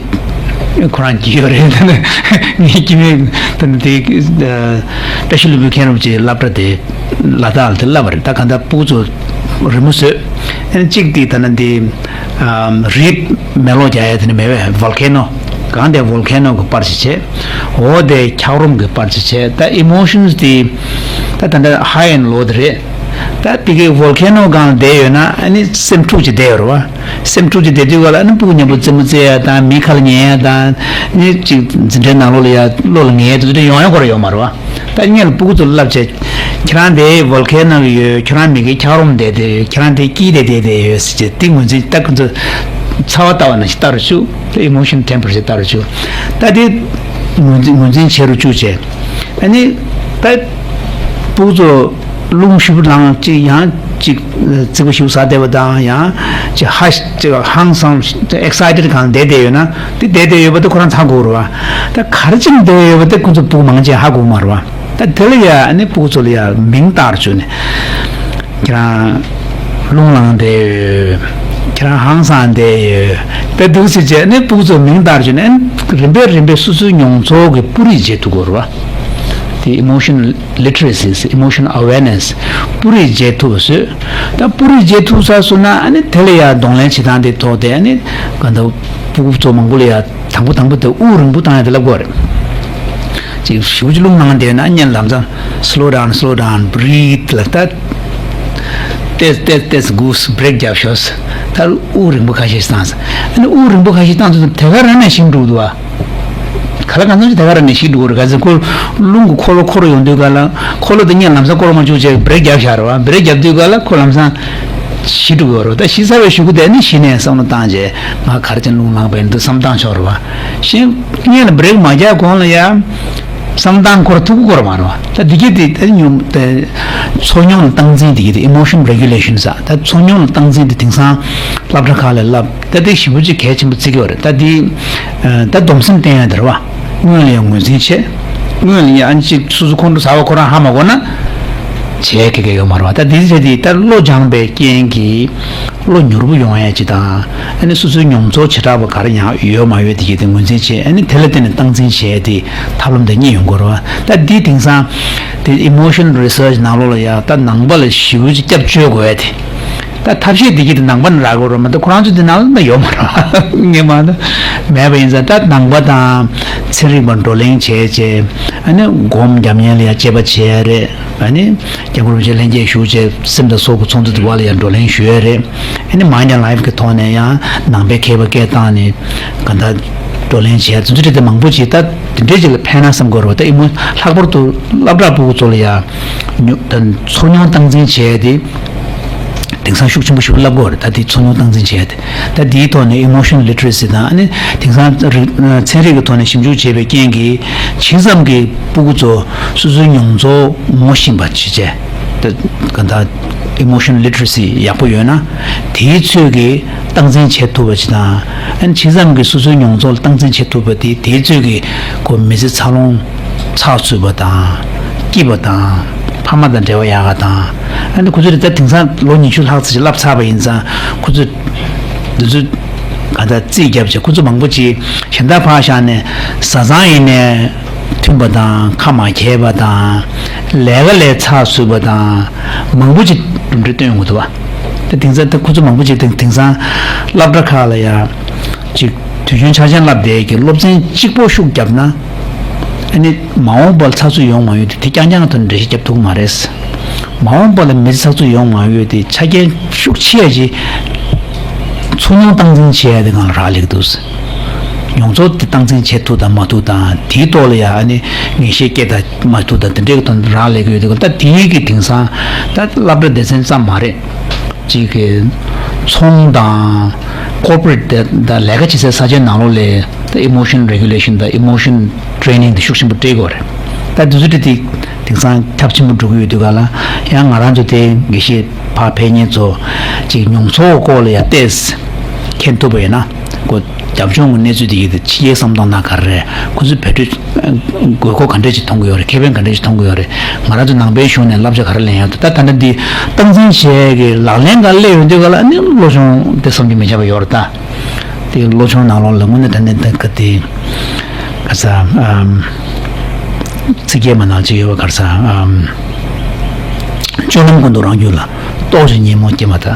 ཁོ་རང་གིས་ཡོད་རེད། ད་ནི་ངའི་སྐྱེ་དམན་ད་ནི་དེ་བཀྲ་ཤིས་ལྷུན་པོའི་མཁན་རིན་པོ་ཆེའི་སློབ་གྲྭ་དེ་ལ་དྭགས་ལ་དེ་བསླབས་པ་རེད། ད་ག་འདྲ་ཕྲུ་གུ་ཚོ་རི་མོ་བཟོས། ཨ་ནི་གཅིག་དེ་ད་ནི་འདི་རི་མེ་ལོང་རྒྱག་ཡ་དེ་ནི་མེད་པས། ཝོལ་ཁེ་ནོ། གངས་དེ་ཝོལ་ཁེ་ནོ་གི་པར་ཅིག་བྱས། འོ་དེ་འཁྱགས་རོམ་གི་པར་ཅིག་བྱས། ད་ཨི་མོ་ཤན་དེ་ད་ད་ལྟ་ཧའི་ཨེན་ལོ་དེ་རེད། ད་དེ་གི་ཝོལ་ཁེ་ནོ་སྒང་བསྡད་ཡོད་ན་ཨ་ནི་སེམས་འཁྲུག་ཅིག་བསྡད་ཡོད་རེད་བ། སེམས་འཁྲུག་ཅིག་བསྡད་དུས་ག་ལ་ཨ་ནི་ཕྲུ་གུ་མཉམ་པོ་རྩེད་མོ་རྩེ་ཡ་དང་། མི་ཁ་ལ་ཉན་ཡ་དང་། ཨ་ནི་ཅིག་འཛིན་གྲྭའི་ནང་ལོགས་ལ་ཡ་བློ་ལ་ངེས་དུ་དེ་ཡོང་ཡ་སྐོར་ཡོད་མ་རེད་བ། ད་སྔོན་ལ་ཕྲུ་གུ་ཚོ་ལ་བསླབ་བྱས། ཁྱེད་རང་དེ་ཝོལ་ཁེ་ནོ་ཡོད། ཁྱེད་རང་མི་གི་འཁྱགས་རོམ་བསྡད་དེ་ཡོད། ཁྱེད་རང་དེ་སྐྱིད་དེ་བསྡད་དེ་ཡོད་ཟེར་བྱས། དེ་ངོས་འཛིན་ད་ཁོ་ཚོ་ཚ་བ་ལྟ་བ་ནང་བཞིན་ལྟ་རུ་བཅུག་ད་ཨི་མོ་ཤན་ཊེམ་པར་ཅར་ལྟ་རུ་བཅུག་ད་དེ་ངོས་འཛིན་ངོས་འཛིན་བྱེད་རུ་བཅུག་བྱས། ཨ་ནི་ད་ཕྲུ་གུ་ཚོ་རླུང་ཞིབ་ལངས་ཅིག་ཡང་ཅིག་རྩིག་པ་ཞིབ་ཟ་བསྡད་པ་དང་། ཡང་ཅིག་ཧ་ཅིག་ཧང་སང་ཨེག་སའི་ཊེཌ་གང་བསྡད་བསྡད་ཡོད་ན། དེ་བསྡད་བསྡད་ཡོད་པ་དེ་ཁོ་རང་ཚ་དགོས་རེད་བ། ད་ག་རེ་བྱས་ནས་བསྡད་ཡོད་པ་དེ་ཁོ་ཚོ་ཕྲུ་གུ་མང་ཆེ་ཧ་གོ་མ་རེད་བ། ད་དེ་ལ་ཡ་ཨ་ནི་ཕྲུ་གུ་ཚོ་ལ་ཡ་མིང་བཏགས་བཅུག་ནས། ཁྱེད་རང་རླུང་ལངས་བསྡད་ཡོད། ཁྱེད་རང་ཧང་སང་བསྡད་ཡོད། དེ་འདུག་སེ་བྱས་ནས་ཕྲུ་གུ་ཚོ་མིང་བཏགས་བཅུག་ནས། ཨ་ནི་རིམ་པས་རིམ་པས་སོ་སོའི་མྱོང་ཚོར་གྱི་སྤུ་རིས་འབྱེད་ཐུབ་དགོས་རེད་བ། དེ་emotional literacy, emotional awareness སྤུ་རིས་འབྱེད་ཐུབ་པ་བཟོས། ད་སྤུ་རིས་འབྱེད་ཐུབ་ཚར་སོང་ན་ཨ་ནི་དེ་ལ་ཡ་གདོང་ལེན་བྱེད་སྟངས་དེ་ཐོག་དེ་ཨ་ནི་ག་འདྲ་ཕྲུ་གུ་ཚོ་མང་པོ་ལ་ཡ་དང་པོ་དང་པོ་དེ་དབུགས་རིང་པོ་བཏང་ཡ་དེ་ལབ་དགོས་རེད། ཅིག་ཞེ་པོ་ཅིག་རླུང་ལངས་བསྡད་ན་སྔོན་ལམ་སང་slow down, slow down, breathe ལབ། ད་ཏོག་ཙམ་ཏོག་ཙམ་ཏོག་ཙམ་སྒུག་བྷི་རེག་རྒྱབ་ཤོག་ད་དབུགས་རིང་པོ་ཁ་ཤས་ཤིག་བཏང་ཟེར། ཨ་ནི་དབུགས་རིང་པོ་ཁ་ཤས་བཏང་དུས་དེ་ག་རང་ནས་ཞིག་འགྲོ་འདུག་བ། ག་ལ་གང་འཚམ་ཞིག་དེ་ག་རང་ནས་ཞིག་འགྲོ་གི་རེད། ག་ཚོད་ཁོ་རླུང་གི་འཁོར་ལོ་འཁོར་ཡོང་དུས་ག་ལ་འཁོར་ལོ་དེ་སྔོན་ལམ་སང་བསྐོར་མ་བཅུག་བྱས་བྷི་རེག་རྒྱབ་བཞག་རེད་བ། བྷི་རེག་རྒྱབ་དུས་ག་ལ་ཁོ་ལམ་སང་ ཤི་འགྲོ་གི་ཡོད་རེད། ད་ཤི་ཚར་བའི་གཞུག་གུ་དེ་ནི་གཞི་ནས་བསམ་བློ་བཏང་རྗེས་ང་ག་རེ་བྱས་ན་རླུང་ལངས་པ་ཡིན་འདུག་བསམ་བཏང་ཆོག་རེད་བ། གཞན་སྔོན་ལ་བྷི་རེག་མ་རྒྱག་གོང་ལ་ཡ། བསམ་བཏང་ཁོ་ར་ཐུག་གོ་ར་མ་རེད་བ། ད་འདི་གི་དེ་ད་ཉུང་དེ་ཚོར་མྱོང་ལ་སྟངས་འཛིན་འདི་གི་དེ་emotion regulation ཟེར། ད་ཚོར་མྱོང་ལ་སྟངས་འཛིན་དེ་དེང་སང་སློབ་གྲྭ་ཁག་ལ་བསླབ་ད་དེ་ཞེ་པོ་ཅིག་གལ་ཆེན་པོ་བརྩི་གི་ཡོད་རེད། ད་དེ་ད་སྡོམ་སེམས་བསྟེན་ཡ་དེ་རེད་བ། སྔོན་ལ་ཡང་ངོས་འཛིན་བྱེད། སྔོན་ལ་ཡང་ཨ་ནི་ཅིག་སོ་སོ་ཁོང་ཁྲོ་ཟ་བ་ཁོ་རང་ཧ་མ་གོ་ན། བྱེད་མཁན་གང་ཡང་ཡོད་མ་རེད་བ། ད་དེ་ཚེ་དེ་ད་བློ་སྦྱངས་པའི་རྐྱེན་གྱིས་བློ་མྱུར་པོ་ཡོང་ཡ་ཅིག་དང་། ཨ་ནི་སོ་སོའི་མྱོང་ཚོར་བྱེ་བྲག་པ་ག་རེ་ཡང་ཡོད་མ་ཡོད་དེ་གྱིས་དེ་ངོས་འཛིན་བྱེད། ཨ་ནི་དེ་ལ་བརྟེན་ནས་སྟངས་འཛིན་བྱེད་ཡ་དེ་ཐབས་ལམ་དེ་གཉིས་ཡོང་གི་རེད་བ། ད་འདི་དེང་སང་དེ་emotion research ནང་ལོགས་ལ་ཡ་ད་ནང་པ་ལ་ཞེ་པོ་ཅིག་སྐྱབས་བཅོལ་དགོས་ཡ་དེ། ད་ཐབས་ཤེས་འདི་གྱིས་དེ་ནང་པ་ནས་རག་གི་རེད་མ་གཏོགས་ཁོ་རང་ཚོ་དེ་ནང་ལ་ད་ཡོད་མ་རེད། ངས་མ་ད་མེད་པ་ཡིན་ཙང་ད་ནང་པ་དང་ཚན་རིག་པ་བགྲོ་གླེང་བྱས་བྱས། ཨ་ནི་སྒོམ་རྒྱབ་གཉེར་ལ་ཡང་དཔྱད་པ་བྱས་རེད། ཨ་ནི་སྐྱབས་མགོན་རིན་པོ་ཆེ་ལྷན་རྒྱས་བཞུགས་བྱས་སེམས་དང་སྲོག་གི་ཚོགས་འདུ་དེ་བ་ལ་ཡང་བགྲོ་གླེང་ཞུས་ཡ་རེད། ཨ་ནི་Mind and Life གི་ཐོག་ནས་ཡང་ནང་པའི་མཁས་པ་སྐད་བཏང་ནས་གང་ལྟར་བགྲོ་གླེང་བྱས་དེ་ཚོ་རེད། དེ་མང་པོ་ཅིག་ད་དེ་འདྲས་ཅིག་ལ་ཕན་ན་བསམ་གི་རེད་བ། ད་ཨི་མོ་ལྷག་པར་དུ་སློབ་གྲྭ་ཕྲུ་གུ་ཚོ་ལ་ཡང་ད་ཚོར་མྱོང་སྟངས་འཛིན་བྱས་ཏེ། དེང་སང་ཤུགས་ཆེན་པོ་ཞིག་བསླབ་དགོས་རེད། ད་དེ་ཚོར་མྱོང་སྟངས་འཛིན་བྱས་ཏེ། ད་དེའི་ཐོག་ནས་emotion literacy དང་ཨ་ནི་དེང་སང་རི་ཚན་རིག་གི་ཐོག་ནས་ཞིབ་འཇུག་བྱས་པའི་རྐྱེན་གྱིས་ཇི་ཙམ་གྱི་ཕྲུ་གུ་ཚོ་སོ་སོའི་མྱོང་ཚོར་ངོ་ཤེས་པ་བྱེད་བྱས། ད་ག་ད་emotion literacy ཡག་པོ་ཡོད་ན། དེའི་ཚོད་ཀྱིས་སྟངས་འཛིན་བྱེད་ཐུབ་པ་ཅིག་དང་། ཨ་ནི་ཇི་ཙམ་གྱིས་སོ་སོའི་མྱོང་ཚོར་ལ་སྟངས་འཛིན་བྱེད་ཐུབ་པ་དེ་དེའི་ཚོད་ཀྱིས་ཁོ་མི་ཚེ་འཚར་ལོངས་ཚགས་ཚུད་པ་དང་། སྐྱིད་པ་དང་། ཕ་མ་དང་འབྲེལ་བ་ཡག་ག་དང་། ཨ་ནི་ཁོ་ཚོ་རེ་ད་དེང་སང་ལོ་ཉི་ཤུ་ལྷག་ཙམ་ཞིག་བསླབས་ཚར་བ་ཡིན་ཙང་ཁོ་ཚོ་འདི་ཚོ་ག་ད་རྩིས་བརྒྱབ་བྱས་ཁོ་ཚོ་མང་པོ་ཅིག་གཞན་དག་ཕར་བཞག་ནས་བཟའ་ཚང་ཡིན་ནའི་མཐུན་པ་དང་ཁ་མ་འཁྱལ་བ་དང་། ལས་ཀ་ལས་ཚགས་ཚུད་པ་དང་མང་པོ་ཅིག་གྲུབ་འབྲས་སྟོན་ཡོང་གི་འདུག་བ། ད་དེང་སང་ད་ཁོ་ཚོ་མང་པོ་ཅིག་དེང་དེང་སང་སློབ་གྲྭ་ཁག་ལ་ཡང་ཅིག་དུས་རྒྱུན་ཆ་ཆེན་བསླབ་བསྡད་ཀྱི་སློབ་ཚན་གཅིག་པོ་ཤུགས་བརྒྱབ་ན། ཨ་ནི་མ་འོངས་པར་ཚགས་ཚུད་ཡོང་མ་ཡོང་དེ་དེ་རྐྱང་རྐྱང་ཐོག་ནས་འགྲེལ་བཤད་རྒྱབ་ཐུབ་ཀྱི་མ་རེད། མ་འོངས་པ་ལ་མི་ཚེ་ཚགས་ཚུད་ཡོང་མ་ཡོང་དེ་ཆ་རྐྱེན་ཤུགས་ཆེ་ཡ་ཅིག་ཚོར་མྱོང་སྟངས་འཛིན་བྱེད་ཡ་དེ་སྒང་ལ་རག་ལས་ཀྱི་འདུག་མྱོང་ཚོར་དེ་སྟངས་འཛིན་བྱེད་ཐུབ་དང་མ་ཐུབ་དང་དེའི་ཐོག་ལ་ཡ་ཨ་ནི་ངེས་ཤེས་སྐྱེ་དང་མ་ཐུབ་དང་དེ་འདྲའི་ཐོག་ནས་རག་ལས་ཀྱི་ཡོད་དེ་ད་དེའི་གི་དེང་སང་ད་སློབ་གྲྭ་སྡེ་ཚན་ཙམ་མ་རེད། ཅིག་གི་ཚོང་དང་corporate དེ་དང་ལས་ཀ་བྱེད་སའི་ས་ཆའི་ནང་ལོགས་ལ་ད་emotion regulation དང་emotion training དེ་ཤུགས་ཆེན་པོ་སྤྲད་དགོས་རེད། ད་དེ་ཚོ་དེ་དེ་དེང་སང་ཁྱབ་ཆེན་པོ་འགྲོ་གི་ཡོད་དུས་ག་ལ་ཡང་ང་རང་ཚོ་དེ་དགེ་བཤེས་ཕར་ཕེབས་མཁན་ཚོ་ཅིག་མྱོང་ཚོར་སྐོར་ལ་ཡང་ཏོག་ཙམ་མཁྱེན་ཐུབ་པ་ཡིན་ན་ཁོ་རྒྱབ་ལྗོངས་ཀྱི་གནས་ཚུལ་དེ་ཡིན་ཏེ་ཕྱི་རྒྱལ་བསམ་སྟངས་དང་ག་རེ་རེད། ཁོ་ཚོས་བེད་སྤྱོད་དགོས་མཁོ་ག་འདྲས་ཅིག་མཐོང་གི་ཡོད་རེད། ཁེ་ཕན་ག་འདྲས་ཅིག་མཐོང་གི་ཡོད་རེད། ང་རང་ཚོ་ནང་པའི་གཞུང་ནས་བསླབ་བྱ་ག་རེ་ལེན་ཡག་འདུག་ད་ད་ལྟ་འདི་སྟངས་འཛིན་བྱེད་ཡས་ཀྱི་ལག་ལེན་ག་སླེབས་ཡོང་དུས་ག་ལ་ཨ་ནི་བློ་སྦྱོང་དེ་བསམ་གྱིས་མི་ཁྱབ་པ་ཡོད་རེད་ད། དེ་བློ་སྦྱོང་ནང་ལོགས་ལ་དངོས་གནས་དྲང་གནས་ད་ག་དེ་ག་ས་ཨམ། ཚིག་རྒྱན་མ་ནང་ཅིག་ཡོད་པ་ག་ས་ཨམ། སྤྱོད་ལམ་ཀུན་ཏུ་རང་རྒྱུད་ལ། རྟོག་ཅིང་ཉོན་མོངས་སྐྱེས་མ་ཐག་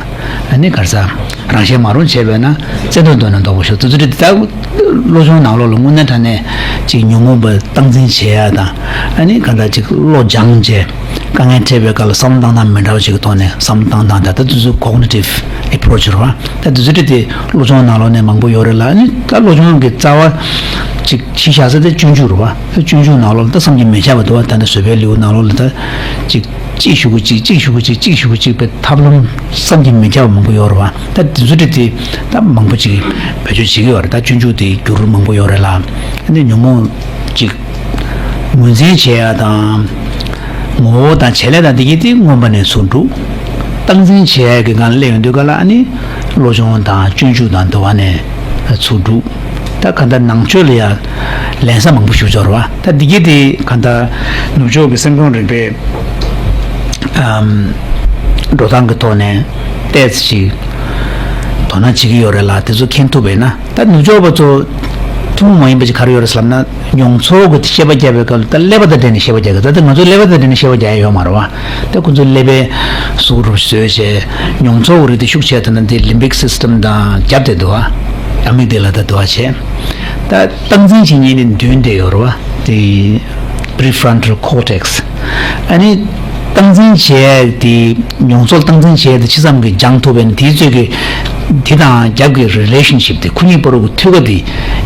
ཨ་ནི་ག་ས། རང་གཞན་མ་རུངས་བྱས་པས་ན། བརྩེ་གདུང་གདོད་ནས་ལྡོག་པར་ཤོག་དེ་ཚོ་རེད་དེ་ད་བློ་སྦྱོང་ནང་ལོགས་ལ་དངོས་གནས་དྲང་གནས་ཅིག་ཉོན་མོངས་པ་སྟངས་འཛིན་བྱེད་ཡ་དང་། ཨ་ནི་གང་ལྟར་ཅིག་བློ་སྦྱངས་བྱས་དཀའ་ངལ་འཕྲད་པའི་སྐབས་ལ་བསམ་བློ་བཏང་སྟངས་མི་འདྲ་བ་ཞིག་གི་ཐོག་ནས་བསམ་བློ་བཏང་སྟངས་དང་ད་དེ་ཚོ་cognitive approach རེད་བ། ད་དེ་ཚོ་རེད་དེ་བློ་སྦྱོང་ནང་ལོགས་ནས་མང་པོ་ཡོད་རེད་ལ། ཨ་ནི་ད་བློ་སྦྱོང་གི་རྩ་བ་ཅིག་གཞི་བཞག་ས་དེ་སྤྱོད་འཇུག་རེད་བ། ད་སྤྱོད་འཇུག་ནང་ལོགས་ལ་ད་བསམ་གྱིས་མི་ཁྱབ་པ་འདུག་བ། ད་ནི་བཟོད་པའི་ལེའུ་ནང་ལོགས་ལ་ད་ཅིག་གཅིག་གཞུག་གུ་གཅིག་གཅིག་གཞུག་གུ་གཅིག་གཅིག་གཞུག་གུ་གཅིག་པའི་ཐབས་ལམ་བསམ་གྱིས་མི་ཁྱབ་པ་མང་པོ་ཡོད་རེད་བ། ད་དེ་ཚོ་དེ་དེ་ད་མང་པོ་ཅིག་བེད་སྤྱོད་བྱེད་ཀྱི་ཡོད་རེད། ད་སྤྱོད་འཇུག་དེ་འགྱུར་མང་པོ་ཡོད་རེད་ལ། ཨ་ནི་ཉོན་མོངས་ཅིག་ངོས་འཛིན་བྱེད་ཡ་དང་། ངོ་བོ་དང་བྱེད་ལས་དང་དེ་གྱད་དེ་མངོན་པ་ནས་ཚུར་འགྲུབ། སྟངས་འཛིན་བྱེད་ཡ་གི་སྒང་སླེབས་ཡོང་དུས་ག་ལ་ཨ་ནི་བློ་སྦྱོང་དང་སྤྱོད་འཇུག་དང་འདུལ་བ་ནས་ཚུར་འགྲུབ། ད་ག་ད་ནང་ཆོས་ལ་ཡང་ལེན་ས་མང་པོ་ཞིག་འབྱོར་བ། ད་འདི་གྱད་དེ་ག་ད་ནུབ་ཕྱོགས་ཀྱི་སེམས་ཁམས་རིག་པའི་ཨམ། འགྲོ་སྟངས་ཀྱི་ཐོག་ནས་ཏོག་ཙམ་ཞིག་དོ་སྣང་བྱེད་ཀྱི་ཡོད་རེད་ལ། དེ་ཚོ་མཁྱེན་ཐུབ་པས་ན། ད་ནུབ་ཕྱོགས་པ་ཚོ་ཐུན་མོང་མ་ཡིན་པ་ཅིག་ག་རེ་ཡོད་རེད་ཟེར་ལབ་ན། མྱོང་ཚོར་གྱི་ཤེས་པ་རྒྱག་པའི་སྐབས་ལ་ད་ཀླད་པ་དང་འབྲེལ་ནས་ཤེས་པ་རྒྱག་གི། ད་ལྟ་ང་ཚོ་ཀླད་པ་དང་འབྲེལ་ནས་ཤེས་པ་རྒྱག་ཡ་ཡོད་མ་རེད་བ། ད་ཁོ་ཚོ་ཀླད་པའི་གཟུགས་རུབ་བཟོས་བྱས་མྱོང་ཚོར་གྱི་རིགས་དེ་ཤུགས་ཆེ་ཐོན་ན་དེ་ལིམ་བིག་སིས་ཊམ་དང་རྒྱབ་དེ་འདུག་བ། ཨ་མིག་ཌེ་ལ་དང་འདུག་བ་བྱས། ད་སྟངས་འཛིན་བྱེད་མཁན་ནི་མདུན་དེ་ཡོད་རེད་བ། དེ་པི་རི་ཕི་རོན་ཊལ་ཀོར་ཊེག་སི། ཨ་ནི་སྟངས་འཛིན་བྱས་དེ་མྱོང་ཚོར་སྟངས་འཛིན་བྱས་དེ་ཅི་ཙམ་གྱིས་སྦྱང་ཐུབ་པས་ན་དེའི་ཚོད་ཀྱི་ དེ་དང་རྒྱབ་ཀྱི་relationship་དེ་ཁོ་གཉིས་བར་གྱི་མཐུད་ཁ་དེ་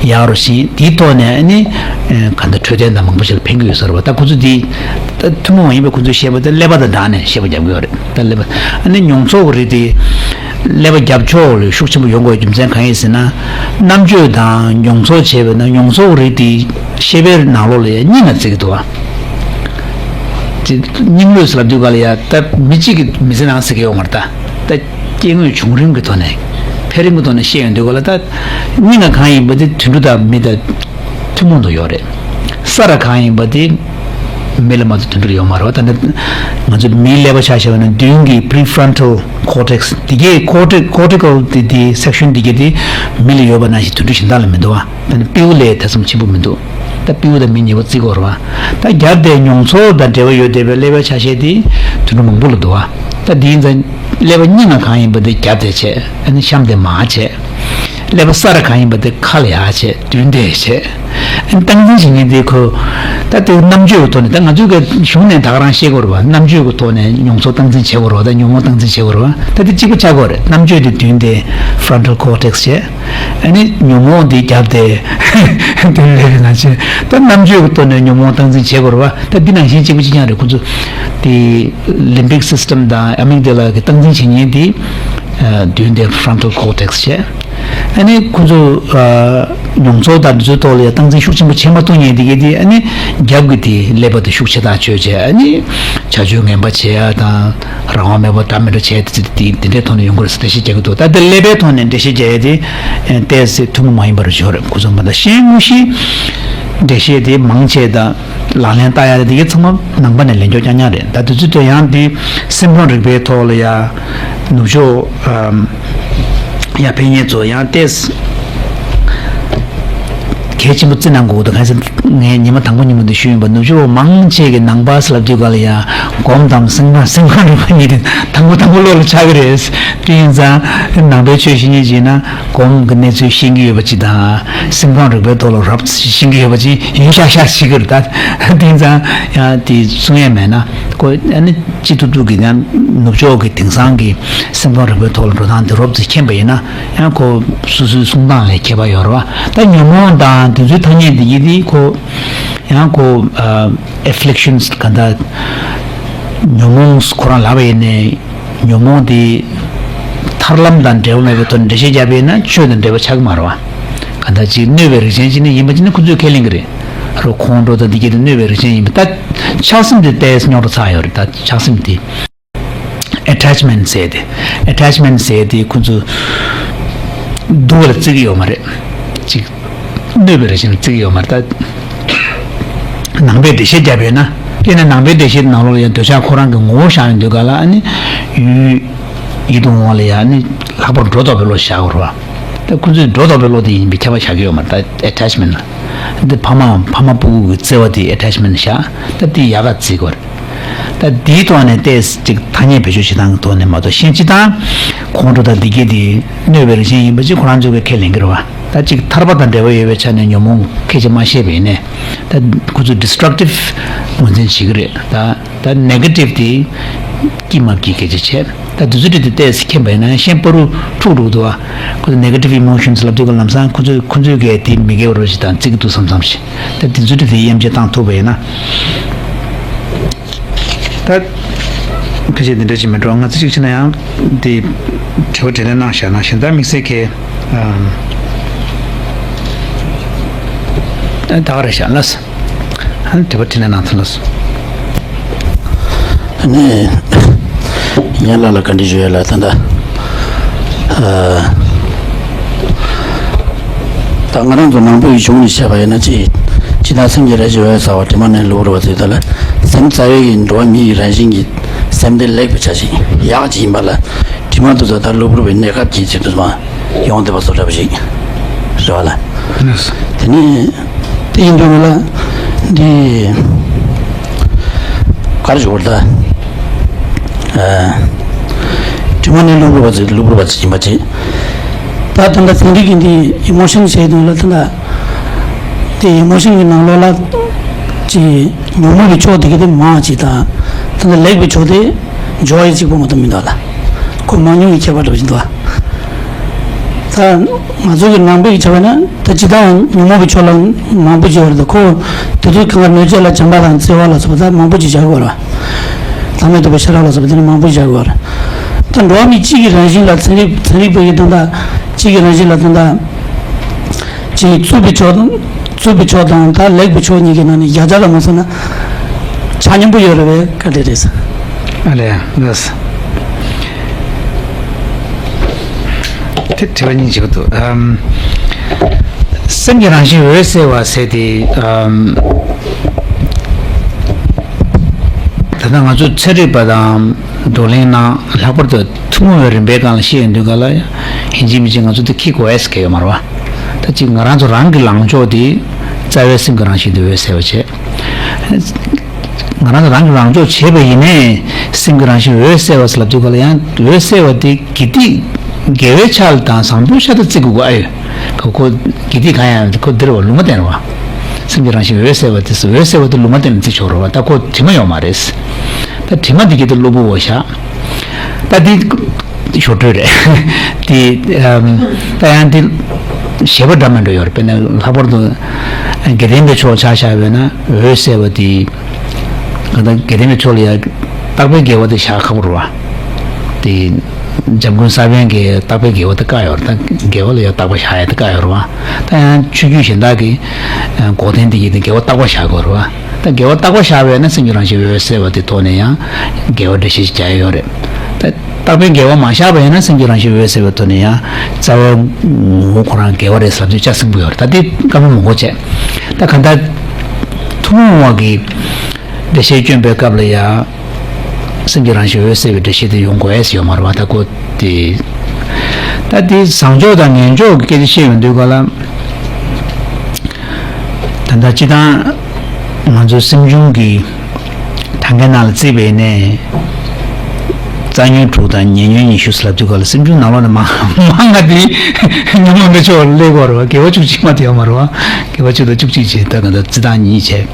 ཡག་རུ་ཕྱིན། དེའི་ཐོག་ནས་ཨ་ནི་གང་ལྟར་འཕྲོད་བསྟེན་དང་མང་པོ་ཞིག་ལ་ཕན་གྱི་ཡོད་ས་རེད་བ། ད་ཁོ་ཚོ་དེ་ད་ཐུན་མོང་མ་ཡིན་པའི་ཁོ་ཚོས་བཤད་པ་དེ་ཀླད་པ་དང་སྦྲགས་ནས་བཤད་པ་རྒྱབ་ཀྱི་ཡོད་རེད། ད་ཀླད་པ་ཨ་ནི་མྱོང་ཚོར་གྱི་རིགས་དེ་ཀླད་པ་རྒྱབ་ཕྱོགས་ལ་ཤུགས་ཆེན་པོ་ཡོང་དགོས་རྒྱུ་མཚན་གང་ཡིན་ཟེར་ན། རྣམ་དཔྱོད་དང་མྱོང་ཚོར་བྱས་པས་ན་མྱོང་ཚོར་གྱི་རིགས་དེ་ཤེས་པའི་ནང་ལོགས་ལ་ཡང་སྙིང་ལ་བརྩི་གི་འདུག་བ། དེ་སྙིང་དངོས་ཟེར་ལབ་དུས་ག་ལ་ཡ་ད་མི་གཅིག་གིས་མི་ཚེ་ནང་ཟེར་གི་ཡོད་མ་རེད། ད་ད་སྐྱེ་དངོས་བྱུང་རིམ་གྱི་ཐོག་ནས་འཕེལ་རིམ་གྱི་ཐོག་ནས་བཤད་ཡོང་དུས་ག་ལ། ད་སྙིང་ལ་གང་ཡིན་པ་དེ་དུད་འགྲོ་དང་མི་དང་ཐུན་མོང་དུ་ཡོད་རེད། ས་ར་གང་ཡིན་པ་དེ་མི་ལ་མ་གཏོགས་དུད་འགྲོ་ལ་ཡོད་མ་རེད་བ། ད་ནི་ང་ཚོ་མིའི་ཀླད་པ་ཆ་བཞག་པ་ན་མདུན་གྱི་prefrontal cortex་འདི་གའི་cortex- cortical་དེ་དེ་section་འདི་གའི་དེ་མི་ལ་ཡོད་པ་ནང་བཞིན་དུད་འགྲོ་གཞན་དག་ལ་མི་འདུག་བ། ད་ནི་སྤྲེའུ་ལས་ཐེ་ཚོམ་ཆེན་པོ་མི་འདུག་ད་སྤྲེའུ་དང་མི་ཉེ་པོ་བརྩི་དགོས་རེད་བ། ད་རྒྱབ་དེ་མྱོང་ཚོར་དང་འབྲེལ་བ་ཡོད་བསྡད་པའི་ཀླད་པའི་ཆ་ཤས་དེ་དུད་འགྲོ་མང་པོ་ལ་འདུག་བ། ད་དེ་ཡིན་ཙང་ཀླད་པ་སྙིང་ལ་གང་ཡིན་པ་དེ་རྒྱབ་དེ་བྱས། ཨ་ནི་གཤམ་དེ་མར་བྱས། ཀླད་པ་ས་ར་གང་ཡིན་པ་དེ་ཁ་ལ་ཡར་བྱས། མདུན་དེ་བྱས། ཨ་ནི་སྟངས་འཛིན་བྱེད་མཁན་དེ་ཁོ། ད་དེ་རྣམ་དཔྱོད་ཀྱི་ཐོག་ནས། ད་ང་ཚོའི་གཞུང་ནས་ད་ག་རང་བཤད་དགོས་རེད་བ། རྣམ་དཔྱོད་ཀྱི་ཐོག་ནས་མྱོང་ཚོར་སྟངས་འཛིན་བྱེད་དགོས་རེད་བ། ད་ཉོན་མོངས་སྟངས་འཛིན་བྱེད་དགོས་རེད་བ། ད་དེ་གཅིག་པ་ཆགས་དགོས་རེད། རྣམ་དཔྱོད་དེ་མདུན་དེ་frontal cortex་བྱས། ཨ་ནི་ཉོན་མོངས་དེ་རྒྱབ་དེ་མདུན་ལ་ཡོད་ན་བྱས། ད་རྣམ་དཔྱོད་ཀྱི་ཐོག་ནས་ཉོན་མོངས་སྟངས་འཛིན་བྱེད་དགོས་རེད་བ། ད་འདི་ནང་བཞིན་གཅིག་པ་གཅིག་རྐྱང་རེད། ཁོ་ཚོ་དེ་limbic system་དང་amygdala་གི་སྟངས་འཛིན་བྱེད་མཁན་དེ་མདུན་དེ་frontal cortex་བྱས། ཨ་ནི་ཁོ་ཚོ་མྱོང་ཚོར་དང་འདི་ཚོའི་ཐོག་ལ་ཡང་སྟངས་འཛིན་ཤུགས་ཆེན་པོ་བྱེད་མ་ཐུབ་མཁན་དེ་གའི་དེ། ཨ་ནི་རྒྱབ་ཀྱི་དེ་ཀླད་པ་དེ་ཤུགས་ཆེ་ཐག་ཆོད་བྱས། ཨ་ནི་བྱ་སྤྱོད་ངན་པ་བྱེད་ཡ་དང་། རང་དབང་མེད་པ་འདྲ་མི་འདྲ་བྱས་ཏེ་དེ་དེ་འདྲའི་ཐོག་ནས་ཡོང་གི་རེད་ཟེར་འགྲེལ་བཤད་རྒྱག་གི་འདུག་ད་ལྟ་ཀླད་པའི་ཐོག་ནས་འགྲེལ་བཤད་རྒྱག་ཡ་དེ་ཏོག་ཙམ་ཐུན་མོང་མ་ཡིན་པ་རེད་ཤོར་རེད། ཁོ་ཚོ་མ་ད་གཞན་དངོས་གཞི་འགྲེལ་བཤད་དེ་མང་ཆེ་ད་ལག་ལེན་བསྟར་ཡ་དེ་གའི་ཚང་མ་ནང་པ་ནས་ལེན་ཆོག་རྐྱང་རྐྱང་རེད། ད་དུས་ཚོད་དེ་ཡང་དེ་སེམས་ཁམས་རིག་པའི་ཐོག་ལ་ཡ་ནུབ་ཕྱོགས་ཡ་ཕེབས་མཁན་ཚོ་ཡང་ཏོག་ཙམ་གལ་ཆེན་པོ་བརྩི་གནང་དགོས་འདུག་གང་ཟེར་ངས་ཉི་མ་དང་པོ་ཉིན་མོ་འདི་ཞུས་ཡིན་པ། ནུབ་ཕྱོགས་མང་ཆེ་གི་ནང་པ་ཟེར་ལབ་དུས་ག་ལ་ཡ་སྒོམ་དང་སེམས་ཁམས་སེམས་ཁམས་རིག་པ་གཉིས་དེ་དང་པོ་དང་པོ་བློ་ལ་འཆར་གི་རེད། དེ་ཡིན་ཙང་ནང་པའི་ཆོས་ཤེས་མཁན་ཅིག་ཡིན་ན་སྒོམ་གི་གནས་ཚུལ་ཤེས་ཀྱི་ཡོད་པ་ཅིག་དང་། སེམས་ཁམས་རིག་པའི་ཐོག་ལ་རོབ་ཙམ་ཤེས་ཀྱི་ཡོད་པ་ཅིག་ཡིན་ཤག་ཤག་བྱེད་ཀྱི་རེད། ད་དེ་ཡིན་ཙང་ཡང་དེ་གསུང་ཡས་མེད་ན་ཁོ་ཨ་ནི་སྤྱི་ཐུབ་ཐུབ་ཀྱི་ཡང་ནུབ་ཕྱོགས་ཀྱི་དེང་སང་གི་སེམས་ཁམས་རིག་པའི་ཐོག་ལ་འགྲོ་སྟངས་དེ་རོབ་ཙམ་མཁྱེན་པ་ཡིན་ན་ཡང་ཁོ་སོ་སོའི་གསུང་སྟངས་ལ་ཁྱད་པར་ཡོད་རེད་བ། ད་ཉོན་མོངས་དང་དེ་ཚོའི་ཐ་སྙད་འདི་ཡིན་དེ་ཁོ་ཡང་ཁོ་afflictions་ག་ད་ཉོན་མོངས་ཁོ་རང་ལབ་པ་ཡིན་ནའི་ཉོན་མོངས་དེ་ཐར་ལམ་དང་འབྲེལ་བ་མེད་པའི་ཐོག་ནས་འགྲེལ་བཤད་བརྒྱབ་པ་ཡིན་ན་ཆོས་དང་འབྲེལ་བ་ཆགས་ཀྱི་མ་རེད་བ། ག་ད་ཅིག་གནོད་པའི་རིགས་ཅན་ཅིག་ནི་ཡིན་པ་ཅིག་ནི་ཁོ་ཚོས་ཁས་ལེན་གྱི་རེད། རོ་ཁོང་ཁྲོ་དང་འདི་གྱད་དེ་གནོད་པའི་རིགས་ཅན་ཡིན་པ། ད་ཆགས་སེམས་དེ་ཏོག་ཙམ་རྙོག་དྲ་ཚ་ཡོད་རེད། ད་ཆགས་སེམས་དེ་attachment་ཟེར་དེ། attachment་ཟེར་དེ་ཁོ་ཚོ་སྡུག་པ་ལ་བརྩི་གི་ཡོད་མ་རེད། ཅིག་གནོད་པའི་རིགས་ཅན་ལ་བརྩི་གི་ཡོད་མ་རེད། ད་ནང་པའི་འགྲེལ་བཤད་བརྒྱབ་ཡོད་ན། དེ་ནས་ནང་པའི་འགྲེལ་བཤད་ནང་ལོགས་ལ་ཡང་འདོད་ཆགས་ཁོ་རང་གི་ངོ་བོ་བཞག་ཡོང་དུས་ག་ལ་ཨ་ནི་ཡུལ་ཡིད་དུ་འོང་བ་ལ་ཡང་ཨ་ནི་ལྷག་པར་སྒྲོ་འདོགས་པའི་བློ་བཞག་དགོས་རེད་བ། ད་ཁོ་ཚོས་སྒྲོ་འདོགས་པའི་བློ་དེ་ཡིན་པའི་ཁྱབ་པ་བཞག་གི་ཡོད་མ་རེད། ད་attachment་ལ། འདི་ཕ་མའམ་ཕ་མ་སྤུ་གུ་གི་བརྩེ་བ་དེ་attachment་བཞག་ད་དེ་ཡག་ག་བརྩི་དགོས་རེད། ད་དེའི་ཐོག་ནས་ཏོག་ཙམ་ཅིག་ཐ་སྙད་བེད་སྤྱོད་བྱེད་སྟངས་ཀྱི་ཐོག་ནས་མ་གཏོགས་གཞན་སྤྱིར་བཏང་ཁོང་ཁྲོ་དང་འདི་གྱད་དེ་གནོད་པའི་རིགས་ཅན་ཡིན་པ་ཅིག་ཁོ་རང་ཚོས་ཀྱི་ཁས་ལེན་གྱི་རེད་བ། ད་ཅིག་ཐར་པ་དང་འབྲེལ་བ་ཡོད་པའི་ཆ་ནས་ཉོན་མོངས་ཁས་ཀྱིས་མ་བཤད་པ་ཡིན་ནའི། ད་ཁོ་ཚོས་destructive་ངོས་འཛིན་བྱེད་ཀྱི་རེད། ད་ད་negative་དེ་སྐྱིད་མ་སྐྱིད་སྐད་ཆ་བྱས། ད་དེ་ཚོ་དེ་དེ་ཏོག་ཙམ་མཁྱེན་པ་ཡིན་ན་གཞན་བར་དུ་འཁྲུག་འགྲོ་གི་འདུག་བ། ཁོ་ཚོ་negative emotions་ལབ་དུས་ཀ་ལམ་སང་ཁོ་ཚོས་ཁོ་ཚོས་གས་དེ་མི་དགེ་བ་རོ་ཞིག་དང་བརྩི་གི་འདུག་བསམ་བསམ་ཞིག་ད་དེ་ཚོ་དེ་དེ་དབྱེ་འབྱེད་བཏང་ཐུབ་པ་ཡིན་ན། ད་ཕལ་ཆེར་འདི་འདྲ་ཞིག་མི་འགྲོ། ང་ཚོ་གཅིག་བྱས་ན་ཡང་དེ་དྲི་བ་དྲིས་ལན་གནང་བཞག་ན་གཞན་དག་དམིགས་བསལ་གྱི་ཨ་ད་ག་རེ་བཞག་ལ། ཨ་ནི་དྲི་བ་དྲིས་ལན་གནང་ཐུབ་ལ་སོང་། ཨ་ནི་ངས་ལ་ལ་བཀའ་འདྲི་ཞུ་ཡ་ལ་ད་ལྟ་ཨ་ད་ང་རང་ཚོ་ནང་པའི་གཞུང་ནས་བཤད་པ་ཡིན་ན་ཅི་ཅི་ད་སེམས་ཀྱི་རེ་ཞུ་བའི་ས་བ་དྲི་མ་ནས་ལུག་རུ་བ་ཚོས་ད་ལ་སེམས་རྩ་བའི་གི་འགྲོ་བ་མི་ཡི་རང་བཞིན་གྱི་སེམས་དེ་ལེགས་པའི་ཆ་ཞིག་ཡག་ཅིག་ཡིན་པ་ལ་དྲི་མ་དུ་ཚོ་ད་ལུག་རུ་བའི་གནས་སྐབས་ཀྱི་ཆེད་དུ་མ་ཡོང་བསྡད་པ་བཟོ་འདྲ་པོ་ཞིག་རེད་བ་ལ། དེ་ནས་དེ་ཡིན་དུས་ལ་འདི་གར་ཞོར་ད་དྲི་མ་ནི་ལུག་རུ་བ་ཚོ་ལུག་རུ་བ་ཚོ་ཡིན་པ་ཅིག་ད་ད་ལྟ་ཚན་རིག་གི་འདི་emotion་བྱས་དུས་ལ་ད་ལྟ་དེ་emotion་གི་ནང་ལོགས་ལ་ཅིག་ཉོན་མོངས་ཀྱི་ཕྱོགས་དེ་གི་དེ་མང་ཅིག་དང་ད་ལྟ་ལེགས་པའི་ཕྱོགས་དེ་joy་གཅིག་པོ་མ་གཏོགས་མི་འདུག་ལ། ཁོ་མང་ཉུང་གི་ཁྱད་པར་འདྲ་བཞིན་འདུག་ད་ང་ཚོ་གི་ནང་པའི་བྱ་བ་ན་ད་ཅི་ལྟར་ཉོན་མོངས་པའི་ཕྱོགས་ལ་མང་པོ་ཅིག་ཡོད་རེད། ད་ཁོ་དེ་ཚོ་གང་ག་གནོད་བྱེད་ལ་བྱམས་པ་དང་བརྩེ་བ་ལ་སོགས་པ་ད་མང་པོ་ཅིག་བྱ་དགོས་རེད། ལྷག་མེད་རྟོགས་པའི་ཤེས་རབ་ལ་སོགས་པ་དེ་ནི་མང་པོ་ཅིག་བྱ་དགོས་རེད། ད་འགྲོ་བ་མི་གཅིག་གི་རང་བཞིན་ལ་ཚན་རིག་ཚན་རིག་པའི་གི་དོན་དག་གཅིག་གི་རང་བཞིན་ལ་དོན་དག་ཅིག་རྩུབ་པའི་ཕྱོགས་དང་རྩུབ་པའི་ཕྱོགས་དང་ད་ལེགས་པའི་ཕྱོགས་གཉིས་ཀྱི་ནང་ནས་བརྒྱ་ཆ་ལ་མ་སོང་ན་ཆ་མཉམ་པོ་ཡོད་རེད་པས་ག་འདྲ་རེད། ཨ་ལས་ལགས། དེ་དྲི་བ་གཉིས་བྱེད་ཀྱི་འདུག་ཨམ། སེམས་ཀྱི་རང་བཞིན་འོད་གསལ་བ་ཟེར་དེ་ཨམ། ད་ལྟ་ང་ཚོ་ཚན་རིག་པ་དང་བགྲོ་གླེང་ནང་ལྷག་པར་དུ་ཐུན་མོང་བའི་རིམ་པའི་སྒང་ལ་བཤད་ཡོང་དུས་ག་ལ་ཡིན་གཅིག་མིན་གཅིག་ང་ཚོ་དེ་འཁྱེར་དགོས་ཡས་གལ་ཡོད་མ་རེད་བ། ད་ཅིག་ང་རང་ཚོ་རང་གི་ལངས་ཕྱོགས་དེ་རྩ་བའི་སེམས་ཀྱི་རང་བཞིན་དེ་འོད་གསལ་བ་བྱས། ང་རང་ཚོ་རང་གི་ལངས་ཕྱོགས་བྱས་པ་ཡིན་ནའི་སེམས་ཀྱི་རང་བཞིན་འོད་གསལ་བ་ཟེར་ལབ་དུས་ག་ལ་ཡང་འོད་གསལ་བ་དེ་དགེ་སྡིག་དགེ་བའི་ཆ་ལ་དང་བཟང་པོའི་ཆ་དུ་བརྩི་དགོས་ཀྱི་ཨ་ཡོད། ཁོ་ཁོ་དགེ་སྡིག་གང་ཡང་ཁོ་འདིར་བ་ལུང་མ་བསྟན་རེད་བ། སེམས་ཀྱི་རང་བཞིན་འོད་གསལ་བ་དེ་འོད་གསལ་བ་དེ་ལུང་མ་བསྟན་ནས་བརྩི་ཆོག་རེད་བ། ད་ཁོ་དྲི་མ་ཡོད་མ་རེད། ད་དྲི་མ་འདི་གི་དེ་གློ་བུར་བ་བཞག་ད་འདི་ཞོར་འཕྲོས་རེད། དེ་ཨམ། ད་ཡང་འདི་བཞེད་པ་འདྲ་མི་འདྲ་ཡོད་རེད། དཔེར་ན་ལྷག་པར་དུ་དགེ་ལྡན་པའི་ཕྱོགས་ཆ་བཞག་པས་ན་འོད་གསལ་བ་དེ་ག་ད་དགེ་ལྡན་པའི་ཕྱོགས་ལ་ཡང་རྟག་པའི་དགེ་བ་དེ་བཞག་ཁག་པོ་རེད་བ། དེ་འཇམ་མགོན་ས་པཎ་གྱི་རྟག་པའི་དགེ་བ་དེ་བཀག་ཡོད་རེད། ད་དགེ་བ་ལ་ཡང་རྟག་པ་བཞག་ཡ་དེ་བཀག་ཡོད་རེད་བ། ད་ཡང་ཆོས་བརྒྱུད་གཞན་དག་གི་འགོག་བདེན་དེ་ཡིན་ཏེ་དགེ་བ་རྟག་པ་བཞག་དགོས་རེད་བ། ད་དགེ་བ་རྟག་པ་བཞག་པས་ན་སེམས་ཀྱི་རང་བཞིན་འོད་གསལ་བ་དེ་ཐོག་ནས་ཡང་དགེ་བ་འགྲེལ་བཤད་ཅིག་བྱ་ཡ་ཡོད་རེད། ད་རྟག་པའི་དགེ་བ་མ་བཞག་པ་ཡིན་ན་སེམས་ཀྱི་རང་བཞིན་འོད་གསལ་བའི་ཐོག་ནས་ཡང་རྩ་བའི་ངོ་བོ་ཁོ་རང་དགེ་བ་རེད་ཟེར་ལབ་དུས་ལྕགས་སྲིན་པོ་ཡོད་རེད། ད་དེ་བཀའ་མོལ་མང་པོ་བྱས། ད་གང་ལྟར་ཐུན་མོང་བ་གི་འགྲེལ་བཤད་བསྐྱོན་པའི་སྐབས་ལ་ཡང་སེམས་ཀྱི་རང་བཞིན་འོད་གསལ་བའི་འགྲེལ་བཤད་དེ་ཡོང་དགོས་ཡས་ཡོད་མ་རེད་བ། ད་ཁོ་དེ་ད་དེ་བཟང་ཕྱོགས་དང་ངན་ཕྱོགས་ཀྱི་སྐད་ཆ་བཤད་ཡོང་དུས་ག་ལ། ད་ལྟ་སྤྱི་བཏང་ང་ཚོའི་སེམས་བྱུང་གི་གྲངས་ཀའི་ནང་ལ་བརྩིས་པ་ཡིན་ནའི། རྩ་ཉོན་དྲུག་དང་ཉེ་ཉོན་ཉི་ཤུ་ཟེར་ལབ་དུས་ག་ལ་སེམས་བྱུང་ནང་ལོགས་ནས་མང་མང་ང་དེ་ཉོན་མོངས་པའི་ཕྱོགས་ལ་སླེབས་ཀྱི་ཡོད་རེད་བ། དགེ་བ་བཅུ་གཅིག་མ་དེ་ཡོད་མ་རེད་བ། དགེ་བ་བཅུ་དང་བཅུ་གཅིག་བྱས་ད་ག་ད་རྩི་སྟངས་གཉིས་བྱས།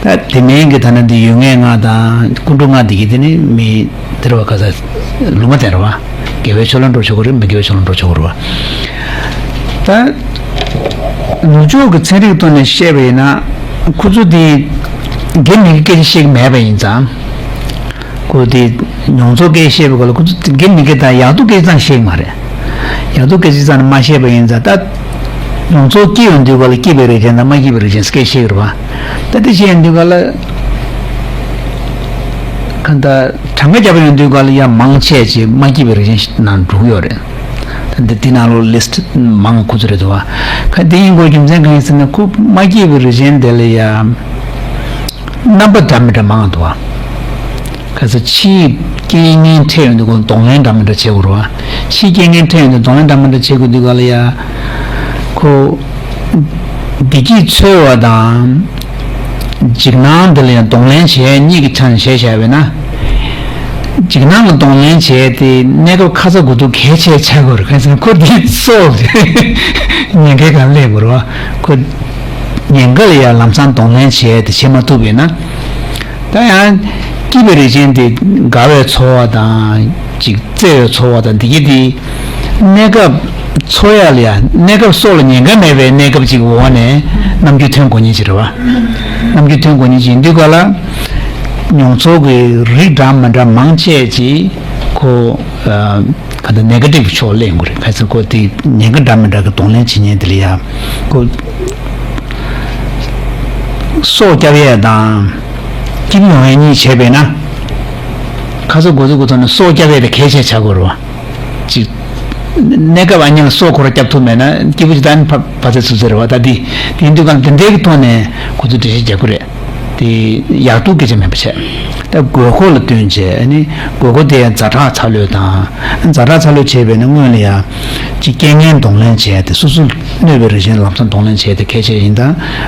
ད་དེ་མིན་གྱི་ཐ་ན་འདི་ཡོད་ངེས་ལྔ་དང་ཀུན་འགྲོ་ལྔ་འདི་གི་དེ་ནི་མི་དེ་རེད་བ། ག་ས་ལུང་མ་བསྟན་རེད་བ། དགེ་བའི་ཕྱོགས་ལ་འགྲོ་ཆོག་གི་རེད། མི་དགེ་བའི་ཕྱོགས་ལ་འགྲོ་ཆོག་གི་རེད་བ། ད་ནུབ་ཕྱོགས་ཀྱི་ཚན་རིག་ཐོག་ནས་བཤད་པ་ཡིན་ན་ཁོ་ཚོ་དེ་དགེ་མི་དགེ་སྐད་ཆ་བཤད་ཀྱི་མེད་པ་ཡིན་ཙང་། ཁོ་དེ་མྱོང་ཚོར་སྐད་ཆ་བཤད་པའི་སྐོར་ལ་ཁོ་ཚོ་དགེ་མི་དགེ་དང་ཡག་སྡུག་སྐད་ཆ་ཙམ་བཤད་ཀྱི་མ་རེད། ཡག་སྡུག་སྐད་ཆ་ཙམ་མ་བཤད་པ་ཡིན་ཙང་ད་མྱོང་ཚོར་སྐྱེ་ཡོང་དུས་སྐོར་ལ་སྐྱེས་པའི་རིགས་ཅན་དང་མ་སྐྱེས་པའི་རིགས་ཅན་སྐད་ཆ་བཤད་ཀྱི་རེད་བ། ད་དེ་བཤད་ཡོང་དུས་སྐོར་ལ་གང་ལྟར་གྲངས་ཀ་རྒྱབ་ཡོང་དུས་སྐབས་ལ་ཡང་མང་ཆེ་ཅིག་མ་སྐྱེས་པའི་རིགས་ཅན་ནང་འགྲོ་གི་ཡོད་རེད། ད་འདི་འདི་ནང་ལོགས་ལིསི་ཊི་མང་ཁུ་ཚུར་རེད་འདུག་བ། ཁ་འདི་ཡིན་དགོས་རྒྱུ་མཚན་གང་ཡིན་ཟེར་ན་ཁོ་མ་སྐྱེས་པའི་རིགས་ཅན་དེ་ལ་ཡང་རྣམ་པ་འདྲ་མི་འདྲ་མང་འདུག་བ། ཁ་ཚ་ཕྱིའི་རྐྱེན་ངན་འཕྲད་ཡོང་དུས་ཁོ་གདོང་ལེན་འདྲ་མི་འདྲ་བྱེད་དགོས་རེད་བ། ཕྱིའི་རྐྱེན་ངན་འཕྲད་ཡོང་དུས་གདོང་ལེན་འདྲ་མི་འདྲ་བྱེད་དགོས་དུས་ག་ལ་ཡང་ཁོ། བདེ་སྐྱིད་འཚོལ་བ་དང་། འཇིགས་སྣང་འདི་ལ་ཡང་གདོང་ལེན་བྱེད་གཉིས་ཀྱི་ཆ་ནས་བྱས་བཞག་པས་ན། འཇིགས་སྣང་ལ་གདོང་ལེན་བྱས་ཏེ་གནས་སྐབས་ཁ་ཚ་དགོས་གཏུགས་གལ་ཆེ་ཆགས་དགོས་རེད། གང་ཟེར་ན་ཁོ་འདི་སྲོག་ཉེན་ཁའི་སྒང་སླེབས་དགོས་རེད་བ། ཁོ་ཉེན་ཁ་ལ་ཡང་ལམ་སང་གདོང་ལེན་བྱས་ཏེ་བྱེད་མ་ཐུབ་པས་ན། ད་ཡང་སྐྱིད་པའི་རིགས་ཅན་དེ་དགའ་བའི་ཚོར་བ་དང་ཅིག་བརྩེ་བའི་ཚོར་བ་དང་འདི་གྱད་དེ། གནས་སྐབས་འཚོ་ཡ་ལ་ཡ་གནས་སྐབས་སྲོག་ལ་ཉེན་ཁ་མེད་པའི་གནས་སྐབས་ཅིག་འོག་ནས་རྣམ་འགྱུར་ཐོན་དགོས་ཉེན་ཅིག་རེད་བ། རྣམ་འགྱུར་ཐོན་དགོས་ཉེན་ཅིག་ཡིན་དུས་ག་ལ། མྱོང་ཚོར་གྱི་རིགས་འདྲ་མི་འདྲ་མང་ཆེ་ཅིག་ཁོ། ག་ད་ནེ་ག་ཊིབ་ཕྱོགས་ལེན་དགོས་རེད། ག་ཚོད་ཁོ་དེ་ཉེན་ཁ་འདྲ་མི་འདྲ་གི་གདོང་ལེན་བྱེད་ཉེན་དེ་ལ་ཡ། ཁོ། སྲོག་སྐྱབས་ཡས་དང་། སྐྱིད་ཡོང་ཡས་གཉིས་བྱས་པས་ན། ཁ་ཚ་དགོས་གཏུགས་ཀྱི་ཐོག་ནས་སྲོག་སྐྱབས་ཡས་དེ་གལ་ཆེ་ཆགས་དགོས་རེད་བ། ཅིག་གནས་སྐབས་ཨ་ཉལ་ལ་སྲོག་ཁོ་རང་སྐྱབས་ཐུབ་མེད་ན་སྐྱིད་པོ་ཅིག་ད་ནི་ཕ་ཕ་ཚ་ཚུ་ཚེ་རེད་བ། ད་འདི་དེ་ཡིན་དུས་གང་དེ་འདྲའི་གི་ཐོག་ནས་ཁོ་ཚོ་འགྲེལ་བཤད་རྒྱག་གི་རེད། དེ་ཡག་སྡུག་སྐད་ཆ་མིན་པ་བྱས། ད་དགོས་མཁོ་ལ་བསྟུན་བྱས་ཨ་ནི་དགོས་མཁོ་དེ་ཡང་ཛ་དྲག་ཚ་ལོས་དང་། ཛ་དྲག་ཚ་ལོས་བྱས་པས་ན་སྔོན་ལ་ཡང་ཅིག་རྐྱེན་ངན་གདོང་ལེན་བྱས་ཏེ་སོ་སོ་གནོད་པའི་རིགས་ཅན་ལམ་སང་གདོང་ལེན་བྱས་ཏེ་གལ་ཆེ་ཡིན་ད།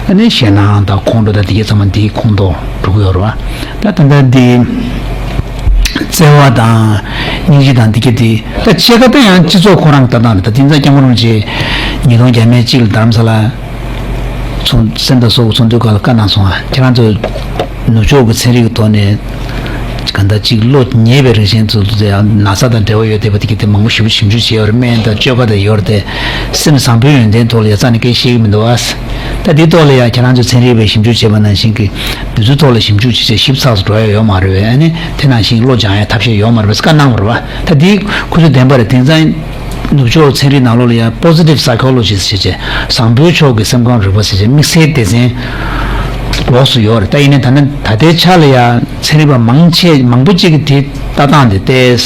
ཨ་ནི་ཞེད་སྣང་དང་ཁོང་ཁྲོ་དང་དེ་གའི་ཚང་མ་འདིའི་ཁོངས་གཏོགས་འགྲོ་གི་ཡོད་རེད་བ། ད་ད་ལྟ་འདི་བརྩེ་བ་དང་སྙིང་རྗེ་དང་འདི་གའི་དེ་ད་ཕྱེད་ཀ་ད་ཡང་སྤྱི་ཚོགས་ཁོ་རང་གི་ལྟ་སྟངས་རེད། ད་དེང་སང་སྐྱབས་མགོན་རིན་པོ་ཆེ་ཉིས་སྟོང་བརྒྱ་མེད་གཅིག་ལ་རྡ་རམ་ས་ལ། ཚོགས་སེམས་དང་སྲོག་གི་ཚོགས་འདུའི་སྐབས་ལ་བཀའ་གནང་སོང་ང་། ཁྱེད་རང་ཚོ་ནུབ་ཕྱོགས་ཀྱི་ཚན་རིག་གི་ཐོག་ནས་ གང་ལྟར་གཅིག་བློ་ཉེས་པའི་རིགས་ཅན་ཚོ་ཚོ་ཡང་ན་ཚ་དང་འབྲེལ་བ་ཡོད་བསྡད་པ་དེ་གི་དེ་མང་པོ་ཞིབ་ཞིབ་འཇུག་བྱས་ཡོད་རེད། སྨན་དང་བཅོས་ཁ་དང་ཡོད་རེད་དེ། སེམས་བཟང་པོའི་ཡོན་ཏན་ཐོག་ལ་ཡ་རྩ་ནས་སྐད་ཤེས་ཀྱི་མི་འདུག་ཨ། ད་འདིའི་ཐོག་ལ་ཡ་ཁྱེད་རང་ཚོས་ཚན་རིག་པའི་ཞིབ་འཇུག་བྱས་པ་ནང་བཞིན་གྱི་འདི་ཚོའི་ཐོག་ལ་ཞིབ་འཇུག་བྱས་བྱས་ཞིབ་ཚགས་སུ་འགྲོ་ཡ་ཡོད་མ་རེད་བས། ཨ་ནི་དེ་ནང་བཞིན་བློ་སྦྱང་ཡ་ཐབས་ཤེས་ཡོད་མ་རེད་བས་བཀའ་གནང་བ་རེད་བ། ད་འདི་ཁོ་ཚོས་བདེན་པ་རེད། དེང་སང་ནུབ་ཕྱོགས་ཚན་རིག་ནང་ལོགས་ལ་ཡ་positive psychologist་ཟེར་བྱས་བཟང་པོའི་ཕྱོགས་ཀྱི་སེམས་ཁམས་རིག་པ་ཟེར་བྱས་དམིགས་བསལ་སྡེ་ཚན་ལོགས་སུ་ཡོད་རེད། ད་ཡིན་ནའི་ད་ནི་ད་ལྟའི་ཆ་ལ་ཡ་ཚན་རིག་པ་མང་ཆེ་མང་པོ་གཅིག་གིས་དེ་ལྟ་སྟངས་དེ་བལྟས།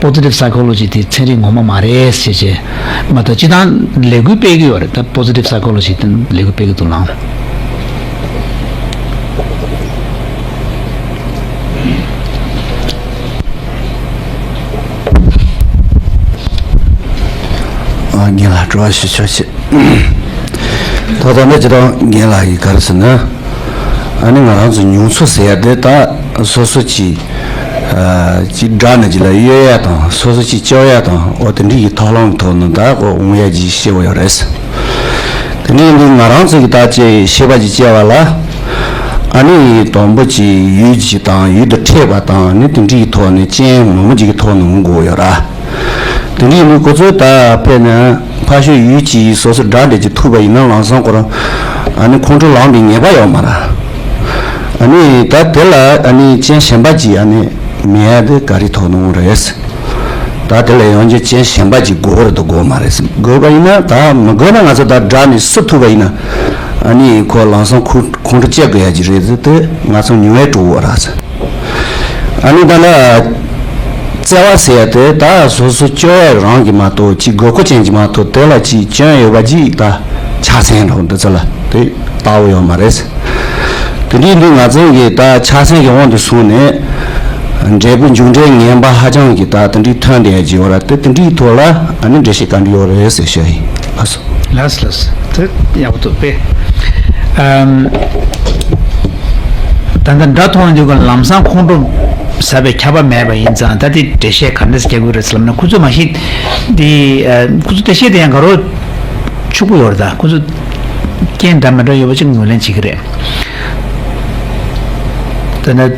positive psychology་དེ་ཚན་རིག་ངོ་མ་མ་རེད་ཟེར་བྱས་མ་གཏོགས་སྤྱི་བཏང་ལས་འགུལ་སྤེལ་གྱི་ཡོད་རེད། ད་positive psychology་དེ་ལས་འགུལ་སྤེལ་གྱི་འདུག་ལགས། ཨ། རྒན་ལགས་དྲི་བ་ཞུ་ཆོག་ཅེས། ད་ལྟ་འདི་ཇི་ལྟར་རྒན་ལགས་ཀྱིས་ག་རེ་ཟེར་ན། ཨ་ནི་ང་རང་ཚོ་མྱོང་ཚོར་ཟེར་ཡ་དེ་ད་སོ་སོ་གྱིས་ཨ་ཅིག་སྒྲ་ནི་ཅིག་ལ་གཡོལ་ཡ་དང་སོ་སོ་གྱིས་སྐྱོར་ཡ་དང་འོ་དེ་འདྲ་ཡི་ཐབས་ལམ་གྱི་ཐོག་ནས་ད་ཁོ་འོང་ཡ་ཅིག་ཤེས་པ་ཡོད་རེད། དེ་ནས་འདི་ང་རང་ཚོ་གི་ད་ཅིག་ཤེས་པ་ཅིག་སྐྱེ་བ་ལ། ཨ་ནི་དང་པོ་ཅིག་ཡུལ་ཅིག་དང་ཡུལ་དུ་འཕྲད་པ་དང་ནི་དེ་འདྲའི་ཐོག་ནས་རྐྱེན་མང་པོ་ཅིག་གི་ཐོག་ནས་འོང་དགོས་ཡོད་ར། དེ་འདྲའི་ནི་ཁོ་ཚོས་ད་དཔེར་ན་ཕར་ཕྱོགས་ཡུལ་གྱིས་སོ་སོ་དགྲ་འདྲེ་ཅིག་ཐུག་པ་ཡིན་ན་ལམ་སང་ཁོ་རང་ཨ་ནི་ཁོང་ཁྲོ་ལངས་པའི་ངེས་པ་ཡོད་མ་ར། ཨ་ནི་ད་དེ་ལ་ཨ་ནི་རྐྱེན་གཞན་པ་ཅིག་ཨ་ནི་མེད་ཡ་དེ་ག་རེ་ཐོག་ནས་འོང་རེད། ད་དེ་ལ་ཡང་ཅིག་རྐྱེན་གཞན་པ་ཅིག་དགོས་རེད་དོ་དགོས་མ་རེད་ཟེར། དགོས་པ་ཡིན་ན་ད་མི་དགོས་ན་ང་ཚོ་ད་དགྲ་ནི་སུ་ཐུག་པ་ཡིན་ན་ཨ་ནི་ཁོ་ལམ་སང་ཁོ་ཁོང་ཁྲོ་སྐྱེ་དགོས་ཡ་ཅིག་རེད་ཟེར་དེ་ང་ཚོ་མྱོང་བས་གྲུབ་པ་ར་ཟེར། ཨ་ནི་ད་ལ་བརྩེ་བ་ཟེར་ཡ་དེ་ད་སོ་སོ་སྐྱོ་བས་རང་གི་མ་གཏོགས་ཅིག་དགོས་མཁོ་ཅན་གྱི་མ་གཏོགས་དེ་ལ་ཅིག་སྐྱོན་ཡོད་པ་ཅིག་ད་ཆ་ཚང་རོགས་འདི་ཚོ་ལ་དེ་ལྟ་བུ་ཡོད་མ་རེད་ཟེར། དེ་འདྲའི་འདི་ང་ཚོ་གི་ད་ཆ་ཚང་གི་དབང་དུ་སོང་ནས་འབྲས་བུ་མཇུག་འབྲས་ངན་པ་ཧ་ཅང་གི་ད་དེ་འདྲའི་ཐོན་བསྡད་ཀྱི་ཡོད་ར། དེ་དེ་འདྲའི་ཐོག་ལ་ཨ་ནི་འགྲེལ་བཤད་ག་འདྲ་ཡོད་རེད་ཟེར་ཤོད་ཡིན། ལགས་སོ། ལགས་ལགས་དེ་ཡག་པོ་འདུག་པས། ཨམ། ད་ལྟ་དགྲ་མཐོང་དུས་ཀ་ལམ་སང་ཁོང་ཁྲོ་ཟ་བའི་ཁྱབ་པ་མེད་པ་ཡིན་ཙང་ད་དེ་འགྲེལ་བཤད་ག་འདྲ་རྒྱག་དགོས་རེད་ཟེར་ལབ་ན་ཁོ་ཚོས་མ་གཞི་དེ་ཁོ་ཚོ་འགྲེལ་བཤད་དེ་ཡང་ག་རོ། ཕྱུག་པོ་ཡོད་རེད། ད་ཁོ་ཚོ་རྐྱེན་འདྲ་མི་འདྲ་ཡོད་པ་ཅིག་ངོས་ལེན་བྱེད་ཀྱི་རེད། དེ་ནས་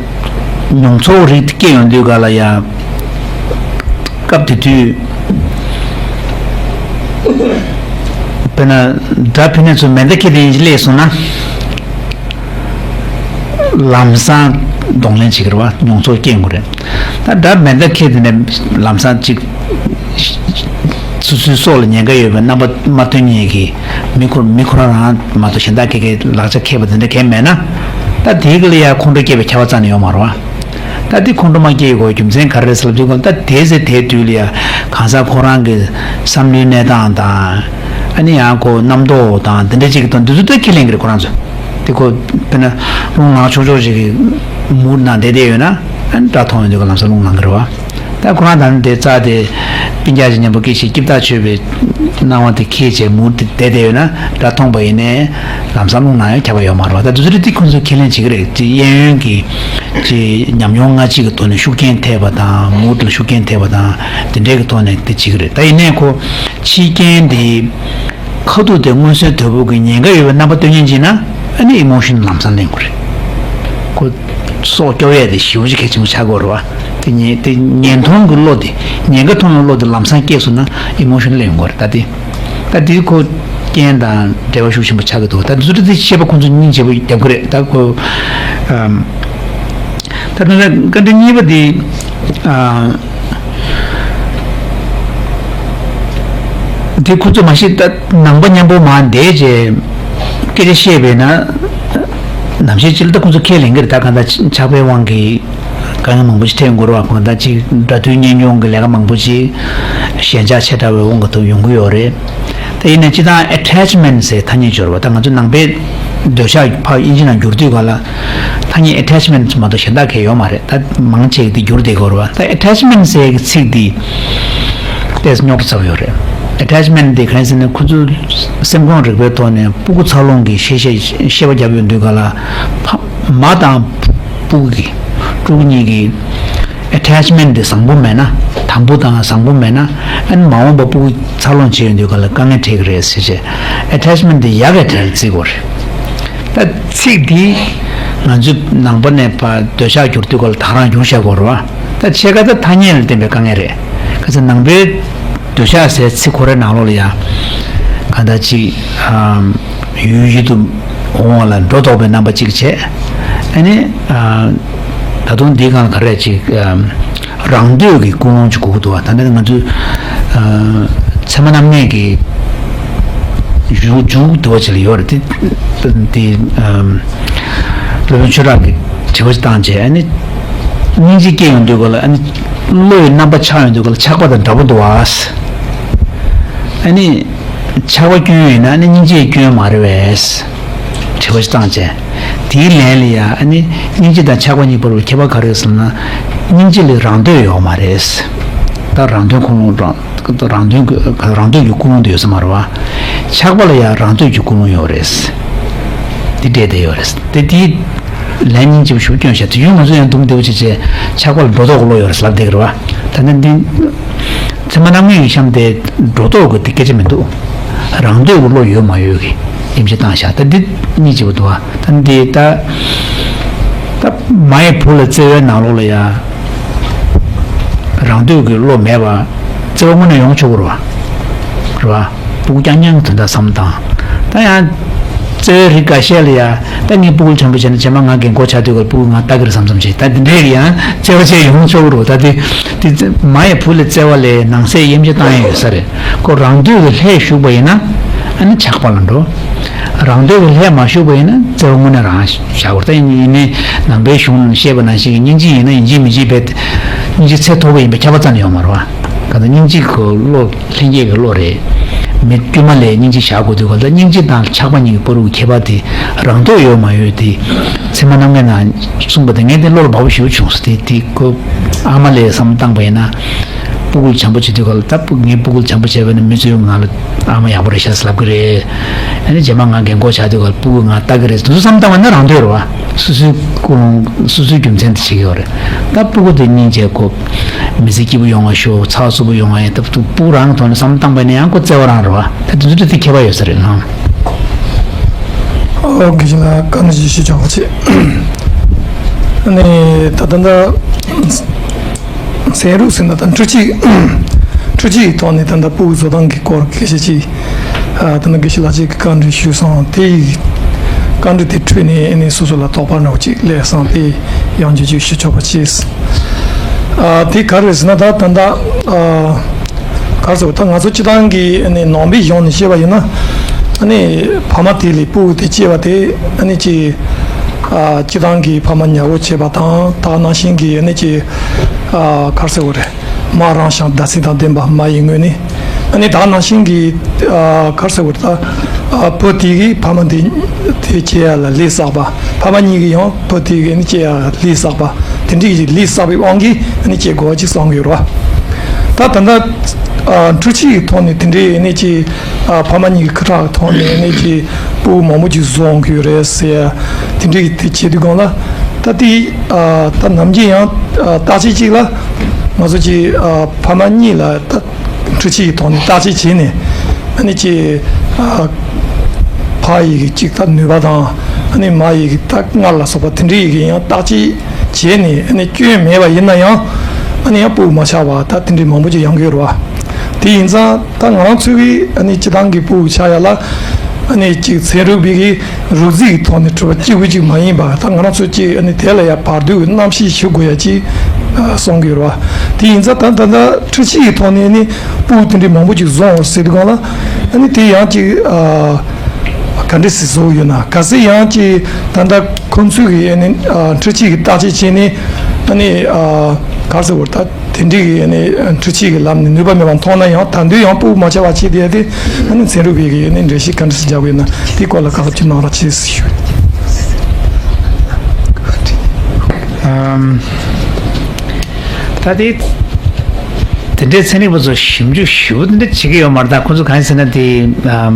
མྱོང་ཚོར་རིགས་དེ་སྐྱེ་ཡོང་དུས་ག་ལ་ཡ། སྐབས་དེ་དུས་དཔེར་ན་དགྲ་ཕན་ནས་ཚོ་མེ་མདའ་འཁྱེར་དེ་ཡིན་གྱི་སླེབས་སོང་ན། ལམ་སང་གདོང་ལེན་བྱེད་ཀྱི་རེད་བ། མྱོང་ཚོར་སྐྱེ་ཡོང་གི་རེད། ད་དགྲ་མེ་མདའ་འཁྱེར་དེ་ནས་ལམ་སང་ཅིག་སོ་སོའི་སྲོག་ལ་ཉེན་ཁ་ཡོད་པའི་རྣམ་པ་མ་སྟོན་མཁན་གྱི་མི་ཁོ་མི་ཁོ་རང་རང་མ་གཏོགས་གཞན་དག་གི་གི་ལག་ཆ་འཁྱེར་པ་དེ་འདྲ་གང་མེད་ན། ད་དེའི་གི་ལ་ཡ་ཁོང་ཁྲོ་སྐྱེ་བའི་ཁྱབ་པ་རྩ་ནས་ཡོད་མ་རེད་བ། ད་དེ་ཁོང་ཁྲོ་མ་སྐྱེ་དགོས་རྒྱུ་མཚན་ག་རེ་རེད་ཟེར་ལབ་དུས་ཀ་ད་དེ་ཚེ་དེའི་དུས་ལ་ཡ་གང་ཟག་ཁོ་རང་གི་བསམ་བློའི་གནས་སྟངས་དང་། ཨ་ནི་ཡང་ཁོ་རྣམ་རྟོག་དང་དེ་འདྲ་ཅིག་གི་དང་འདི་ཚོ་ད་ཁས་ལེན་གི་རེད་ཁོ་རང་ཚོ། དེ་ཁོ་དཔེར་ན་རླུང་ལངས་ཆོག་ཆོག་ཅིག་གི་མུར་ནང་བསྡད་བསྡད་ཡོད་ན་ཨ་ནི་དགྲ་མཐོང་ཡོང་དུས་ཀ་ལམ་སང་རླུང་ལངས་གི་རེད་བ། ད་ཁོ་རང་ད་ནི་དེ་རྩ་དེ་སྤུན་ཀྱག་ཅིག་མཉམ་པོ་སྐད་ཆ་སྐྱིད་ཐག་ཆོད་པའི་སྣང་བ་དེ་ཁྱེད་ཅེས་མུར་དེ་བསྡད་བསྡད་ཡོད་ན་དགྲ་མཐོང་པ་ཡིན་ནའི་ལམ་སང་རླུང་ལངས་ཡང་ཁྱབ་པ་ཡོད་མ་རེད་བ། ད་དུས་ཚོད་དེ་ཁོ་ཚོས་ཁས་ལེན་བྱེད་ཀྱི་རེད། ཅིག་གཡས་གཡོན་གྱི་ཅིག་ཉམས་མྱོང་སྔ་ཕྱི་གི་ཐོག་ནས་ཤུགས་རྐྱེན་ཐེབས་པ་དང་མུར་ལ་ཤུགས་རྐྱེན་ཐེབས་པ་དང་དེ་འདྲའི་གི་ཐོག་ནས་དེ་བྱེད་ཀྱི་རེད། ད་ཡིན་ནའི་ཁོ་ཕྱི་རྐྱེན་དེ། ཁ་ཐུག་དེ་མངོན་གསལ་དོད་པོ་གི་ཉེན་ཁ་ཡོད་པའི་རྣམ་པ་སྟོན་མཁན་ཅིག་ན་ཨ་ནི་ཨི་མོ་ཤོན་ལམ་སང་ལེན་དགོས་རེད། ཁོ་སྲོག་སྐྱོབ་ཡས་དེ་ཞེ་པོ་ཅིག་གལ་ཆེན་པོ་ཆགས་ཀྱི་ཡོད་རེད་བ། དེ་ཉེན་དེ་ཉེན་མཐོང་གི་བློ་དེ་ཉེན་ཁ་མཐོང་བའི་བློ་དེ་ལམ་སང་སྐྱེས་སོང་ན་ཨི་མོ་ཤོན་ལེན་དགོས་རེད། ད་དེ་ད་དེ་ཁོ་རྐྱེན་དང་འབྲེལ་བ་ཤུགས་ཆེན་པོ་ཆགས་ཀྱི་འདུག་ད་དེ་ཚོ་དེ་བཤད་པ་ཁོང་ཚོ་སྙིང་རྗེ་པོ་རྒྱབ་ཀྱི་རེད། ད་ཁོ་ཨམ། ད་ལྟ་བཀའ་འདྲི་གཉིས་པ་འདི། ཨ། འདི་ཁོ་ཚོ་མ་གཞི་ད་ནང་པ་མཉམ་པོ་མ་འདས་རྗེས་སྐད་ཆ་བཤད་པས་ན། ནམ་ཞིག་ཅིག་ལ་ད་ཁོ་ཚོ་ཁས་ལེན་གྱི་རེད། ད་གང་ལྟར་ཆགས་པའི་དབང་གིས་དཀའ་ངལ་མང་པོ་ཞིག་འཕྲད་ཡོང་གི་རེད་བ། གང་ལྟར་ཅིག་འདྲ་མཐུན་གཉེན་སྐྱོང་གི་ལས་ཀ་མང་པོ་ཞིག་ཞན་ཆགས་ཆེ་དྲགས་པའི་དབང་གིས་ཐུག་ཡོང་གི་ཡོད་རེད། དེ་ཡིན་ན་སྤྱིར་བཏང་attachment་ཟེར་ཐ་སྙད་སྦྱོར་བ་ད་ང་ཚོ་ནང་པའི་འདོད་ཆགས་ཕར་དབྱིན་ཇི་ནང་བསྒྱུར་དུས་ག་ལ་ཐ་སྙད་attachment་མ་གཏོགས་གཞན་དག་གང་ཡང་ཡོད་མ་རེད། ད་མང་ཆེ་གི་དེ་བསྒྱུར་བསྡད་ཀྱི་ཡོད་རེད་བ། ད་attachment་ཟེར་གྱི་ཚིག་འདི་ཏོག་ཙམ་རྙོག་དྲ་ཚ་པོ་ཡོད་རེད། attachment་དེ་ག་རེ་ཟེར་ན་ཁོ་ཚོ་སེམས་ཁམས་རིག་པའི་ཐོག་ནས་སྤུ་གུ་འཚར་ལོངས་ཀྱི་ཤེས་བྱ་བཤད་པ་བརྒྱབ་ཡོང་དུས་ག་ལ་ཕ་མ་དང་སྤུ་གུ་གི་ཕྲུ་གུ་གཉིས་ཀྱི་attachment་དེ་བཟང་པོ་མེད་ན། དམ་པོ་དང་བཟང་པོ་མེད་ན། ཨ་ནི་མ་འོངས་པ་སྤུ་གུ་འཚར་ལོངས་བྱེད་ཡོང་དུས་ག་ལ་དཀའ་ངལ་འཕྲད་ཀྱི་རེད་ཟེར་བྱས་attachment་དེ་ཡག་གི་གྲས་བརྩི་དགོས་རེད། ད་ཚིག་འདི་ ང་ཚོས་ནང་པ་ནས་ཕར་འདོད་ཆགས་བསྒྱུར་དུས་སྐབས་ལ་ད་ག་རང་བསྒྱུར་བཞག་དགོས་རེད་བ། ད་ཕྱེད་ཀ་ད་ཐ་སྙད་ལ་བརྟེན་པའི་དཀའ་ངལ་རེད། ག་ཚོད་ནང་པའི་འདོད་ཆགས་ཟེར་ཚིག་ཁོ་རའི་ནང་ལོགས་ལ་ཡ། གང་ལྟར་ཅིག་ཡུལ་ཡུལ་དུ་འོང་བ་ལ་སྒྲོ་འདོགས་པའི་རྣམ་པ་གཅིག་བྱས། ཨ་ནི། ད་དུང་འདིའི་སྒང་ལ་ག་རེ་ཅིག་རང་འདོད་ཀྱི་ཀུན་སློང་ཅིག་དགོས་ཀྱི་འདུག་བ། ད་ནི་ང་ཚོས་ཚད་མ་རྣམ་ངེས་ཀྱི་མཇུག་མཇུག་དེ་བ་ཅིག་ལ་ཡོད་རེད་དེ། དེ་སློབ་དཔོན་ཆོས་གྲགས་ཀྱིས་དྲི་བ་ཅིག་བཏང་བྱས། ཨ་ནི་སྙིང་རྗེ་སྐྱེ་ཡོང་དུས་སྐབས་ལ། ཨ་ནི་བློ་ཡི་རྣམ་པ་ཆགས་ཡོང་དུས་སྐབས་ལ་ཆགས་པ་དང་འདྲ་པོ་འདུག་བ། ཨ་ནི་ཆགས་པ་སྐྱོན་ཡིན་ན་ཨ་ནི་སྙིང་རྗེ་སྐྱོན་མ་རེད་པས། དྲི་བ་ཞིག་བཏང་བྱས། དེའི་ལན་ལ་ཡ། ཨ་ནི་སྙིང་རྗེ་དང་ཆགས་པ་གཉིས་བར་དུ་ཁྱད་པར་ག་རེ་ཡོད་ཟེར་ན། སྙིང་རྗེ་ལ་རང་འདོད་ཡོད་མ་རེད། ད་རང་དོན་ཀུན་སློང་རང་རང་དོན་གྱི་རང་འདོད་ཀྱི་ཀུན་སློང་དེ་ཡོད་ས་མ་རེད་བ། ཆགས་པ་ལ་ཡ་རང་འདོད་ཀྱི་ཀུན་སློང་ཡོད་རེད། དེ་འདྲས་དེ་ཡོད་རེད་དེ། དེའི་ལན་སྙིང་རྗེ་པོ་ཞིག་སྐྱོན་བཞག་དུས། ཡུལ་ང་ཚོ་ཡང་དུམ་བདེ་བོ་བྱས་བྱས་ཆགས་པ་ལ་སྒྲོ་འདོགས་ཀྱི་བློ་ཡོད་རེད་ལབ་བསྡད་ཀྱི་རེད་བ། ད་ནི་འདི། ཚད་མ་རྣམ་ངེས་ཀྱི་གཤམ་དེ་སྒྲོ་འདོགས་ཀྱི་དེ་སྐད་ཆ་མི་འདུག་རང་འདོད་ཀྱི་བློ་ཡོད་མ་ཡོད་ཀྱི་དབྱེ་འབྱེད་བཏང་བཞག་ད་འདི་སྙིང་རྗེ་པོ་འདུག་བ། ད་འདི་ད་ད་མ་ཡི་བུ་ལ་བརྩེ་བའི་ནང་ལོགས་ལ་ཡ། རང་འདོད་ཀྱི་བློ་མེད་པ། བརྩེ་བ་དངོས་གནས་ཡོང་ཆོག་གི་རེད་བ། རེད་བ། སྤུ་གུ་རྐྱང་རྐྱང་གི་དོན་དག་བསམ་བློ་བཏང་། ད་ཡང་། བརྩེ་བའི་རིགས་འགའ་ཤས་ལ་ཡ། ད་ངས་སྤུ་གུ་ལ་བྱམས་པོ་བྱས་ན་རྗེས་མ་ང་རྒན་གོག་ཆགས་དུས་སྐབས་སྤུ་གུ་ང་ལྟ་གི་རེད་བསམ་བསམ་བྱས། ད་འདི་འདྲས་ཀྱི་ཡང་བརྩེ་བ་བྱས་ཡོང་ཆོག་གི་རེད། ད་དེ་དེ་མ་ཡི་བུ་ལ་བརྩེ་བ་ལས་ནང་གསེས་དབྱེ་འབྱེད་བཏང་ཡ་ཡོད་ས་རེད། ཁོ་རང་འདོད་ཀྱི་ལྷས་ཞུགས་པ་ཡིན་ན། ཨ་ནི་ཆགས་པ་ལ་འགྲོ། རང་འདོད་ཀྱི་ལྷས་མ་ཞུགས་པ་ཡིན་ན་བརྩེ་བ་དངོས་གནས་རང་བཞག་དགོས་རེད། ད་ཡིན་ནའི་ནང་པའི་གཞུང་ནང་བཤད་པ་ནང་བཞིན་གྱི་སྙིང་རྗེ་ཡིན་ན་ཡིན་གཅིག་མིན་གཅིག་བས། སྙིང་རྗེ་ཚད་མཐོ་པོ་ཡིན་པའི་ཁྱབ་པ་རྩ་ནས་ཡོད་མ་རེད་བ། གང་ལྟར་སྙིང་རྗེ་གི་བློ། ལྷན་སྐྱེས་ཀྱི་བློ་རེད། མི་དཀྱུས་མ་ལ་སྙིང་རྗེ་བཞག་དགོས་དུས་སྐབས་ལ། སྙིང་རྗེ་དང་ཆགས་པ་གཉིས་ཀྱི་བར་དུ་ཁྱད་པར་དེ་རང་འདོད་ཡོད་མ་ཡོད་དེ། ཚད་མ་རྣམ་ངེས་ནང་གསུངས་པ་དེ་ངས་དེ་བློ་ལ་བབས་པོ་ཞེ་པོ་བྱུང་སོང་། དེ་དེ་ཁོ་ཨ་མ་ལ་བསམ་བློ་བཏང་པ་ཡིན་ན། སྤུ་གུ་ལ་བྱམས་པོ་བྱེད་དུས་སྐབས་ལ། ད་སྤུ་ངའི་སྤུ་གུ་ལ་བྱམས་པོ་བྱས་པ་ཡིན་ན་མི་ཚོས་ང་ལ་ཨ་མ་ཡག་པོ་རེད་ཤག་ལབ་ཀྱི་རེད། ཨ་ནི་རྗེས་མ་ང་རྒན་གོག་ཆགས་དུས་སྐབས་ལ་སྤུ་གུ་ང་ལྟ་གི་རེད། དེ་ཚོ་བསམ་བློ་བཏང་བ་ཡིན་ན་རང་འདོད་རེད་བ། སོ་སོའི་ཀུན་སློང་། སོ་སོའི་རྒྱུ་མཚན་དེ་བྱེད་ཀྱི་ཡོད་རེད། ད་སྤུ་གུ་དེ་སྙིང་རྗེ་ཁོ། མི་ཚེ་སྐྱིད་པོ་ཡོང་བ་ཤོག་ཚགས་ཚུད་པོ་ཡོང་བ་ཡིན། ད་སྤུ་གུ་རང་གི་ཐོག་ནས་བསམ་བློ་བཏང་པ་ཡིན་ན་ཡང་ཁོ་བརྩེ་བ་རང་རེད་བ། ད་དེ་ཚོ་དེ་ཁྱད་པར་ཡོད་ས་རེད་ལགས། ཨོ། དགེ་བཤེས་ལགས་བཀའ་འདྲི་ཞུ་ཆོག་པ་བྱེད། ཨ་ནི་ད་ལྟ་འདི་ཚན་རིག་ཟེར་ན་ད་འཕྲུལ་ཆས། འཕྲུལ་ཆས་ཀྱི་ཐོག་ནས་ད་ལྟ་སྤུ་གུ་བཟོ་སྟངས་ཀྱི་སྐོར་སྐད་ཆ་ཅིག་ཨ། ད་ནི་དགེ་བཤེས་ལགས་ཀྱིས་བཀའ་འདྲི་ཞུས་སོང་། དེ་ཡི་བཀའ་འདྲི་དེ་འཕྲོས་ནས་ཨ་ནི་སོ་སོ་ལ་དོགས་པ་འདྲ་བོ་ཅིག་སླེབས་སོང་། དེ་ཡང་བསྐྱར་ཅིག་ཞུ་ཆོག་པ་བྱེད། ཨ། དེ་ག་རེ་ཟེར་ན་ད་ད་ལྟ་ཨ། ག་རེ་ཟེར་བ། ད་ང་ཚོ་སྤྱིར་བཏང་གི་ཨ་ནི་ནང་པའི་གཞུང་ནས་བཤད་པ་ཡིན་ན། ཨ་ནི་ཕ་མ་དེ་ལས་སྤུ་གུ་དེ་སྐྱེས་པ་དེ་ཨ་ནི་ཅིག་ཨ། སྤྱིར་བཏང་གི་ཕ་མ་ཉར་གོ་བྱེད་པ་དང་། ད་ག་ནང་བཞིན་གྱི་ཨ་ནི་ཅིག་ཨ། ག་རེ་ཟེར་བ་རེད། མ་རང་ཞིང་བདག་སྲིད་དང་ལྡན་པ་མ་ཡི་ངོས་ནས། ཨ་ནི་ད་ག་ནང་བཞིན་གྱི་ཨ། ག་རེ་ཟེར་བ་རེད། ད་ཨ། བུ་དེ་གིས་ཕ་མ་དེ་དེ་སྐྱེ་ཡ་ལ་ལས་བསགས་པ། ཕ་མ་གཉིས་ཀྱིས་ཡང་བུ་དེ་གིས་ཨ་ནི་སྐྱེ་ཡ་ལ་ལས་བསགས་པ། དེ་འདྲའི་ལས་བསགས་པའི་དབང་གིས་ཨ་ནི་སྐྱེ་དགོས་པ་ཅིག་གསུང་གི་ཡོད་རེད་བ། ད་ད་ལྟ་ཨ། འཕྲུལ་ཆས་ཀྱི་ཐོག་ནས་དེ་འདྲའི་ཨ་ནི་ཅིག་ཨ། ཕ་མ་གཉིས་ཀྱི་ཁ་ཐག་གི་ཐོག་ནས་ཨ་ནི་ཅིག་སྤུ་གུ་མང་པོ་ཅིག་བཟོ་འོང་གི་ཡོད་རེད་ཟེར། དེ་འདྲའི་དེ་བྱེད་དུས་སྒང་ལ། ད་དེ་ཨ། ད་ནམ་རྒྱུན་ཡང་ཨ། བརྟག་དཔྱད་ཅིག་ལ་ང་ཚོ་ཅིག་ཨ། ཕ་མ་གཉིས་ལ་ད་འཕྲུལ་ཆས་ཀྱི་ཐོག་ནས་བརྟག་དཔྱད་བྱས་ནས། ཨ་ནི་ཅིག་ཨ། ཕ་ཡི་གི་ཅིག་ད་ནུས་པ་དང་། ཨ་ནི་མ་ཡི་གི་ད་མངལ་ལ་སོགས་པ་དེ་འདྲའི་ཡི་གི་ཡང་བརྟག་དཔྱད་བྱས་ནས། ཨ་ནི་སྐྱོན་མེད་པ་ཡིན་ན་ཡང་། ཨ་ནི་ཡང་སྤུ་གུ་མ་ཆགས་པ་ད་དེ་འདྲའི་མང་པོ་ཅིག་ཡོང་གི་ཡོད་རེད་བ། དེ་ཡིན་ཙང་ད་ང་རང་ཚོའི་གི་ཨ་ནི་སྤྱིར་བཏང་གི་སྤུ་གུ་ཆགས་ཡ་ལ། ཨ་ནི་ཅིག་ཚན་རིག་པའི་གི་རོབ་རྩིས་ཀྱི་ཐོག་ནས་གྲུབ་པ་གཅིག་པུ་གཅིག་མ་ཡིན་པ། ད་ང་རང་ཚོ་ཅིག་ཨ་ནི་དེ་ལ་ཡ་བར་དོའི་རྣམ་ཤེས་ཞུ་དགོས་ཡ་ཅིག་ཨ། གསུང་གི་ཡོད་རེད་བ། དེ་ཡིན་ཙང་ད་ད་ལྟ་འཕྲུལ་ཆས་ཀྱི་ཐོག་ནས་ནི་སྤུ་གུ་དེ་འདྲའི་མང་པོ་ཅིག་བཟོ་འོང་ཟེར་དུས་སྒང་ལ། ཨ་ནི་དེ་ཡང་ཅིག་ཨ། ག་འདྲ་སེ་བཟོ་ཡོད་ན། གལ་སྲིད་ཡང་ཅིག་ད་ལྟ་ཁོང་ཚོས་གི་ཨ་ནི་ཨ། འཕྲུལ་ཆས་ཀྱི་བརྟག་དཔྱད་བྱས་ནས། ཨ་ནི་ཨ། ག་རེ་ཟེར་བ་རེད། ད་དེ་འདྲའི་གི་ཨ་ནི་འཕྲུལ་ཆས་ཀྱི་ལམ་ནས་ནུས་པ་མེད་པ་མཐོང་ན་ཡང་། ད་དུང་ཡང་སྤུ་གུ་མ་ཆགས་པ་བྱེད་བསྡད་ཡ་དེ། ཨ་ནི་ཚན་རིག་པའི་གི་ཨ་ནི་འགྲེལ་བཤད་ག་འདྲ་སེ་རྒྱག་དགོས་ན་དེའི་སྐོར་ལ་བཀའ་སློབ་ཅིག་གནང་རོགས་བྱེད་ཞུ། ཨམ། ད་དེ་དེ་འདྲའི་ཚན་རིག་པ་ཚོ་ཞིབ་འཇུག་ཞིབ་པོ་དེ་འདྲ་བྱེད་ཀྱི་ཡོད་མ་རེད། ད་ཁོ་ཚོ་གང་ཡིན་ཟེར་ན་དེ། ཨམ།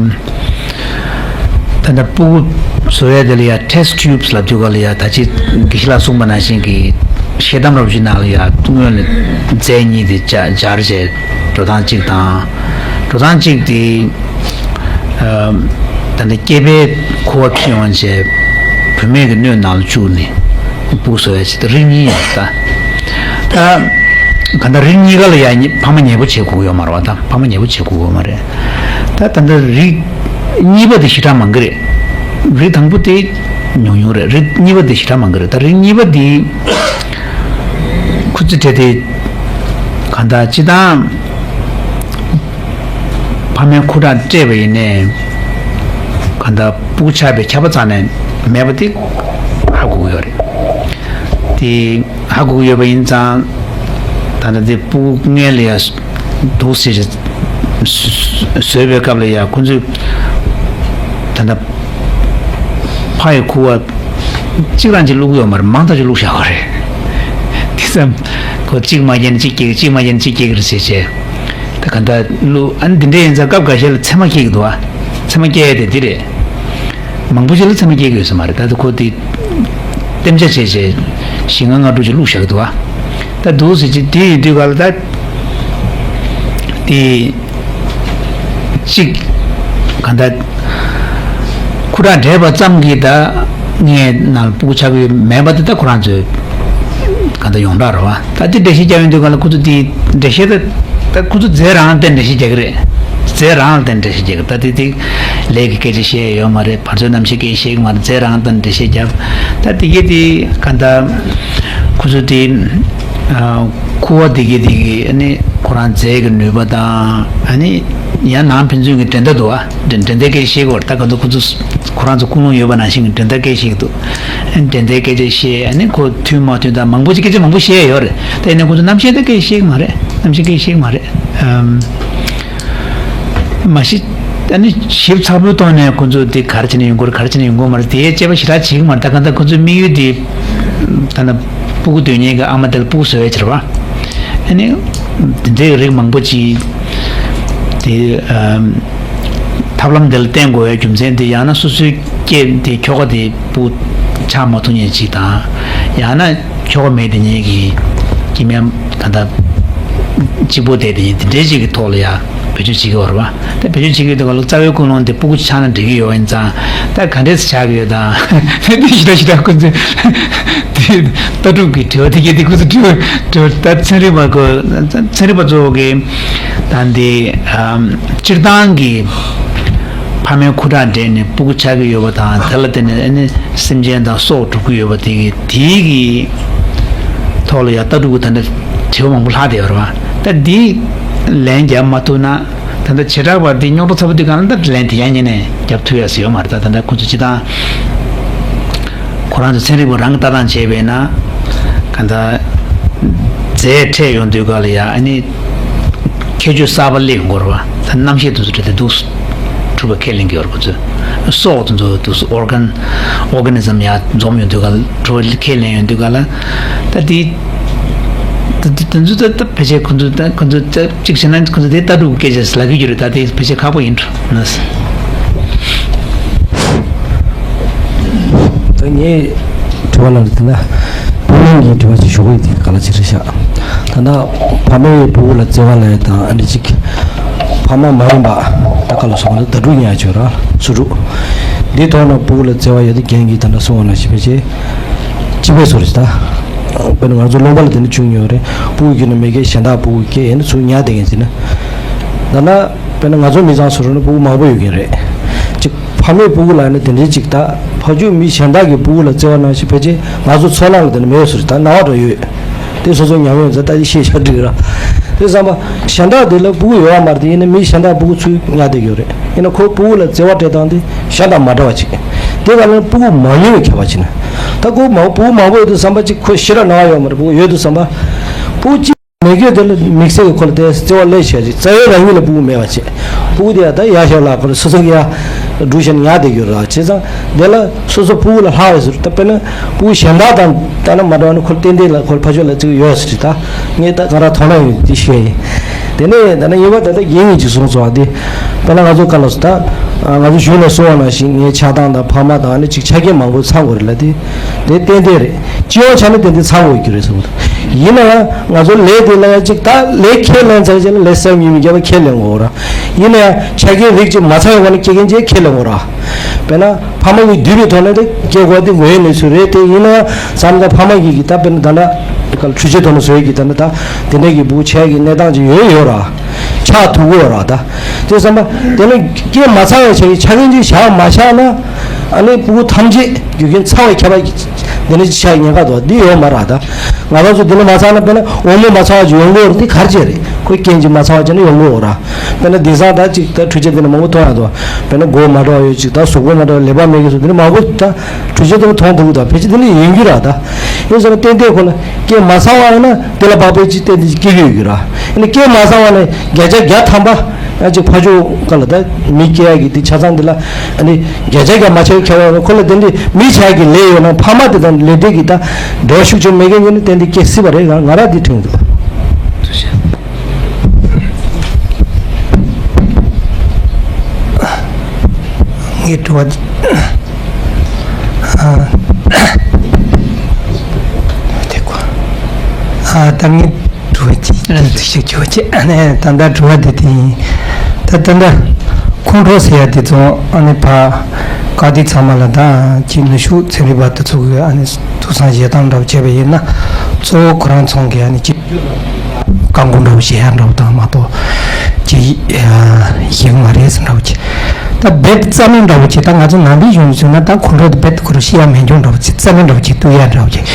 ད་ལྟ་སྤུ་གུ་བཟོ་ཡ་དེ་ལ་ཡ་test tubes་ལབ་དུས་སྐབས་ལ་ཡ། ད་ཅི་དགེ་བཤེས་ལགས་གསུངས་པ་ནང་བཞིན་གྱི་ཤེལ་དམ་རོབ་ཅིག་ནང་ལ་ཡ་སྔོན་ལ་རྫས་གཉིས་དེ་སྦྱར་བྱས། འགྲོ་སྟངས་གཅིག་དང་། འགྲོ་སྟངས་གཅིག་དེ་ཨམ། ད་ལྟ་སྐྱེས་པའི་ཁུ་བ་ཁྱེར་ཡོང་བྱས། བུད་མེད་ཀྱི་སྣོད་ནང་ལ་བཅུག་ནས་སྤུ་གུ་བཟོ་ཡ་ཅིག་ད་རིགས་གཉིས་ཡོད་ད། ད་ག་ད་རིགས་གཉིས་ཀ་ལ་ཡ་ཕ་མ་ཉེ་པོ་བྱེད་དགོས་ཀྱི་ཡོད་མ་རེད་བ། ད་ཕ་མ་ཉེ་པོ་བྱེད་དགོས་ཀྱི་ཡོད་མ་རེད། ད་ད་ལྟ་རིགས་གཉིས་པ་དེ་ཞེ་དྲག་མང་གི་རེད། རིགས་དང་པོ་དེ་ཉུང་ཉུང་རེད། རིགས་གཉིས་པ་དེ་ཞེ་དྲག་མང་གི་རེད། ད་རིགས་གཉིས་པ་དེ་ཁོ་ཚོ་གྲས་དེ་ག་ད་སྤྱི་བཏང་ཕ་མའི་ཁུ་ཁྲག་སྤྲད་པ་ཡིན་ནའི་ག་ད་སྤུ་གུ་ཆགས་པའི་ཁྱབ་པ་རྩ་ནས་མེད་པ་དེ་ཧ་གོ་གི་ཡོད་རེད། དེ་ཧ་གོ་གི་ཡོད་པ་ཡིན་ཙང་། ད་ལྟ་དེ་སྤུ་གུ་སྔོན་ལ་ཡ་འདུག་སེ་བཟོས་པའི་སྐབས་ལ་ཡ་ཁོ་ཚོས་ད་ལྟ་ཕ་ཡི་ཁུ་བ་གཅིག་རང་གཅིག་བླུགས་ཡོད་མ་རེད། མང་ཐག་ཆོད་བླུགས་བཞག་པ་རེད། དེ་ཙམ་ཁོ་གཅིག་མ་བརྒྱབ་ན་གཅིག་སྐྱེ་གི། གཅིག་མ་བརྒྱབ་ན་གཅིག་སྐྱེ་གི་རེད་ཟེར་བྱས། ད་ག་འདྲ་བླུགས། ཨ་ནི་འདི་འདྲ་ཡིན་ཙང་སྐབས་འགའ་ཤས་ལ་མཚེ་མ་སྐྱེ་གི་འདུག་ཨ། མཚེ་མ་སྐྱེ་ཡ་དེ་འདི་རེད། མང་པོ་ཞིག་ལ་མཚེ་མ་སྐྱེ་གི་ཡོད་ས་མ་རེད། ད་ལྟ་ཁོ་དེ་གཏན་འཇགས་བྱས་བྱས་བཞི་ལྔ་ལྔ་དྲུག་ཅིག་བླུགས་བཞག་གི་འདུག་ཨ། ད་འདུག་ཟེར་གྱི་དེ་ཡིན་དུས་ག་ལ་ད་དེ་གཅིག་ག་ད་ཁུ་ཁྲག་འདྲེས་པ་ཙམ་གྱིས་ད་ངའི་ནང་ལ་སྤུ་གུ་ཆགས་ཀྱི་ཡོད་མེད་པ་དེ་ད་ཁོ་རང་ཚོའི་ག་ད་ཡོངས་གྲགས་རེད་བ། ད་དེ་འགྲེལ་བཤད་རྒྱག་ཡོང་དུས་ག་ལ་ཁོ་ཚོ་དེ་འགྲེལ་བཤད་ད། ད་ཁོ་ཚོ་རྫས་རང་བཏོན་འགྲེལ་བཤད་རྒྱག་གི་རེད། རྫས་རང་ལ་བརྟེན་འགྲེལ་བཤད་རྒྱག་གི། ད་དེ་དེ་ལས་ཀྱི་སྐད་ཆ་བཤད་ཡོད་མ་རེད། བར་དོའི་རྣམ་བཤད་སྐད་ཆ་བཤད་ཀྱི་མ་རེད། རྫས་རང་ལ་བརྟེན་འགྲེལ་བཤད་རྒྱབ། ད་དེ་གས་དེ་ག་ད་ཁོ་ཚོ་དེ་ཨ་ཁུ་བ་དེ་གས་དེ་གས་ཨ་ནི་ཁོ་རང་རྫས་ཀྱི་ནུས་པ་དང་། ཨ་ནི་ཡང་ནང་ཕན་ཚུན་གྱི་འགྲན་ཟླ་འདུག་ཨ། འགྲན་འགྲན་ཟླའི་སྐད་ཆ་བཤད་ཀྱི་ཡོད་རེད། ད་ག་ད་ཁོ་ཚོ་ཁོ་རང་ཚོ་ཀུན་སློང་ཡོད་པ་ནང་བཞིན་གྱི་འགྲན་ཟླའི་སྐད་ཆ་བཤད་ཀྱི་འདུག་འགྲན་ཟླའི་སྐད་ཆ་བཤད། ཨ་ནི་ཁོ་མཐུན་མ་མཐུན་དང་མང་པོ་ཅིག་སྐད་ཆ་མང་པོ་བཤད་ཡོད་རེད། ད་ཡིན་ནའི་ཁོ་ཚོ་རྣམ་ཤེས་དེ་སྐད་ཆ་བཤད་ཀྱི་མ་རེད། རྣམ་ཤེས་སྐད་ཆ་བཤད་ཀྱི་མ་རེད། ཨམ། མ་གཞི་ཨ་ནི་ཞིབ་ཚགས་པོའི་ཐོག་ནས་ཁོ་ཚོ་དེ་ག་རེ་བྱས་ནས་ཡོང་གི་རེད། ག་རེ་བྱས་ནས་ཡོང་གི་མ་རེད། དེའི་དཔྱད་པ་ཞེ་དྲག་བྱེད་ཀྱི་མ་རེད། ད་ག་ད་ཁོ་ཚོའི་དམིགས་ཡུལ་དེ་ད་ལྟ་སྤུ་གུ་འདོད་མཁན་གྱི་ཨ་མ་དེ་ལ་སྤུ་གུ་བཟོ་ཡས་བྱས་རེད་བ། ཨ་ནི་དེ་འདྲའི་རིགས་མང་པོ་ཅིག་དེ་ཨམ། ཐབས་ལམ་འདི་ལ་བརྟེན་དགོས་པའི་རྒྱུ་མཚན་དེ་ཡང་ན་སོ་སོའི་སྐྱེས་དེ་ཁྱོ་ག་དེ་སྤུ་གུ་ཆགས་མ་ཐུབ་མཁན་ཅིག་དང་། ཡང་ན་ཁྱོ་ག་མེད་དེ་ཉིད་ཀྱི་སྐྱེས་དམན་ད་ལྟ་གཅིག་པོ་བསྡད་དེ་ཉིད་དེ་འདྲའི་ཅིག་གི་ཐོག་ལ་ཡ་བེད་སྤྱོད་བྱེད་ཀྱི་ཡོད་རེད་བ། དེ་བེད་སྤྱོད་བྱེད་ཀྱི་ཡོད་དུས་ག་ལ་རྩ་བའི་ཀུན་སློང་དེ་སྤུ་གུ་ཆགས་ན་འགྲིག་གི་ཡོད་ཡིན་ཙང་། ད་ག་འདྲས་སེ་ཆགས་ཀྱི་ཡོད་དང་། དེ་ཞེ་དྲག་ཞེ་དྲག་ཁོ་ཚོས་དེ་ལྟ་གྲུབ་ཀྱི་དྲི་བ་དེ་གས་དེ་ཁོ་ཚོས་དྲི་བ་དྲི་བ་ད་ཚན་རིག་པ་ཁོ་ཚན་རིག་པ་གཙོ་བོ་གིས་ད་འདི་ཨམ། སྤྱིར་བཏང་གི་ཕ་མའི་ཁུ་ཁྲག་འདྲེས་ནས་སྤུ་གུ་ཆགས་ཀྱི་ཡོད་པ་དང་། དེ་ལ་བརྟེན་ནས་ཨ་ནི་སེམས་ཅན་དང་སྲོག་འགྲོ་གི་ཡོད་པ་དེ་གི་དེའི་གི་ཐོག་ལ་ཡང་ལྟ་གྲུབ་ཀྱི་ད་ལྟ་དྲི་བ་མང་པོ་ལྷག་བསྡད་ཡོད་རེད་བ། ད་འདི་ལན་རྒྱབ་མ་ཐུབ་ན་ད་ལྟ་བྱེ་བྲག་པ་འདི་རྙོག་དྲ་ཚ་པོ་འདི་གང་ལ་ད་ལན་དེ་ཡང་ཉན་ནས་རྒྱབ་ཐུབ་ཡ་ཟེར་ཡོད་མ་རེད། ད་ད་ལྟ་ཁོ་ཚོ་སྤྱིར་བཏང་ཁོ་རང་ཚོ་ཚན་རིག་པ་རང་གིས་ལྟ་སྟངས་བྱས་པས་ན་གང་ལྟར་རྫས་འཕྲད་ཡོང་དུས་ག་ལ་ཡ་ཨ་ནི་ཁྱད་ཆོས་གསར་པ་སླེབས་ཡོང་གི་རེད་བ། ད་རྣམ་ཤེས་དེ་ཚོ་འཕྲད་དེ་འདུག་གྲུབ་པ་ཁས་ལེན་གྱི་ཡོད་རེད། ཁོ་ཚོས་སྲོག་དེ་ཚོ་འདུག་ཨོར་གན་ཨོར་ག་ནི་ཛམ་ཡ་འཛོམས་ཡོང་དུས་ག་ལ་གྲུབ་པ་ཁས་ལེན་ཡོང་དུས་ག་ལ་ད་དེ་ད་དེ་དེ་ཚོ་ད་ད་ཕལ་ཆེར་ཁོ་ཚོ་ད་ཁོ་ཚོ་ད་གཅིག་བྱས་ན་ཁོ་ཚོ་དེ་ལྟ་གྲུབ་སྐད་ཆ་ལབ་ཀྱི་ཡོད་རེད། ད་དེ་ཕལ་ཆེར་ཁག་པོ་ཡིན་འགྲོ་ན། ད་ངས་དྲི་བ་ལ་དེ་ན་བུ་མོ་གི་དྲི་བ་ཅིག་ཞུ་གི་ཡོད། དེ་ག་ལ་ཅི་རེད་ཤག་ད་ལྟ་ཕ་མས་སྤུ་གུ་ལ་བརྩེ་བ་ལབ་ཡ་དང་། ཨ་འདྲ་ཅིག་ཕ་མ་མ་ཡིན་པ་ད་ག་ལ་སོང་ན་ད་དྲུག་ཡིན་ཡ་ཆོས་ར་སུ་དྲུག་འདིའི་ཐོག་ན་སྤུ་གུ་ལ་བརྩེ་བ་ཡོད་དེ་རྒན་གྱིས་ད་ལྟ་གསུངས་པ་ནང་བཞིན་ཕལ་ཆེར་གཅིག་པའི་བཟོ་རེད། ད་དཔེར་ན་ང་ཚོ་ལུང་པ་ལ་དེ་འདྲ་བྱུང་མྱོང་རེད། སྤུ་གུ་ཁྱོན་ནས་མེད་མཁན་གཞན་དག་སྤུ་གུ་སྐྱེས་ཡིན་ན་ཚུར་ཉར་བསྡད་མཁན་ཅིག་ན། ད་ལྟ་དཔེར་ན་ང་ཚོ་མི་ཚང་བཟོ་རུང་ན་སྤུ་གུ་མང་པོ་ཡོད་མཁན་རེད། གཅིག་ཕ་མས་སྤུ་གུ་ལ་ནི་དེ་འདྲའི་གཅིག་ད་ཕ་ཕྱུགས་མི་གཞན་དག་གི་སྤུ་གུ་ལ་བརྩེ་བ་ནང་བཞིན་ཕལ་ཆེར་ང་ཚོ་ཚོར་སྣང་ལ་དེ་འདྲ་མེད་བཟོ་རེད། ད་སྣང་བ་འདྲ་ཡོད། དེ་སོ་སོའི་ཉམས་མྱོང་ཚོ་ལྟ་ཅི་ཤེས་བྱ་འགྲིག་ར། དེ་བསམ་པ་གཞན་དག་དེ་ལ་སྤུ་གུ་ཡོད་པ་མ་རེད་དེ། ཡིན་ན་མི་གཞན་དག་སྤུ་གུ་ཚུར་ཉར་བསྡད་ཡོད་རེད། ཡིན་ན་ཁོ་སྤུ་གུ་ལ་བརྩེ་བ་སྤྲད་སྟངས་དེ་གཞན་དང་མ་འདྲ་བ་ཅིག་དེ་ག་ལ་སྤུ་གུ་མང་ཉུང་གི་ཁྱད་པར་ཅིག་ན། ད་ཁོ་མང་སྤུ་གུ་མང་པོ་ཡོད་དུས་བསམ་པ་ཅིག་ཁོ་ཞེ་དྲག་སྣང་བ་ཡོད་མ་རེད། སྤུ་གུ་ཡོད་དུས་བསམ་པ་སྤུ་གུ་གཅིག་མེད་མཁན་དེ་ལ་དམིགས་བསལ་གྱི་ཁོ་ལ་དེ་བརྩེ་བ་སླེབས་བྱས་ཅིག་རྩ་བའི་རང་ཉིད་ལ་སྤུ་གུ་མེད་པ་བྱས། སྤུ་གུ་དེ་ཡང་ད་ཡར་ཞོག་ལ་ཁོ་ལ་སོ་སོ་གི་ཡར་འགྲོ་བཞིན་ཉར་བསྡད་ཡོད་རེད། བྱས་ཙང་དེ་ལ་སོ་སོ་སྤུ་གུ་ལ་ལྷག་པའི་ཟུར་ད་དཔེར་ན་སྤུ་གུ་གཞན་དག་དང་ད་ན་མ་འདྲ་བ་ནི་ཁོ་ལ་ཏན་ཏན་ལ་ཁོ་ལ་ཕ་ཕྱོགས་ལ་བརྩེ་བ་ཡོད་ཟེར་ད་ངས་ད་ག་རང་དོ་སྣང་ཡོད་དེ་ཤེས་ཡིན། དེ་ནས་ད་ན་ངེས་པར་ད་ལྟ་རྒན་གྱིས་ཅིག་གསུངས་སོང་བ་དེ་དཔེར་ན་ང་ཚོ་ག་ལ་སོ་ད་ང་ཚོ་གཞུང་ནས་གསུངས་པ་ནང་བཞིན་ངའི་ཆགས་སྟངས་དང་ཕ་མ་དང་ཨ་ནི་ཅིག་ཆ་རྐྱེན་མང་པོ་ཚང་དགོས་རེད་ལ། དེ་དེ་ཏན་ཏན་རེད། སྤྱི་ཡོངས་ཆ་ནས་ཏན་ཏན་ཚང་དགོས་ཀྱི་རེད་ཟེར་བ་དང་ ཡིན་ན་ཡང་ང་ཚོ་ལས་དེ་ལ་ཡང་ཅིག་ད་ལས་ཁས་ལེན་ཚར་རྗེས་ལ་ལས་སེམས་ཉིད་མི་རྒྱབ་པ་ཁས་ལེན་དགོས་ར། ཡིན་ན་ཡང་ཆ་རྐྱེན་རིགས་ཅིག་མ་ཚང་བའི་སྒོ་ནས་སྐྱེ་མཁན་ཅིག་ཁས་ལེན་དགོས་ར། དཔེར་ན་ཕ་མ་གིས་འདུས་པའི་ཐོག་ནས་དེ་སྐྱེ་དགོས་དེ་དངོས་ཡོད་གནས་ཚུལ་རེད། དེ་ཡིན་ན་ཡང་བསམ་ད་ཕ་མ་གིས་ཀྱི་ད་དཔེར་ན་ད་ལྟ་འཕྲུལ་ཆས་ཐོག་ནས་བཟོ་ཡས་ཀྱི་ད་ལྟ་ད་དེ་འདྲ་གི་བུ་ཆ་གི་གནས་སྟངས་ཅིག་ཡོད་ཡོད་ར། ཆགས་ཐུབ་ཀྱི་ཡོད་ར། ད་དེ་བསམ་པ་དེ་ནི་སྐྱེས་མ་ཚར་བའི་ཆ་གི་ཆ་རྐྱེན་ཅིག་བཞག་མ་བཞག་ན། ཨ་ནི་ཕྲུ་གུ་ཐམས་ཅད་རྒྱུ་རྐྱེན་ཚ་བའི་ཁྱད་པར་འདི་འདྲ་ཅིག་ཆགས་ཉེན་ཁ་འདུག་འདི་ཡོད་མ་རེད། ད་ང་རང་ཚོ་འདི་འདྲ་མ་ཚང་ན། དཔེར་ན་འོ་མ་མ་ཚང་བ་ཅིག་ཡོང་གི་ཡོད་རེད། འདི་ག་རེ་བྱས་རེད། ཁོའི་རྐྱེན་ཅིག་མ་ཚང་བ་བྱས་ན་ཡོང་གི་ཡོད་ར། དཔེར་ན་དེང་སང་ད་ཅིག་ད་འཕྲུལ་ཆས་འདི་འདྲ་མང་པོ་མཐོང་ཡ་འདུག་དཔེར་ན་མགོ་མ་འདྲ་བ་ཡོད་ཅིག་ད་གཟུགས་པོ་མ་འདྲ་བ་ལེགས་པ་མེད་མཁན་སོགས་འདི་འདྲ་མང་པོ་ད་འཕྲུལ་ཆས་འདི་འདྲ་མཐོང་ཐུབ་ཀྱི་འདུག་ཕལ་ཆེར་འདི་འདྲ་ཡིན་རྒྱུ་ར། ད་ཡིན་ཟེར་ན་ཏན་ཏན་ཁོ་ལ་རྐྱེན་མ་ཚང་བ་ཡིན་ན་དེ་ལ་དཔག་པའི་ཅིག་ཏན་ཏན་ཅིག་སྐྱེ་གི་ཡོད་རྒྱུ་ར། ཨ་ནི་རྐྱེན་མ་ཚང་བ་ནི་བརྒྱ་ཆ་བརྒྱ་ཐམ་པ། ཡང་ཅིག་ཕར་ཕྱོགས་ཀ་ལ་ད་མི་སྐྱེ་ཡག་གི་དེ་ཆ་ཚང་འདི་ལ་ཨ་ནི་བརྒྱ་ཆ་བརྒྱ་མ་ཆགས་ཁྱད་པར་ཡོད་ན། ཁོ་ལ་དེ་འདྲའི་མི་ཆགས་ཀྱི་ལས་ཡོད་ན་ཕ་མ་དེ་དང་ལས་འབྲས་ཀྱི་ད་འབྲེལ་བ་ཤུགས་ཆེན་མེད་མཁན་ཡིན་ན་ཏན་ཏན་སྐྱེ་སྲིད་པ་རེད། ང་ང་རང་འདི་དྲན་འདུག་ངའི་དྲི་བ་འདི། ཨ། དེ་གོ། ཨ། ད་ངའི་དྲི་བ་གཅིག་དེ་ཞིག་ཞུ་བ་བྱེད། ཨ་ནི་ད་ལྟ་དྲི་བ་དེ་དེ་ཡིན། ད་ད་ལྟ་ཁོང་ཁྲོ་ཟེར་ཡ་དེ་ཚོ་ཨ་ནི་ཕ་ག་དེ་ཚང་མ་ལ་ད་ཅིག་ནུ་ཞོ་ཚན་རིག་པ་དེ་ཚོ་གི་ཨ་ནི་ཐུགས་བསམ་བཞེས་སྟངས་འདྲ་བོ་བྱས་པ་ཡིན་ན། གཙོ་བོ་ཁོ་རང་ཚོ་གི་ཨ་ནི་ཅིག་བཀག་འགོག་འདྲ་བོ་བྱེད་ཡ་འདྲ་བོ་དང་མ་གཏོགས་ཅིག་ཡིན་མ་རེད་ཟེར་འདྲ་བོ་ཅིག་ད་རྦད་རྩ་མེད་འདྲ་བོ་ཅིག་ད་ང་ཚོ་ནང་པའི་གཞུང་ནས་མཚོན་ན། ད་ཁོང་ཁྲོ་དེ་རྦད་ཁོ་རང་ཤི་ཡ་མེད་མཁན་འདྲ་བོ་ཅིག་རྩ་མེད་འདྲ་བོ་ཅིག་གཏུག་ཡ་འདྲ་བོ་ཅིག་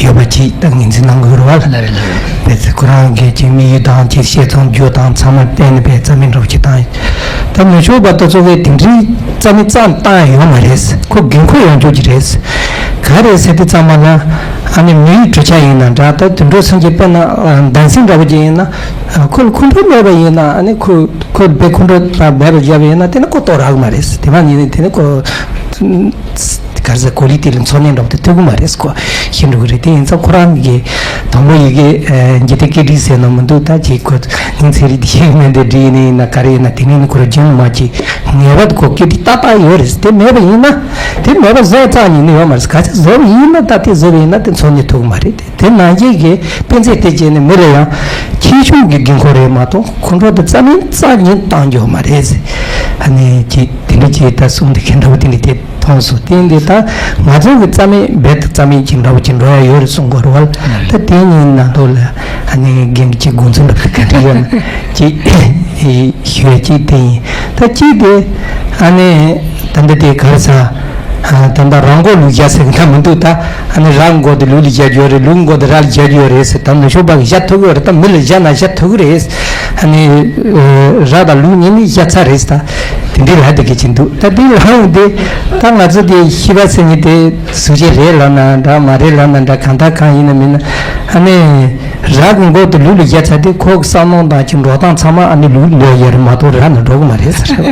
ཡོད་པ་ཅིག་ད་ངོས་འཛིན་གནང་དགོས་རེད་བ། ལ་རེད་ལ་རེད། རྦད་ཁོ་རང་གི་ཅིག་དམིགས་ཡུལ་དང་ཅིག་བཤད་སྟངས་བརྗོད་སྟངས་ཚང་མ་བལྟས་ནས་རྦད་རྩ་མེད་འདྲ་བོ་ཅིག་བཏང་ཡོད། ད་ནུ་ཞོ་པ་དེ་ཚོ་གིས་དེ་འདྲའི་རྩ་མེད་རྩ་བཏང་ཡ་ཡོད་མ་རེད། ཁོ་འགན་ཁུར་ཡོང་རྒྱུ་ཅིག་རེད། ག་རེ་ཟེར་དུས་ཙམ་པ་ལ་ཨ་ནི་མིའི་གྲུབ་ཆ་ཡིན་ན་འདྲ། ད་དུད་འགྲོ་སེམས་ཅན་དཔེར་ན་ཨ་འདམ་སེང་འདྲ་བོ་ཅིག་ཡིན་ན། ཨ། ཁོ་ལ་ཁོང་ཁྲོ་མེད་པ་ཡིན་ན། ཨ་ནི་ཁོ་ཁོ་དཔེ་ཁོང་ཁྲོ་མེད་པ་བརྒྱབ་པ་ཡིན་ན་དེ་ནི་ཁོ་ལྟོགས་རག་གི་མ་རེད། དེ་མ་ཡིན་ན་དེ་ནི་ཁོ་ག་རེ་ཟེར། ཀོ་ལི་ཏི་ལ་འཚོ་གནས་འདྲ་བོ་དེ་ཐུབ་ཀྱི་མ་རེད། ཁོ་ཤི་འགྲོ་གི་རེད། དེ་ཡིན་ཙང་ཁོ་རང་གིས་དང་པོ་ཡི་གེ་ཨ་འཇིག་རྟེན་སྐད་འདྲེན་ཟེར་ན་མི་འདུག་ད་ཅིག་ཁོ་ནི་ཚན་རིག་འདི་ཤེས་མེད་འདི་འདྲ་ཡིན་ན་ཡིན་ན་ག་རེ་ཡིན་ན་དེ་ནི་ཁོ་རང་རྒྱུན་མ་གཅིག་ངེས་པར་དུ་ཁོ་སྐད་འདི་ཏག་ཏག་ཡོད་རེད། དེ་མེད་པ་ཡིན་ན། དེ་མེད་པ་བཟོས་རྩ་ཉིད་ནས་ཡོད་མ་རེད། ག་ཚོད་བཟོས་པ་ཡིན་ན། ད་དེ་བཟོས་པ་ཡིན་ན་དེ་འཚོ་གནས་ཐུབ་ཀྱི་མ་རེད། དེ་དེ་ནང་བཞིན་གྱི་དཔེ་མཛོད་དེ་བྱས་ནས་མི་ལ་ཡང་ཁྱད་གཞུང་གི་འགན་ཁུར་རེད་མ་གཏོགས་ཁོང་ཁྲོ་དེ་རྩ་ནས་རྩ་ཉིད་བཏང་རྒྱུ་མ་རེད་ཟེར། ཨ་ནི་ཅིག་དེ་འདྲ་ཅིག་ད་གསུངས་དེ་ཁྱེད་འདྲ་བོ་དེ་འདྲ་དེ་མཐོང་སོང་། དེ་འདི་ད་ང་ཚོ་གི་རྩ་མེད་རྦད་དེ་རྩ་མེད་ཅིག་འདྲ་བོ་ཅིག་འགྲོ་ཡ་ཡོད་རེད་གསུང་གི་རེད་བ། ད་དེ་གཉིས་ནང་ལོགས་ལ་ཨ་ནི་རྒན་གྱི་དགོངས་ཚུལ་འདྲ་བོ་ག་འདྲ་ཡོད་ན་ཅིག་ཞུ་ཡ་ཅིག་དེ་ཡིན། ད་ཅིག་དེ་ཨ་ནི་ད་འདི་དེ་ག་རེ་ཟ། ཨ། ད་ལྟ་ར་མགོ་ལུག་བརྒྱ་ཟེར་གི་ད་མི་འདུག་ད་ཨ་ནི་ར་མགོ་དེ་ལུག་ལ་བརྒྱབ་རྒྱུ་རེད། ལུག་མགོ་དེ་ར་ལ་བརྒྱབ་རྒྱུ་རེད་ཟེར། ད་ནུ་ཞོ་པ་གིས་བཞག་ཐུབ་ཀྱི་རེད། ད་མི་ལ་བཞག་ན་བཞག་ཐུབ་ཀྱི་རེད། ཨ་ནི་ཨ་ར་དང་ལུག་གཉིས་ནི་བཞག་ཚར་རེད་ཟེར། ད་དེ་འདྲའི་ལབ་བསྡད་མཁན་ཅིག་འདུག་ད་དེ་ལབ་ཡོང་དུས་ད་ང་ཚོ་དེ་ཤི་བ་ཟེར་མཁན་དེ་གཟུགས་ཅན་རེད་ལབ་ན་འདྲ་མ་རེད་ལབ་ན་འདྲ། གང་ལྟར་གང་ཡིན་ན་མིན་ན་ཨ་ནི། ར་གི་མགོ་དེ་ལུག་ལ་བརྒྱབ་ཚར་དུས་ཁོ་གི་བསམ་བློ་དང་ཅིག་འགྲོ་སྟངས་ཚང་མ་ཨ་ནི་ལུག་ལ་འགྲོ་ཡ་རེད་མ་གཏོགས་ར་ནང་འགྲོ་གི་མ་རེད་ཟེར།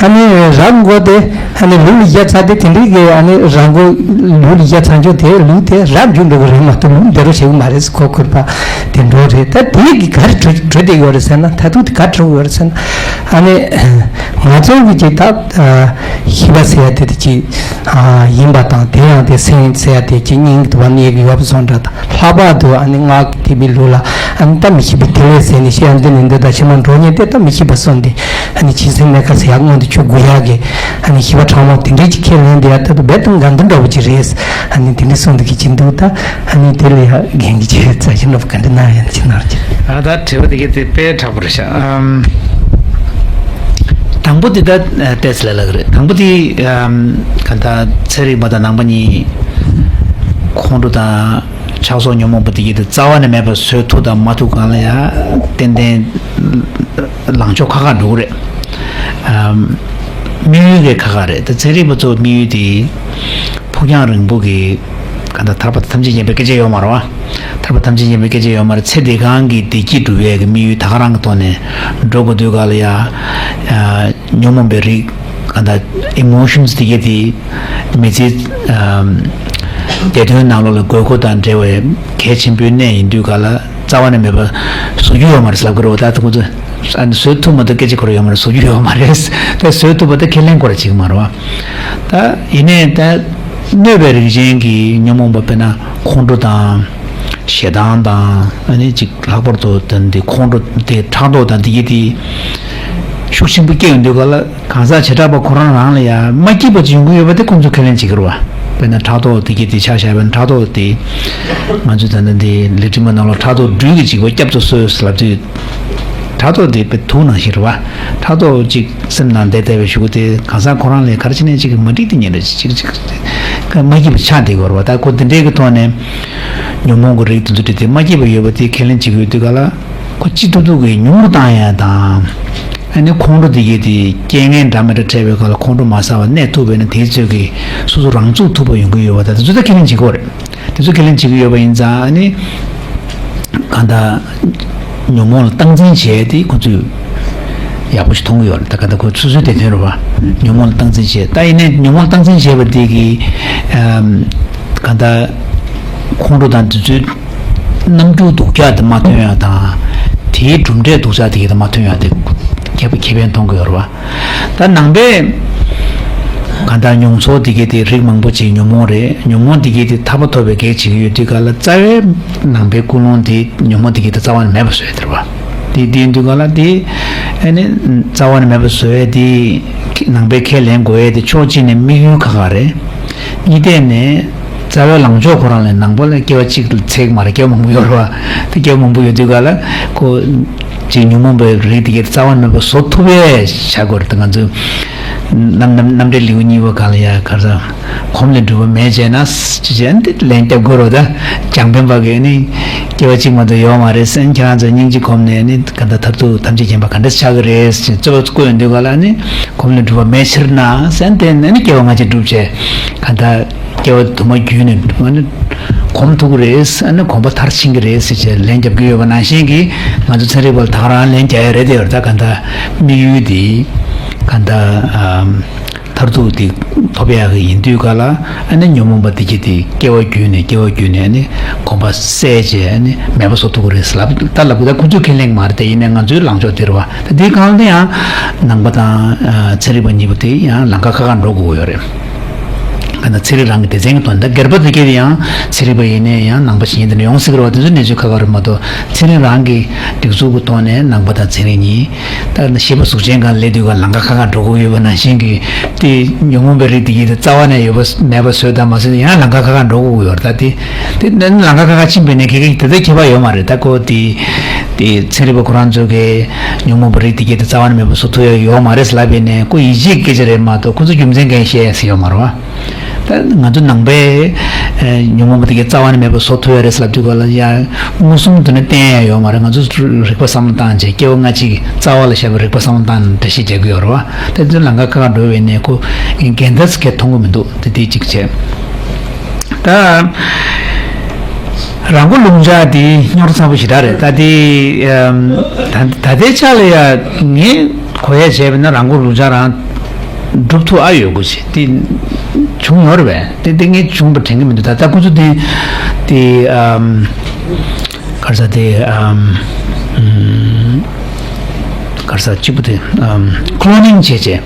ཨ་ནི་ར་གི་མགོ་དེ་ཨ་ནི་ལུག་ལ་བརྒྱབ་ཚར་དུས་དེ་འདྲའི་གི་ཨ་ནི་ར་མགོ་ལུག་ལ་བརྒྱབ་ཚར་རྒྱུ་དེ་ལུག་དེ་ར་རྒྱུག་འགྲོ་གི་རེད་མ་གཏོགས་ལུག་འདི་རུ་བྱེད་གི་མ་རེད་ཟེར། ཁོ་ཁུར་པ་དེ་འགྲོ་རེད། ད་དེ་གི་ག་རེ་གྲུབ་གྲུབ་བསྡད་ཡོད་རེད་ཟེར་ན། ད་དུང་དེ་ག་རེ་གྲུབ་ཡོད་རེད་ཟེར་ན། ཨ་ནི་ང་ཚོ་གི་ཅིག་ད་ཤི་བ་ཟེར་ཡ་དེ་དེ་ཅིག་ཡིན་པ་དང་། དེ་ཡང་དེ་སེམས་ཟེར་ཡ་དེ་ཅིག་སྙིང་དུ་བ་གནས་ཀྱི་ཡོད་པ་བཟོ་འདྲ་དང་། ལྷག་པར་དུ་ཨ་ནི་སྔགས་ཀྱི་ཐེག་པའི་ལུགས་ལ་ཨ་ནི་ད་མི་ཤེས་པའི་ཐེག་པ་ཟེར་ནས་བཤད་ཡ་འདི་ནས་འདི་ལྟར་ཕྱི་མ་འགྲོ་མཁན་དེ་ད་མི་ཤེས་པ་སོང་སྟེ། ཨ་ནི་ཁྱིམ་སེམས་གནས་སྐབས་སུ་ཡར་མངོན་དུ་ཆུད་དགོས་ཡག་གི་ཨ་ནི་ཤི་བ་ཕྲ་མོ་དེ་འདྲའི་ཅིག་ཁས་ལེན་དེ་ཡ་ད་དུ་རྦད་དེ་འགལ་འདུ་འདྲ་བོ་ཅིག་རེད། ཨ་ནི་དེ་འདྲ་གསུངས་འདུག་གི་ཅིག་འདུག་ད་ཨ་ནི་དེ་ལ་ཡ་རྒན་གྱིས་ཅིག་རྩ་ཞིབ་འདྲ་བོ་ག་འདྲ་གནང་ཡ་ཅིག་གནང་རོགས་གྱིས། ཨ། ད་དྲི་བ་དེ་ག་དེ་དཔེ་དྲག་པོ་རེད་ཤག་ཨམ། དང་པོ་དེ་ད་ཏོག་ཙམ་ལ་ལབ་གི་རེད། དང་པོ་དེ་ཨམ། ག་ད་ཚན་རིག་པ་དང་ནང་པ་གཉིས་ཁོང་ཁྲོ་དང་ཆགས་སོགས་ཉོན་མོངས་པ་དེ་གའི་དེ་རྩ་བ་ནས་མེད་པ་བཟོ་ཐུབ་དང་མ་ཐུབ་སྒང་ལ་ཡ་ཏན་ཏན་ལངས་ཕྱོགས་ཁག་ཁག་འགྲོ་གི་རེད། ཨམ། དམིགས་ཡུལ་དེ་ཁག་ཁག་རེད། ད་ཚན་རིག་པ་ཚོ་དམིགས་ཡུལ་དེ་ཕུགས་རྒྱང་རིང་པོ་གི་ག་ད་ཐར་པ་ཐམས་ཅད་མཁྱེན་པའི་སྐད་ཆ་ཡོད་མ་རེད་བ། ཐར་པ་ཐམས་ཅད་མཁྱེན་པའི་སྐད་ཆ་ཡོད་མ་རེད། ཚེ་འདི་སྒང་གི་བདེ་སྐྱིད་སྒྲུབ་ཡས་ཀྱི་དམིགས་ཡུལ་ད་ག་རང་གི་ཐོག་ནས་འགྲོ་དགོས་དུས་སྒང་ལ་ཡ། ཉོན་མོངས་པའི་རིགས་ག་ད་ཨི་མོ་ཤན་སི་དེ་གའི་དེ་མི་ཚེ་ཨམ། བདེ་དོན་ནང་ལོགས་ལ་དགོས་མཁོ་དང་འབྲེལ་བའི་གལ་ཆེན་པོའི་གནས་ཡིན་དུས་སྒང་ལ་རྩ་བ་ནས་མེད་པ་བཟོ་རྒྱུ་ཡོད་མ་རེད་ལབ་ཀྱི་རེད་བ། ད་ཁོ་ཚོས་ཨ་ནི་བཟོ་ཐུབ་མ་ཐུབ་སྐད་ཆ་ཁོ་རང་ཡོད་མ་རེད། བཟོ་རྒྱུ་ཡོད་མ་རེད། ད་བཟོ་ཐུབ་པ་ད་ཁས་ལེན་ཁོ་རང་བྱེད་ཀྱི་མ་རེད་བ། ད་ཡིན་ནའི་ད་གནོད་པའི་རིགས་ཅན་གྱི་ཉོན་མོངས་པ་དཔེར་ན་ཁོང་ཁྲོ་དང་། ཞེ་སྡང་དང་ཨ་ནི་ཅིག་ལྷག་པར་དུ་ད་འདི་ཁོང་ཁྲོ་དེ་ཕྲག་དོག་དང་དེ་གྱད་དེ་ཤུགས་ཆེན་པོ་སྐྱེ་ཡོང་དུས་ག་ལ། གང་ཟག་བྱེ་བྲག་པ་ཁོ་རང་རང་ལ་ཡང་མ་སྐྱིད་པ་ཅིག་ཡོང་གི་ཡོད་པ་དེ་ཁོང་ཚོས་ཁས་ལེན་བྱེད་ཀྱི་རེད་བ། དཔེར་ན་ཕྲག་དོག་དེ་གྱད་དེ་ཆ་བཞག་པ་ན། ཕྲག་དོག་དེ་ང་ཚོས་ད་ལྟ་འདི་ལས་རིམ་པ་ནང་ལ་ཕྲག་དོག་སྦྲུལ་གྱི་འཇིགས་པ་བསྐྱབ་ཏུ་གསོལ་ཟེར་ལབ་དུས། ཕྲག་དོག་དེ་དཔེ་དུག་ནང་བཞིན་རེད་བ། ཕྲག་དོག་ཅིག་སེམས་ནང་བསྡད་བསྡད་པའི་གཞུག་གུ་དེ་གང་ཟག་ཁོ་རང་ལ་ག་རེ་བྱས་ནས་ཅིག་མ་འགྲིག་དེ་ཉིད་རེད། ཅིག་ཅིག་ཅིག་མ་སྐྱིད་པ་ཆགས་བསྡད་ཀྱི་ཡོད་རེད་བ། ད་ཁོ་དེ་འདྲའི་གི་ཐོག་ནས་ཉོན་མོངས་ཀྱི་རིགས་དེ་ཚོ་དེ་དེ་མ་སྐྱིད་པ་ཡོད་པ་དེ་ཁས་ལེན་བྱེད་ཀྱི་ཡོད་དུས་ག་ལ། ཁོ་ཅི་ཐུབ་ཐུབ་ཀྱིས་ཉུང་རུ་བཏང་ཡ་དང་། ཨ་ནི་ཁོང་ཁྲོ་དེ་གྱད་དེ་རྐྱེན་ངན་འདྲ་མི་འདྲ་འཕྲད་པའི་སྐབས་ལ་ཁོང་ཁྲོ་མ་ཟ་བར་གནས་ཐུབ་པས་ན། དེའི་ཚོད་ཀྱིས་སོ་སོ་རང་ཚུགས་ཐུབ་པ་ཡོང་གི་ཡོད་པ། ད་དེ་ཚོ་ད་ཁས་ལེན་བྱེད་དགོས་རེད། དེ་ཚོ་ཁས་ལེན་བྱེད་ཀྱི་ཡོད་པ་ཡིན་ཙང་། ཨ་ནི་གང་ལྟར་ཉོན་མོངས་ལ་སྟངས་འཛིན་བྱེད་ཡ་དེ་ཁོ་ཚོས་ཡག་པོ་ཞིག་མཐོང་གི་ཡོད་རེད། ད་གང་ལྟར་ཁོ་ཚོ་སོ་སོའི་དེ་དོན་རེད་བ། ཉོན་མོངས་ལ་སྟངས་འཛིན་བྱེད། ད་ཡིན་ནའི་ཉོན་མོངས་ལ་སྟངས་འཛིན་བྱེད་པ་དེ་གིས་ཨམ་གང་ལྟར་ཁོང་ཁྲོ་དང་དེ་ཚོའི་རྣམ་འགྱུར་སྡུག་ཅག་དེ་མ་ཐོན་ཡ་དང་། དེའི་གྲུབ་འབྲས་སྡུག་ཅག་དེ་གྱད་དེ་མ་ཐོན་ཡ་དེ་ཁེ་ཕན་ཁེ་ཕན་མཐོང་གི་ཡོད་རེད་བ། ད་ནང་པའི་གང་ལྟར་མྱོང་ཚོར་དེ་གྱད་དེ་རིགས་མང་པོ་ཅིག་ཉོན་མོངས་རེད། ཉོན་མོངས་དེ་གྱད་དེ་ཐར་པ་ཐོབ་པའི་གེགས་བྱེད་ཀྱི་ཡོད་དུས་ག་ལ། རྩ་བའི་ནང་པའི་ཀུན་སློང་དེ་ཉོན་མོངས་དེ་གྱད་དེ་རྩ་བ་ནས་མེད་པ་བཟོ་ཡ་དེ་རེད་བ། དེ་དེ་ཡིན་དུས་ག་ལ་དེ་ཨ་ནི་རྩ་བ་ནས་མེད་པ་བཟོ་ཡ་དེ་ནང་པའི་ཁས་ལེན་དགོས་ཡ་དེ་ཕྱོགས་གཅིག་ནས་དམིགས་ཡུལ་ཁག་ཁག་རེད། གཉིས་ཐད་ནས་རྩ་བའི་ལངས་ཕྱོགས་ཁོ་རང་ལ་ནང་པ་ལ་སྐྱེ་བ་གཅིག་ལ་ཚད་མ་རེད། སྐྱེ་བ་མང་པོ་ཡོད་རེད་བ། དེ་སྐྱེ་བ་མང་པོ་ཡོད་དུས་ག་ལ་ཁོ་ཅིག་ཉོན་མོངས་པའི་རིགས་དེ་གྱད་རྩ་བ་ནས་མེད་པ་བཟོ་ཐུབ་པ་བྱ་དགོས་རེད། ད་ང་ཚོས་རྣམ་རྣམ་རྣམ་འགྲེལ་ལེའུ་གཉིས་པ་སྒང་ལ་ཡ་ག་རེ་ཟེར། གོམས་ལས་གྲུབ་པ་མེད་བྱས་ན་ཅི་བྱས་ན་དེ་ལན་རྒྱབ་དགོས་རེད། ད་འཇམ་དཔལ་བ་གིས་ནི་སྐྱེ་བ་གཅིག་མ་གཏོགས་ཡོད་མ་རེད་ཟེར། ཁྱེད་རང་ཚོ་སྙིང་རྗེ་གོམས་ནས་ནི་གང་ལྟར་མཐར་ཐུག་ཐམས་ཅད་མཁྱེན་པ་ག་འདྲ་ཆགས་ཀྱི་རེད་ཟེར་རྩོད་པ་བཀོད་ཡོང་དུས་ག་ལ་ནི། གོམས་ལས་གྲུབ་པ་མེད་ཕྱིར་ན་ཟེར། དེ་ནས་ནི་སྐྱེ་བ་སྔ་ཕྱི་བསྒྲུབས་བྱས་གང་ལྟར་སྐྱེ་བ་དུ་མ་བརྒྱུད་ནས་ཨ་ནི་གོམས་ཐུབ་ཀྱི་རེད། ཨ་ནི་གོམས་པ་མཐར་ཕྱིན་གྱི་རེད་ཟེར་བྱས་ལན་རྒྱབ་ཀྱི་ཡོད་པ་ནང་བཞིན་གྱི། ང་ཚོ་ཚན་རིག་པ་ལ་ད་ག་རང་ལན་རྒྱག་ཡ་རེད་དེ་ཡོད་རེད། ད་གང་ལྟར་དམིགས་ཡུལ་དེ་གང་ལྟར་ཨམ་མཐར་ཐུག་དེ་ཐོབ་ཡག་གི་ཡིན་དུས་ག་ལ། ཨ་ནི་ཉོན་མོངས་པ་དེ་གྱད་དེ་སྐྱེ་བ་བརྒྱུད་ནས་སྐྱེ་བ་བརྒྱུད་ནས་ཨ་ནི་གོམས་པ་བསལ་བྱས་ཨ་ནི་མེད་པ་བཟོ་ཐུབ་ཀྱི་རེད་ཟེར་ལབ། ད་ལབ་གི། ད་ཁོ་ཚོས་ཁས་ལེན་གྱི་མ་རེད། དེ་ཡིན་ནའི་ང་ཚོའི་ལངས་ཕྱོགས་དེ་རེད་བ། ད་དེའི་སྒང་ལ་ཡང་ནང་པ་དང་ཨ་ཚན་རིག་པ་གཉིས་པོ་དེ་ཡང་ལམ་ཁ་ཁ་ཁ་འགྲོ་དགོས་ཀྱི་ཡོད་རེད། གང་ལྟར་ཚན་རིག་རང་གི་སྡེ་ཚན་གྱི་ཐོག་ནས། ད་སྒེར་པ་དེ་གྱད་ཡང་ཚན་རིག་པ་ཡིན་ནའི་ཡང་ནང་པ་གཞན་དེ་འདྲ་ཡོང་སྲིད་ཀྱི་རེད་བ། དེ་ཚོ་གནས་ཚུལ་ཁག་ཁག་རེད་མ་གཏོགས། ཚན་རིག་རང་གི་སྒྲིག་འཛུགས་ཀྱི་ཐོག་ནས་ནང་པ་དང་ཚན་རིག་གཉིས། ད་ནི་ཤེས་པ་གཟུགས་ཅན་སྒང་སླེབས་དུས་ག་ལམ་ཁ་ཁ་ཁ་འགྲོ་དགོས་ཡོད་པ་ནང་བཞིན་གྱི། དེ་ཉོན་མོངས་པའི་རིགས་དེ་གྱད་དེ་རྩ་བ་ནས་ཡོད་པ་མེད་པ་བཟོས་དང་མ་བཟོས་ཡང་ལམ་ཁ་ཁ་ཁ་འགྲོ་དགོས་ཡོད་རེད། ད་དེ་དེ་ནི་ལམ་ཁ་ཁ་ཁ་ཕྱིན་པ་ཡིན་ནའི་ག་གེ་དེ་ལྟར་ཁྱད་པར་ཡོད་མ་རེད། ད་ཁོ་དེ་དེ་ཚན་རིག་པ་ཁོ་རང་ཚོ་གིས་ཉོན་མོངས་པའི་རིགས་དེ་གྱད་དེ་རྩ་བ་ནས་མེད་པ་བཟོ་ཐུབ་ཡ་ཡོད་མ་རེད་ལབ་པ་ཡིན་ནའི་ཁོ་ཡིད་ཆེས་སྐད་ཆ་རེད་མ་གཏོགས་ཁོ་ཚོ་རྒྱུ་མཚན་གང་ཡང་བཤད་ཡ་ཟེར་ཡོད་མ་རེད་བ། ད་ང་ཚོ་ནང་པའི་ཨ་ཉོན་མོངས་པ་དེ་གྱད་རྩ་བ་ནས་མེད་པ་བཟོ་ཐུབ་ཡ་རེད་ལབ་དུས་ག་ལ་ཡ་མངོན་སུམ་དུ་ནི་བསྟན་ཡ་ཡོད་མ་རེད། ང་ཚོ་རིག་པ་བསམ་བློ་བཏང་བྱས་སྐྱེ་བ་སྔ་ཕྱི་གི་རྩ་བ་ལ་བཞག་པའི་རིག་པ་བསམ་བློ་བཏང་ནས་འགྲེལ་བཤད་རྒྱག་གི་ཡོད་རེད་བ། ད་དེ་ལམ་ཁ་ཁ་ཁ་འགྲོ་བ་ཡིན་ནའི་ཁོ་འགལ་ཟླ་ཟེར་མཁན་མཐོང་གི་མི་འདུག་དེ་དེ་གཅིག་བྱས། ད་རང་མགོ་རླུང་ལྕགས་དེ་རྙོག་དྲ་ཚ་པོ་ཞེ་དྲག་རེད། ད་དེ་ཨམ་ད་ད་ལྟའི་ཆ་ལ་ཡ་ངས་གོ་ཡ་བྱས་པ་ན་རང་མགོ་རླུང་ལྕགས་རང་སྒྲུབ་ཐུབ་ཨ་ཡོད་དགོས་ཆེ་དེ་བྱུང་ཡོད་རེད་པས། དེ་དེ་ངས་བྱུང་བ་དྲན་གྱི་མི་འདུག་ད་ལྟ་ཁོ་ཚོ་དེ་དེ་ཨམ་ག་རེ་ཟེར། དེ་ཨམ་ཨམ་ག་རེ་ཟེར། གཅིག་པུ་དེ་ཨམ་ཁོ་ལོ་ནིང་བྱས་བྱས།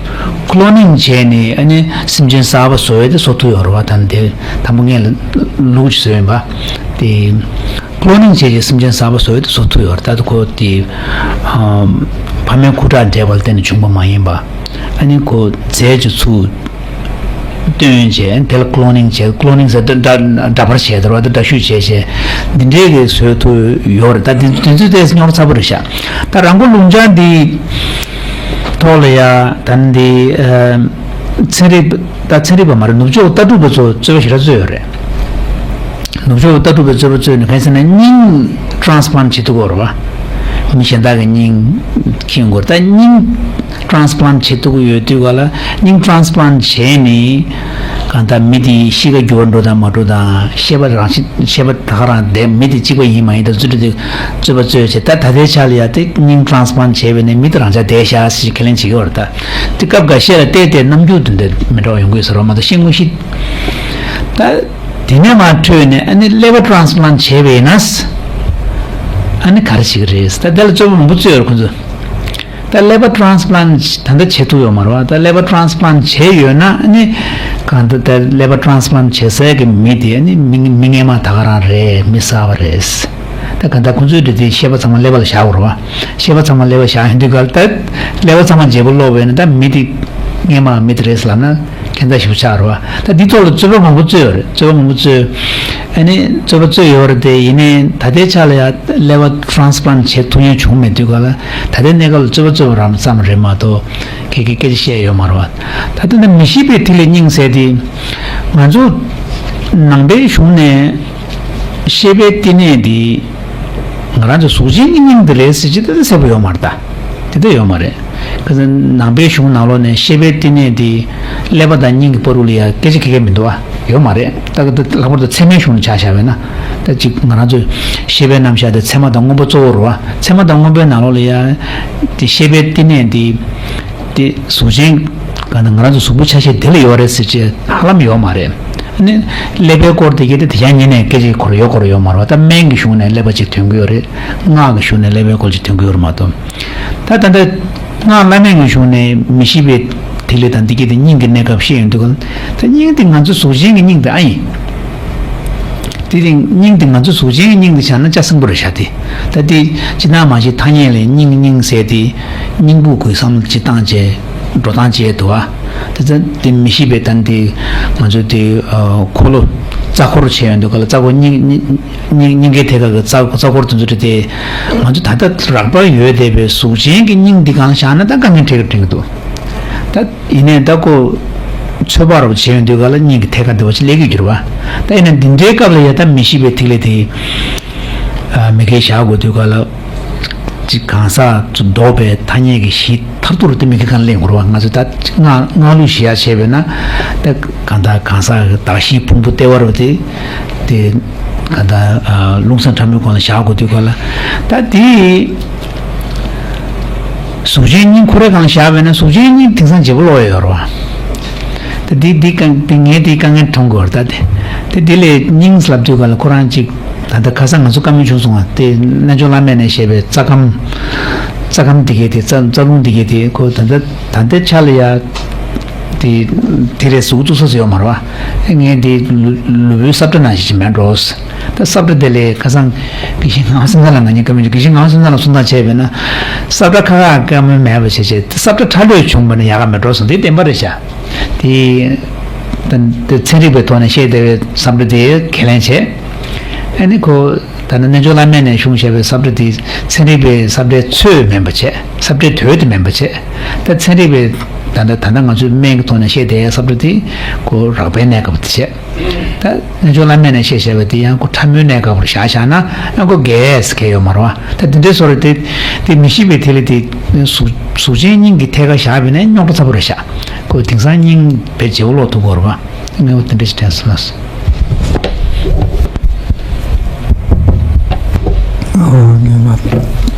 ཁོ་ལོ་ནིང་བྱས་ནས་ཨ་ནི་སེམས་ཅན་གསར་པ་བཟོ་ཡས་དེ་བཟོ་ཐུབ་ཡོད་རེད་བ། ད་དེ་དང་པོ་ངས་ལུག་ཅིག་བཟོས་ཡིན་པ། དེ་ཁོ་ལོ་ནིང་བྱས་བྱས་སེམས་ཅན་གསར་པ་བཟོ་ཡས་དེ་བཟོ་ཐུབ་ཡོད་རེད། ད་དེ་ཁོ་དེ་ཨམ་ཕ་མའི་ཁུ་ཁྲག་འདྲེས་པ་ལ་བརྟེན་ནས་བྱུང་བ་མ་ཡིན་པ། ཨ་ནི་ཁོ་རྫས་ཅིག་ཚུར་བཏོན་བྱས། དེ་ལ་ཁོ་ལོ་ནིང་བྱས། ཁོ་ལོ་ནིང་ཟེར་དུས་འདྲ་འདྲ་པར་བྱས་དེ་རེད་བ། དེ་འདྲ་བཤུས་བྱས་བྱས་འདི་འདྲའི་གི་བཟོ་ཐུབ་ཡོད་རེད། ད་དེ་དེ་ཚོ་དེ་རྙོག་དྲ་ཚ་པོ་རེད་ཤག་ད་རང་མགོ་རླུང་ལྕགས་འདི་ཐོག་ལ་ཡ་ད་འདི་ཨ་ཚན་རིག་ད་ཚན་རིག་པ་མ་རེད། ནུབ་ཕྱོགས་ལྟ་གྲུབ་པ་ཚོ་རྩོད་པ་ཞེ་དྲག་རྩོད་ཡོད་རེད། ནུབ་ཕྱོགས་ལྟ་གྲུབ་པའི་རྩོད་པ་རྩོད་ནས་གང་ཟེར་ན་སྙིང་ཊ་རན་སི་པ་ལན་ཊི་བྱེད་ཐུབ་ཀྱི་ཡོད་རེད་བ། མི་གཞན་དག་གི་སྙིང་འཁྱེར་ཡོང་གི་ཡོད་རེད། ད་སྙིང་ཊ་རན་སི་པ་ལན་ཊི་བྱེད་ཐུབ་ཀྱི་ཡོད་དུས་ག་ལ་སྙིང་ཊ་རན་སི་པ་ལན་ཊི་བྱས་ནས་གང་ལྟར་མི་དེའི་གཤིས་ཀ་འགྱུར་བ་འགྲོ་དང་མ་འགྲོ་དང་། ཤེས་པ་རང་ཤེས་ཤེས་པ་ད་ག་རང་བསྡད། མི་དེ་གཅིག་པ་ཡིན་མ་ཡིན་དང་རྩོད་དེ་རྩོད་པ་རྩོད་བྱས། ད་ད་ལྟའི་ཆ་ལ་ཡ་དེ་སྙིང་ཊ་རན་སི་པ་ལན་ཊི་བྱས་པས་ནས་མི་དེ་རང་འཇགས་བསྡད་ཤག་ཟེར་ཁས་ལེན་བྱེད་ཀྱི་ཡོད་རེད། ད་དེ་སྐབས་འགའ་ཤས་ལ་བལྟས་བལྟས་རྣམ་འགྱུར་དེ་འདྲ་མི་འདྲ་བ་ཡོང་གི་ཡོད་ས་རེད་བ། མ་གཏོགས་ཤེས་མངོན་ཤེས་ད། དེ་ནས་མར་འཕྲོས་ནས་ཨ་ནི་ལེ་བར་ཊ་རན་སི་པ་ལན་ཊི་བྱས་པ་ཡིན་ན། ཨ་ནི་ག་རེ་བྱེད་ཀྱི་རེད། ད་དེ་ལ་རྩོད་པ་མང་པོ་རྩོད་ཡོད་རེད་ཁོ་ཚོས། ད་ ད་liver transplant་ད་ལྟ་བྱེད་ཐུབ་ཡོད་མ་རེད་བ། ད་liver transplant་བྱས་ཡོད་ན་ཨ་ནི་གང་ལྟར་ད་liver transplant་བྱེད་སའི་གི་མི་དེ་ཨ་ནི་མི་མི་ངན་མ་ད་ག་རང་རེད། མི་གསར་པ་རེད། ད་གང་ལྟར་ཁོང་ཚོའི་དེ་དེ་ཤེས་པ་ཚང་མ་liver་ལ་བཞག་དགོས་རེད་བ། ཤེས་པ་ཚང་མ་liver་བཞག་ཡོང་དུས་ག་ལ་ད་liver་ཚང་མ་བརྗེ་པོ་སློག་པ་ཡིན་ན་ད་མི་དེ་ངན་མ་མི་དེ་རེད་ལབ་ན་ཁྱད་མཚར་ཞིག་ཆགས་རེད་བ། ད་འདི་ཐོག་ལ་རྩོད་པ་མང་པོ་རྩོད་ཡོད་རེད། རྩོད་པ་མང་པོ་རྩོད། ཨ་ནི་རྩོད་པ་རྩོད་ཡོད་རེད་དེ། ཡིན་ནའི་ད་ལྟའི་ཆ་ལ་ཡ་liver transplant་བྱེད་ཐུབ་མཁན་བྱུང་མེད་དུས་ག་ལ་ད་ལྟའི་གནས་སྐབས་ལ་རྩོད་པ་རྩོད་པ་རང་ཙམ་རེད་མ་གཏོགས་ཁྱེད་ཀྱིས་སྐད་ཆ་བཤད་ཡོད་མ་རེད་བ། ད་ལྟ་ནི་མི་ཤེས་པའི་ཐིག་ལེ་སྙིང་ཟེར་དེ་ང་ཚོ་ནང་པའི་གཞུང་ནས་ཤེས་པའི་བསྟི་གནས་དེ་ང་རང་ཚོ་གཟུགས་ཅན་གྱི་སྙིང་དེ་རེད་ཟེར་གྱི་དེ་གསལ་པོ་ཡོད་མ་རེད། ད་དེ་འདྲ་ཡོད་མ་རེད། ཁ་སང་ནང་པའི་གཞུང་ནང་ལོགས་ནས་ཤེས་པའི་བསྟི་གནས་དེ་ཀླད་པ་དང་སྙིང་གི་བར་དུ་ལ་ཡ་སྐད་ཆ་ག་གེ་མི་འདུག་བ། ཡོད་མ་རེད། ད་ད་ལྷག་པར་དུ་ཚད་མའི་གཞུང་ནས་ཆ་བཞག་པ་ཡིན་ན། ད་ཅིག་ང་རང་ཚོས་ཤེས་པའི་རྣམ་གཞག་དེ་ཚད་མ་དང་དངོས་པོ་གཙོ་བོ་རེད་བ། ཚད་མ་དང་དངོས་པོའི་ནང་ལོགས་ལ་ཡ་དེ་ཤེས་པའི་བསྟི་གནས་དེ་དེ་གཟུགས་ཅན་ག་ན་ང་རང་ཚོ་གཟུགས་པོ་ཆ་ཤས་དེ་ལ་ཡོད་རེད་ཟེར་ཅེས་ཧ་ལམ་ཡོད་མ་རེད། ཨ་ནི་ཀླད་པའི་སྐོར་དེ་གའི་དེ་དེ་ཡང་ཉིན་ནས་སྐད་ཆ་འཁོར་ཡོད་འཁོར་ཡོད་མ་རེད་བ། ད་སྨན་གྱི་གཞུང་ནས་ཀླད་པ་ཅིག་ཐོན་གྱི་ཡོད་རེད། སྔགས་ཀྱི་གཞུང་ནས་ཀླད་པའི་སྐོར་ཅིག་ཐོན་གྱི་ཡོད་རེད་མ་གཏོགས། ད་ད་ལྟ་སྔགས་བླ་མེད་ཀྱི་གཞུང་ནས་མི་ཤེས་པའི་ཐིག་ལེ་དང་འདི་གའི་དེ་སྙིང་གི་གནས་སྐབས་བཤད་ཡོང་དུས་ག་ལ་ད་སྙིང་དེ་ང་ཚོ་གཟུགས་ཅན་གྱི་སྙིང་དེ་ཨ་ཡིན། དེ་རིང་སྙིང་དེ་ང་ཚོ་གཟུགས་ཅན་གྱི་སྙིང་དེ་བཞག་ན་ལྕགས་སྲིན་པོ་རེད་བཞག་དེ། ད་དེ་ཅི་ན་མ་ཤེས་ཐ་སྙད་ལས་སྙིང་སྙིང་ཟེར་དེ་སྙིང་པོ་གི་བསམ་བློ་ཅིག་བཏང་བྱས་འགྲོ་སྟངས་བྱས་འདུག་ཨ། དེ་ཚོ་དེ་མི་ཤེས་པའི་སྟེང་དེ་ང་ཚོ་དེ་ཨ་འཁོར་ལོ་རྩ་འཁོར་བྱས་ཡོང་དུས་ག་ལ་རྩ་འཁོར་སྙིང་སྙིང་སྙིང་གའི་ཐད་ཀ་གི་རྩ་རྩ་འཁོར་དེ་ཚོ་རེད་དེ། ང་ཚོ་ད་ལྟ་རགས་པ་ཡོད་བསྡད་པའི་གཟུགས་ཅན་གྱི་སྙིང་འདི་གང་བཞག་ན་ད་དཀའ་ངལ་འཕྲད་ཀྱི་འཕྲད་ཀྱི་འདུག་ད་ཡིན་ནའི་ད་ཁོ་ཚོད་དཔག་རོབ་བྱས་ཡོང་དུས་ག་ལ་སྙིང་གི་ཐད་ཀ་འདི་བ་ཅིག་སླེབས་ཀྱི་འགྱུར་བ། ད་ཡིན་ན་འདི་འདྲའི་སྐབས་ལ་ཡ་ད་མི་ཤེས་པའི་ཐིག་ལེ་དེ་ཨ་མི་དགེ་བཞག་དགོས་དུས་ག་ལ་ཅིག་གང་ཟག་ཚོ་ལྡོག་པའི་ཐ་སྙད་ཀྱི་གཞི་མཐར་ཐུག་རུ་དེ་མི་དགེ་གང་སླེབས་འགྱུར་བ། ང་ཚོ་ད་སྔགས་སྔགས་ལུགས་བཞི་ཡ་བྱས་པས་ན་ད་གང་ལྟར་གང་ཟག་གི་གདགས་གཞིའི་ཕུང་པོ་ལྟེ་བར་བ་དེ་དེ་གང་ལྟར་ཨ་རླུང་གསུམ་ཕྲ་མོའི་སྒང་ལ་བཞག་དགོས་དུས་ག་ལ་ད་དེ། གཟུགས་ཅན་སྙིང་ཁོ་རའི་སྒང་བཞག་པས་ན་གཟུགས་ཅན་སྙིང་དེང་སང་བརྗེ་པོ་ལོག་ཡོད་རེད་བ། ད་འདི་འདི་གང་འདི་ངས་འདི་དཀའ་ངལ་མཐོང་དགོས་རེད། ད་དེ་དེ་འདི་ལས་སྙིང་ལབ་དུས་ག་ལ་ཁོ་རང་ཅིག་ད་ལྟ་ཁ་སང་ང་ཚོ་བཀའ་མོལ་བྱུང་སོང་བ་དེ་རྣལ་འབྱོར་བླ་མེད་ནས་བཤད་པའི་རྩ་ཁམས། རྩ་ཁམས་འདི་གའི་དེ་རྩ་རྩ་རླུང་འདི་གའི་དེ་ཁོ་ད་ལྟ་ད་ལྟའི་ཆ་ལ་ཡ། དེ་དེ་རེད་གཟུགས་བཙུགས་ས་ཡོད་མ་རེད་བ། ངས་འདི་ལུས་པོའི་ས་བཀྲ་ནང་བཞིན་ཅིག་མེད་འགྲོ། ད་ས་བཀྲ་དེ་ལས་ཁ་སང་དགེ་བཤེས་ངག་དབང་སེང་གེ་ལགས་ང་གཉིས་བཀའ་མོལ་བྱས། དགེ་བཤེས་ངག་དབང་སེང་གེ་ལགས་གསུང་སྟངས་བྱས་པས་ན་ས་བཀྲ་ཁ་ཁ་བཀའ་མོལ་མེད་པ་བྱས་བྱས་ས་བཀྲ་ཁྲ་ལོས་བྱུང་བ་ན་ཡག་ག་མེད་འགྲོ་སོང་། དེ་བདེན་པ་རེད་ཤག་དེ་ད་དེ་ཚན་རིག་པའི་ཐོག་ནས་བཤད་བསྡད་པའི་ས་བཀྲ་དེ་ཁས་ལེན་བྱས། ཨ་ནི་ཁོ་ད་ནི་རྣལ་འབྱོར་བླ་མེད་ནས་གཞུང་བཤད་པའི་ས་བཀྲ་དེ་ཚན་རིག་པའི་ས་བཀྲའི་ཚོད་མིན་པ་བྱས། ས་བཀྲའི་དོད་དེ་མིན་པ་བྱས། ད་ཚན་རིག་པའི་ད་ལྟ་ད་ལྟ་ང་ཚོས་སྨན་གྱི་ཐོག་ནས་བཤད་བསྡད་ཡ་ས་བཀྲ་དེ་ཁོ་རགས་པའི་གནས་སྐབས་དེ་བྱས། ད་རྣལ་འབྱོར་བླ་མེད་ནས་བཤད་བཞག་པ་དེ་ཡང་ཁོ་ཕྲ་མོའི་གནས་སྐབས་རུ་བཞག་བཞག་ན་ཡང་ཁོ་གས་ཁེལ་ཡོད་མ་རེད་བ། ད་དེ་འདྲའི་བཟོ་འདྲ་དེ་དེ་མི་ཤེས་པའི་ཐིག་ལེ་དེ་གཟུགས་གཟུགས་ཅན་སྙིང་གི་ཐད་ཀར་བཞག་པས་ན་རྙོག་དྲ་ཚ་པོ་རེད་ཤག་ཁོ་དེང་སང་སྙིང་བས་བརྗེ་པོ་ལོག་ཐུབ་ཀྱི་རེད་བ། ངས་འོ་དེ་འདྲ་ཞིག་དྲན་སོང་། ཨོ་ངས་མ་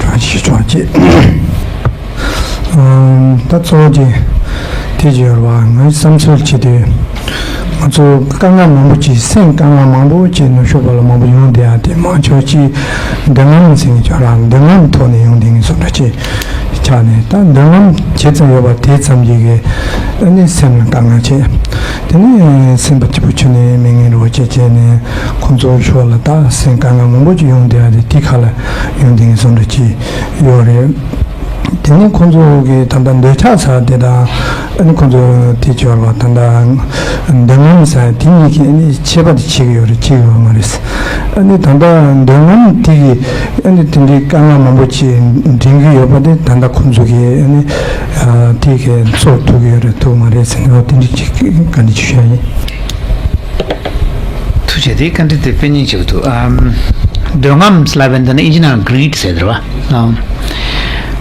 དྲན་ཞིག་ཆོག་ཅེས། ཨམ། ད་གཙོ་བོ་དེ་དེ་ཅིག་ཡོད་རེད་བ། ངའི་བསམ་ཚུལ་བྱེད་དུས་ང་ཚོ་དཀའ་ངལ་མང་པོ་ཅིག་སེམས་དཀའ་ངལ་མང་པོ་ཅིག་ནུབ་ཕྱོགས་པ་ལ་མང་པོ་ཡོང་བསྡད་ཡ་དེ་མང་ཆེ་བ་ཅིག་མདུན་ལམ་ཟེར་མཁན་ཅིག་ཡོད་རེད། མདུན་ལམ་ཐོག་ནས་ཡོང་བསྡད་མཁན་བཟོ་འདྲ་ཅིག་ཆགས་ནས། ད་མདུན་ལམ་ཇི་ཙམ་ཡོད་པ་དེ་ཙམ་གྱིས་གི་ཨ་ནི་སེམས་ལ་དཀའ་ངལ་ཆེ། དེ་ནས་སེམས་པ་སྐྱིད་པོ་བྱུང་ནས་མི་ངན་རོགས་བྱེད་བྱས་ནས་ཁོང་ཚོའི་ཕྱོགས་ལ་ད་སེམས་དཀའ་ངལ་མང་པོ་ཅིག་ཡོང་བསྡད་ཡ་དེ་དེ་ཁ་ལ་ཡོང་བསྡད་མཁན་བཟོ་འདྲ་ཅིག་ཡོད་རེད། དེ་ནས་ཁོང་ཚོ་གི་ད་ལྟ་འདོད་ཆགས་ཟེར་དེ་དང་ཨ་ནི་ཁོང་ཚོ་དེ་བྱས་པ་ད་ལྟ་མདུན་ལམ་ཟེར་དེ་གཉིས་ཀྱི་ཨ་ནི་ཁྱད་པར་དེ་ཕྱེ་གི་ཡོད་རེད། ཕྱེ་གི་ཡོད་མ་རེད། ཨ་ནི་ད་ལྟ་མདུན་ལམ་དེ་གི་ཨ་ནི་དེ་འདྲའི་དཀའ་ངལ་མང་པོ་ཅིག་འདྲེན་གི་ཡོད་པ་དེ་ད་ལྟ་ཁོང་ཚོ་གི་ཨ་ནི་དེ་གི་ཚོར་ཐུབ་ཀྱི་ཡོད་རེད་ཐུབ་མ་རེད་ཟེར་ནས་འོ་དེ་འདྲ་ཅིག་བཀའ་འདྲི་ཅིག་ཞུ་ཡ་ཡིན། ཐུགས་རྗེ་ཆེ། དེའི་བཀའ་འདྲི་དེ་དཔེ་སྙིང་རྗེ་པོ་འདུག་ཨམ། འདོད་རྔམ་ལབ་པའི་འདི་ནི་ཨིན་ཇི་ནང་greed་ཟེར་དེ་རེད་བ། ཨམ།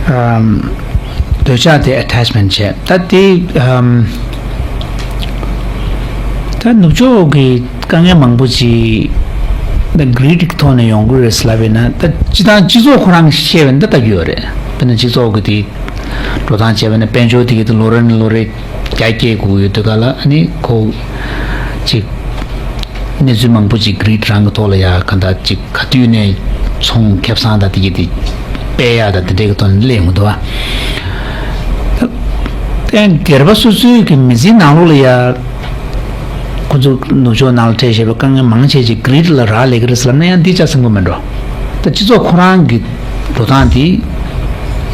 ཨམ། འདོད་ཆགས་དེ་attachment་བྱས། ད་དེ་ཨམ། ད་ནུབ་ཕྱོགས་ཀྱི་དཀའ་ངལ་མང་པོ་ཅིག་ད་greed་གི་ཐོག་ནས་ཡོང་གི་རེད་ལབ་པས་ན། ད་སྤྱི་བཏང་སྤྱི་ཚོགས་ཁོ་རང་གིས་བཤད་པ་ནི་ད་ལྟ་རྒྱུ་ཡོད་རེད། དཔེར་ན་སྤྱི་ཚོགས་ཀྱི་དེ་འགྲོ་སྟངས་བྱས་པ་ན་དཔལ་འབྱོར་དེ་གི་དེ་ལོ་རེ་ནས་ལོ་རེ་རྒྱ་སྐྱེད་དགོས་ཡོད་དུས་ག་ལ་ཨ་ནི་ཁོ་ཅིག་གནས་ཚུལ་མང་པོ་ཅིག་greed་རང་གི་ཐོག་ལ་ཡ་ག་འདྲ་ཅིག་ག་དུས་ནས་ཚོང་ཁེ་བཟང་དང་དེ་གི་དེ་སྤེལ་ཡ་དང་དེ་འདྲའི་གི་ཐོག་ནས་སླེབས་ཡོང་གི་འདུག་བ། དེ་སྒེར་པ་སོ་སོའི་གི་མི་ཚེའི་ནང་ལོགས་ལ་ཡ། ཁོ་ཚོ་ནུབ་ཕྱོགས་ནང་ལ་འཕྲད་བཞིན་པའི་དཀའ་ངལ་མང་ཆེ་ཅིག་གྷི་རིཌ་ལ་རག་ལས་ཀྱི་རེད་ཟེར་ལབ་ན་ཡང་འདི་ཅག་སེམས་ཁུར་མི་འགྲོ། ད་སྤྱི་ཚོགས་ཁོ་རང་གི་འགྲོ་སྟངས་འདི་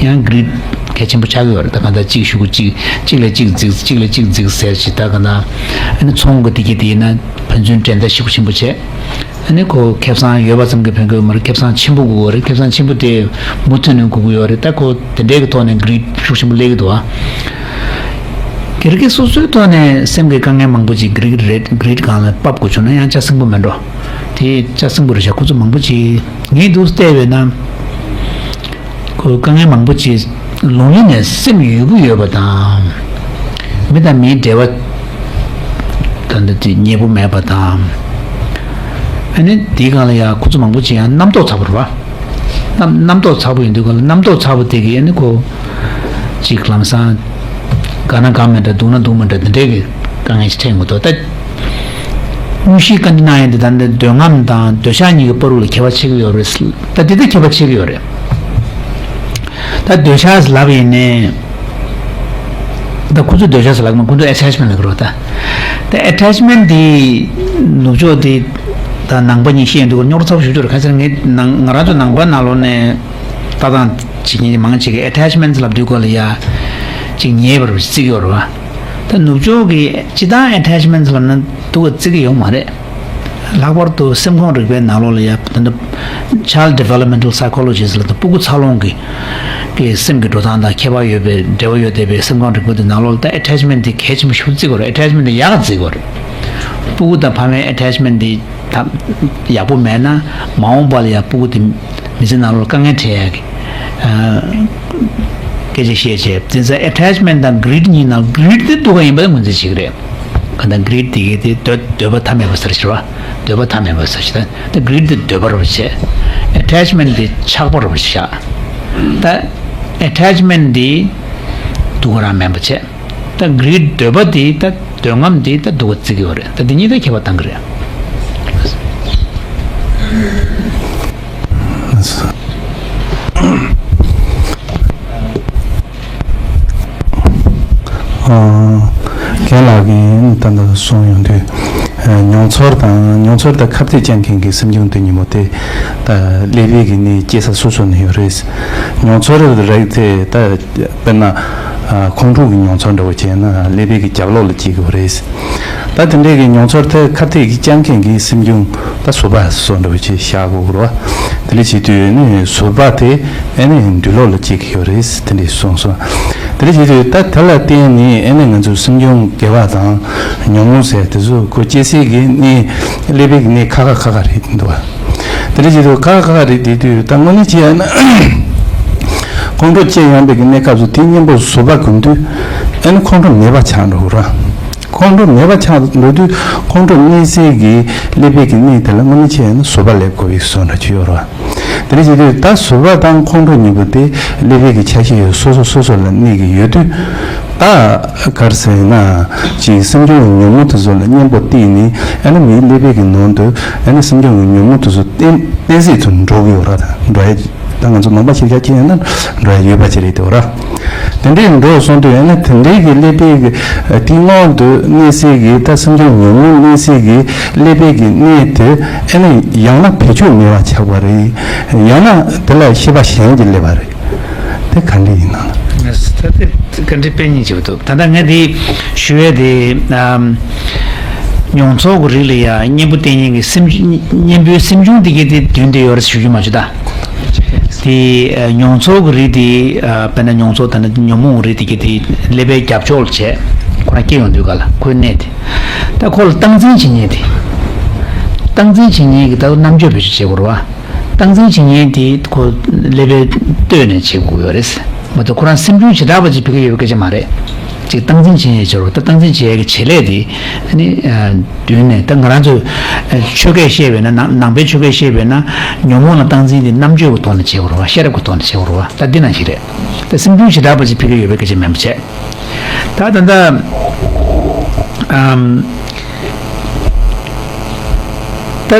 ཡང་གྷི་རིཌ་གལ་ཆེན་པོ་ཆགས་ཀྱི་ཡོད་རེད། ད་གང་ལྟར་གཅིག་ཤོག་གུ་གཅིག་གཅིག་ལ་གཅིག་འཛིགས། གཅིག་ལ་གཅིག་འཛིགས་ཟེར་ཞིག་ད་གང་ལྟར་ཨ་ནི་ཚོང་གི་འདི་གི་དེ་ཡིན་ན་ཕན་ཚུན་འགྲན་ཟླ་ཞེ་པོ་ཆེན་པོ་བྱས། ཨ་ནི་ཁོ་ཁེ་བཟང་ཡོད་པ་ཙམ་གྱིས་ཕན་གྱི་ཡོད་མ་རེད། ཁེ་བཟང་ཆེན་པོ་དགོས་ཀྱི་ཡོད་རེད། ཁེ་བཟང་ཆེན་པོ་དེ་མུ་མཐུད་ནས་དགོས་ཀྱི་ཡོད་རེད། ད་ཁོ་དེ་འདྲའི་གི་ཐོག་ནས་གྷི་རིཌ་ཤུགས་ཆེན་པོ་སླེབས་ཀྱི་འདུག་ཨ། སྒེར་གྱི་སོ་སོའི་ཐོག་ནས་སེམས་ཀྱི་དཀའ་ངལ་མང་པོ་ཅིག་གྷི་རིཌ་རེད། གྷི་རིཌ་སྒང་ལ་ཕབ་དགོས་བྱུང་ན་ཡང་ཅག་སེམས་པོ་མེད་འགྲོ། དེ་ཅག་སེམས་པོ་རེད་ཤག་ཁོ་ཚོ་མང་པོ་ཅིག་ངས་འདུག་བལྟས་པས་ན། ཁོ་དཀའ་ངལ་མང་པོ་ཅིག་ལུང་ཡིན་ནས་སེམས་ཡོད་རྒུ་ཡོད་པ་དང་། མི་དང་མིའི་འབྲེལ་བ་ད་འདི་དེ་ཉེ་པོ་མེད་པ་དང་། ཨ་ནི་དེའི་སྒང་ལ་ཡང་ཁོ་ཚོ་མང་པོ་ཅིག་ཡང་རྣམ་རྟོག་ཚ་པོ་རེད་བ། རྣམ་རྣམ་རྟོག་ཚ་པོ་ཡིན་དུས་སྒང་ལ་རྣམ་རྟོག་ཚ་པོ་དེ་གིས་ཨ་ནི་ཁོ་ཅིག་ལམ་སང་དགའ་ན་དགའ་མི་འདྲ། སྡུག་ན་སྡུག་མི་འདྲ། འདི་འདྲའི་གི་དཀའ་ངལ་ཞིག་འཕྲད་ཡོང་གི་འདུག་ད་དངོས་གཞིའི་བཀའ་འདྲི་གནང་ཡས་འདི་ད་འདི་འདོད་རྔམ་དང་འདོད་ཆགས་གཉིས་ཀྱི་བར་དུ་ལ་ཁྱད་པར་ཕྱེ་གི་ཡོད་རེད། ད་འདི་ད་ཁྱད་པར་ཕྱེ་གི་ཡོད་རེད། ད་འདོད་ཆགས་ལབ་ཡིན་ནའི། ད་ཁོ་ཚོས་འདོད་ཆགས་ལབ་མ། ཁོ་ཚོས་ཨེ་ཊེཆ་མེན་ཊི་ལབ་ཀྱི་རེད་ད། ད་ཨེ་ཊེཆ་མེན་ཊི་འདི་ནུབ་ཕྱོགས་འདི་ད་ནང་པ་གཉིས་བཤད་འདུག་རྙོག་དྲ་ཚ་པོ་ཞེ་པོ་ཅིག་རེད། ག་ཚོད་ངས་ནང་ང་རང་ཚོ་ནང་པ་ནང་ལོགས་ནས་ལྟ་སྟངས་བྱེད་མཁན་མང་ཆེ་གིས་ཨེ་ཊེཆ་མེན་ཊི་ལབ་དུས་སྐོར་ལ་ཡ་ཅིག་ཉེས་པ་རུ་བརྩི་གི་ཡོད་རེད་བ། ད་ནུབ་ཕྱོགས་ཀྱི་སྤྱིར་བཏང་ཨེ་ཊེཆ་མེན་ཊི་ལབ་ན་སྡུག་པ་བརྩི་གི་ཡོད་མ་རེད། ལྷག་པར་དུ་སེམས་ཁོངས་རིག་པའི་ནང་ལོགས་ལ་ཡ་ད་ལྟ་Child Developmental Psychologist ལ་ད་སྤུ་གུ་འཚར་ལོངས་ཀྱི་གི་སེམས་ཀྱི་འགྲོ་སྟངས་དང་ཁྱད་པར་ཡོད་པའི་འབྲེལ་བ་ཡོད་བསྡད་པའི་སེམས་ཁོངས་རིག་པ་དེ་ནང་ལོགས་ལ་ད་ཨེ་ཊེཆ་མེན་ཊི་དེ་གལ་ཆེན་པོ་ཞིག་བརྩི་དགོས་རེད། ཨེ་ཊེཆ་མེན་ཊི་དེ་ཡག་ག་བརྩི་དགོས་རེད། སྤུ་གུ་དང་ཕ་མའི་ཨེ་ཊེཆ་མེན་ཊི་དེ་ད་ཡག་པོ་མེད་ན་མ་འོངས་པ་ལ་ཡ་སྤུ་གུ་དེ་མི་ཚེ་ནང་ལོགས་དཀའ་ངལ་འཕྲད་ཡག་གི་ཨ་སྐད་ཆ་བཤད་བྱས། དེ་ཚེ་ཨེ་ཊེཆ་མེན་ཊི་དང་གྷི་རིཌ་གཉིས་ནང་གྷི་རིཌ་དེ་སྡུག་ག་ཡིན་པ་ངོས་འཛིན་བྱེད་ཀྱི་རེད། གང་ལྟར་གྷི་རིཌ་དེ་གའི་དེ་འདོད་འདོད་པ་མཐའ་མེད་པ་ཟེར་ཞེས་པ། འདོད་པ་མཐའ་མེད་པ་ཟེར་ཞེས་ད་གྷི་རིཌ་དེ་འདོད་པ་རུ་བྱས། ཨེ་ཊེཆ་མེན་ཊི་དེ་ཆགས་པ་རུ་བཞག་ད་ཨེ་ཊེཆ་མེན་ཊི་དེ་སྡུག་ག་རང་མེད་པ་བྱས། ད་གྷི་རིཌ་འདོད་པ་དེ་ད་འདོད་རྔམ་དེ་ད་སྡུག་པ་བརྩི་གི་ཡོད་རེད། ད་དེ་གཉིས་ད་ཁྱད་པར་གཏང་གི་རེད། རྒན་ལགས་ཀྱིས་ད་ལྟ་གསུངས་ཡོང་དུས། མྱོང་ཚོར་དང་། མྱོང་ཚོར་དང་ཁ་གཏད་བཅག་མཁན་གྱི་སེམས་བྱུང་དེ་ཉིན་མོ་དེ་ད་ཀླད་པའི་གི་གནས་སྐྱེ་ས་སོ་སོ་ནས་ཡོད་རེད། མྱོང་ཚོར་རིགས་དེ་ད་དཔེར་ན་ཁོང་ཁྲོ་གི་མྱོང་ཚོར་འདྲ་བོ་བྱས་ན་ཀླད་པའི་གི་རྒྱབ་ལོགས་ལ་སྐྱེ་གི་ཡོད་རེད། ད་དེ་འདྲའི་གི་མྱོང་ཚོར་དེ་ཁ་གཏད་ཀྱི་བཅག་མཁན་གྱི་སེམས་བྱུང་ད་ཟུར་པ་སོགས་འདྲ་བོ་ཅིག་བཞག་དགོས་རེད་བ། དེ་འདྲ་བྱེད་དུས་ནི་ཟུར་པ་དེ་ཨ་ནི་མདུན་ལོགས་ལ་སྐྱེ་གི་ཡོད་རེད། དེ་འདྲ་གསུངས་སོང་། དེ་འདྲ་བྱེད་དུས་ད་དེ་ལ་བརྟེན་ནས་ཨ་ནི་ང་ཚོའི་སེམས་བྱུང་དགེ་བ་དང་ཉོན་མོངས་ཟེར་དེ་ཚོ་ཁོ་སྐྱེ་སའི་གི་གནས་ཀླད་པའི་གི་གནས་ཁག་ཁག་ཁག་ཁག་རེད་འདུག་བ། དེ་འདྲ་བྱེད་དུས་ཁག་ཁག་ཁག་ཁག་རེད་དེ་དུས་ད་དངོས་གནས་བྱས་ན་ཁོང་ཁྲོ་སྐྱེ་ཡོང་བའི་གི་གནས་སྐབས་སུ་དེ་གཉེན་པོ་ཟུར་པ་གོམས་དུས་ཨ་ནི་ཁོང་ཁྲོ་མེད་པ་ཆགས་འགྲོ་གི་རེད། ཁོང་ཁྲོ་མེད་པ་ཆགས་འགྲོ་དུས་ཁོང་ཁྲོ་གནས་སའི་གི་ཀླད་པའི་གི་གནས་དེ་ལ་དངོས་གནས་བྱས་ན་ཟུར་པ་སླེབས་དགོས་པའི་བཟོ་འདྲ་ཅིག་ཡོད་རེད་བ། དེ་འདྲ་བྱེད་དུས་ད་ཟུར་པ་དང་ཁོང་ཁྲོ་གཉིས་པོ་དེ་ཀླད་པའི་གི་ཆ་ཤས་ཡོད་སོ་སོ་སོ་སོ་ལ་གནས་ཀྱི་ཡོད་དུས། ད་ག་རེ་ཟེར་ན་ཅིག་སེམས་བྱུང་གི་ཉོན་མོངས་དེ་ཚོ་ལ་གཉེན་པོ་བརྟེན་ནས་ཨ་ནི་མིའི་ཀླད་པའི་གི་ནང་དུ་ཨ་ནི་སེམས་བྱུང་གི་ཉོན་མོངས་དེ་ཚོ་གཏན་གཏན་ཚིགས་སུ་འགྲོ་གི་ཡོད་རེད། ད་འགྲོ་ཡ། ད་ང་ཚོ་ནང་པ་ཤེས་བྱ་ཅི་ཡིན་ན་འགྲོ་ཡ་ཡོད་པ་ཅིག་རེད་དེ་ར། དེ་འདྲའི་འགྲོ་སོང་དུས་ཡང་ན་དེ་འདྲའི་གི་ཀླད་པའི་གི་དེའི་སྔོན་དུ་གནས་སའི་གི་ད་སེམས་བྱུང་ཉོན་མོངས་གནས་སའི་གི་ཀླད་པའི་གི་གནས་དེ་ཨ་ནི་ཡང་ན་བེད་སྤྱོད་མེད་པ་ཆགས་པ་རེད། ཡང་ན་དེ་ལ་ཤེས་པ་གཞན་གྱིས་སླེབས་པ་རེད། དེ་ག་འདྲ་ཡིན་ན། ད་དེ་ག་འདྲའི་དཔེ་སྙིང་རྗེ་པོ་འདུག་ད་ལྟ་ངས་དེ་ཞུ་ཡས་དེ་ཨམ། མྱོང་ཚོར་གྱི་རིགས་ལ་ཡང་གཉེན་པོ་བསྟེན་མཁན་གྱི་སེམས་གཉེན་པོའི་སེམས་བྱུང་དེ་གའི་དེ་མདུན་དེ་ཡོད་རེད་ཞུ་རྒྱུ་མ་བྱུང་ད། དེ་མྱོང་ཚོར་གྱི་རིགས་དེ་དཔེར་ན་མྱོང་ཚོར་དང་ཉོན་མོངས་རིགས་དེ་གའི་དེ་ཀླད་པའི་རྒྱབ་ཕྱོགས་ལ་བྱས་ཁོ་རང་སྐྱེ་ཡོང་དུས་ག་ལ་ཁོའི་གནས་དེ། ད་ཁོ་ལ་སྟངས་འཛིན་བྱེད་མཁན་དེ། སྟངས་འཛིན་བྱེད་མཁན་གྱི་ད་རྣམ་དཔྱོད་བེད་སྤྱོད་བྱེད་དགོས་རེད་བ། སྟངས་འཛིན་བྱེད་མཁན་དེ་ཁོ་ཀླད་པའི་ལྟོས་ནས་བྱེད་དགོས་ཡོད་རེད། མ་གཏོགས་ཁོ་རང་སེམས་བྱུང་བྱེ་བྲག་པ་ཅིག་ཕ་གི་ཡོད་པའི་སྐད་ཆ་མ་རེད། ཅིག་སྟངས་འཛིན་བྱེད་ཡས་ཆེ་རུ་ད་སྟངས་འཛིན་བྱེད་ཡས་ཀྱི་བྱེད་ལས་དེ་ནི་མདུན་ནས་ད་ང་རང་ཚོ་ཆོས་སྐད་བཤད་པས་ན་ནང་ནང་པའི་ཆོས་སྐད་བཤད་པས་ན་ཉོན་མོངས་ལ་སྟངས་འཛིན་དེ་རྣམ་དཔྱོད་ཀྱི་ཐོག་ནས་བྱེད་དགོས་རེད་བ། ཤེས་རབ་ཀྱི་ཐོག་ནས་བྱེད་དགོས་རེད་བ། ད་འདི་ནང་བཞིན་རེད། ད་སེམས་བྱུང་བྱེ་བྲག་པ་ཅིག་ཕ་གི་ཡོད་པའི་སྐད་ཆ་མིན་པ་བྱས། ད་ད་ལྟ་ཨམ། ད་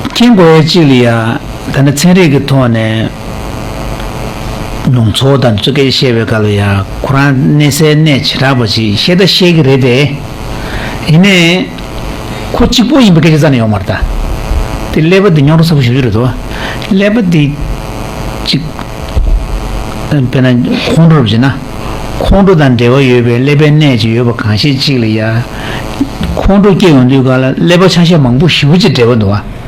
མཁྱེན་དགོས་ཡ་གཅིག་ལ་ཡ་ད་ནི་ཚན་རིག་གི་ཐོག་ནས་ མྱོང་ཚོར་དང་ཚུལ་སྐད་ཆ་བཤད་པའི་སྐབས་ལ་ཡང་ཁོ་རང་གནས་སའི་གནས་བྱེ་བྲག་པ་ཅིག་བཤད་ད་བཤད་ཀྱི་རེད་དེ། ཡིན་ནའི་ཁོ་གཅིག་པོ་ཡིན་པའི་སྐད་ཆ་རྩ་ནས་ཡོད་མ་རེད་ད། དེ་ཀླད་པ་འདི་རྙོག་དྲ་ཚ་པོ་ཞེ་པོ་ཅིག་རེད་དོ། ཀླད་པ་འདི་ཅིག་དཔེར་ན་ཁོང་ཁྲོ་རུ་བྱས་ན། ཁོང་ཁྲོ་དང་འབྲེལ་བ་ཡོད་པའི་ཀླད་པའི་གནས་ཅིག་ཡོད་པ་གང་ཤེས་ཅིག་ལ་ཡ། ཁོང་ཁྲོ་སྐྱེ་ཡོང་དུས་སྒང་ལ་ཀླད་པ་ཆ་ཤས་མང་པོ་ཞེ་པོ་ཅིག་འབྲེལ་བ་འདུག་བ།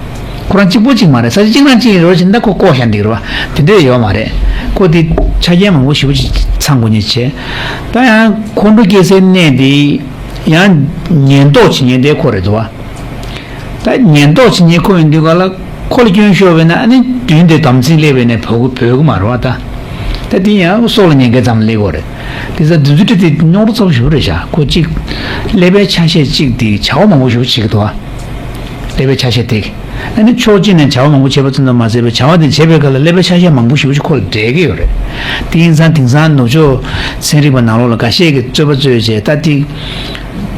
ཁོ་རང་གཅིག་པོ་གཅིག་མ་རེད། ས་ཆ་གཅིག་རང་གཅིག་ཡིན་རོགས་བྱས་ན་ཁོ་བཀོག་བཞག་འགྲིག་རེད་བ། དེ་འདྲ་ཡོད་མ་རེད། ཁོ་དེ་ཆ་རྐྱེན་མང་པོ་ཞེ་པོ་ཅིག་ཚང་དགོས་ཉེན་ཆེ། ད་ཡང་ཁོང་ཁྲོ་སྐྱེ་སའི་གནས་དེ་ཡང་ཉེན་རྟོག་བྱེད་མཁན་དེ་ཁོ་རེད་འདུག་བ། ད་ཉེན་རྟོག་བྱེད་མཁན་ཁོ་ཡིན་དུས་ག་ལ་ཁོ་ལ་སྐྱོན་ཤོར་བས་ན་ཨ་ནི་མདུན་དེ་དམ་ཚིག་སླེབས་པས་ན་བོད་ཀྱི་བོད་ཀྱི་མ་རེད་བ་ད། ད་དེ་ཡང་སྲོག་ལ་ཉེན་ཁའི་ཙམ་སླེབས་ཀྱི་རེད། དེ་ཚ་དུས་ཚོད་དེ་རྙོག་དྲ་ཚ་པོ་ཞེ་པོ་རེད་ཤག་ཁོ་གཅིག་ཀླད་པའི་ཆ་ཤས་གཅིག་དེ་བྱ་བ་མང་པོ་ཞེ་པོ་བྱེད་ཀྱི་འདུག་བ། ཀླད་པའི་ཆ་ཤས་དེ། ཨ་ནི་ཕྱོགས་གཅིག་ནས་བྱ་བ་མང་པོ་བྱེད་པ་ཙམ་དུ་མ་ཟད་པའི་བྱ་བ་དེ་བྱེད་པའི་སྐབས་ལ་ཀླད་པའི་ཆ་ཤས་མང་པོ་ཞེ་པོ་ཅིག་ཁོ་ལ་འབྲེལ་གྱི་ཡོད་རེད། དེ་ཡིན་ཙང་དེང་སང་ནུབ་ཕྱོགས་ཚན་རིག་པ་ནང་ལོགས་ལ་འགའ་ཤས་ཀྱིས་རྩོད་པ་རྩོད་བྱས་ད་དེ།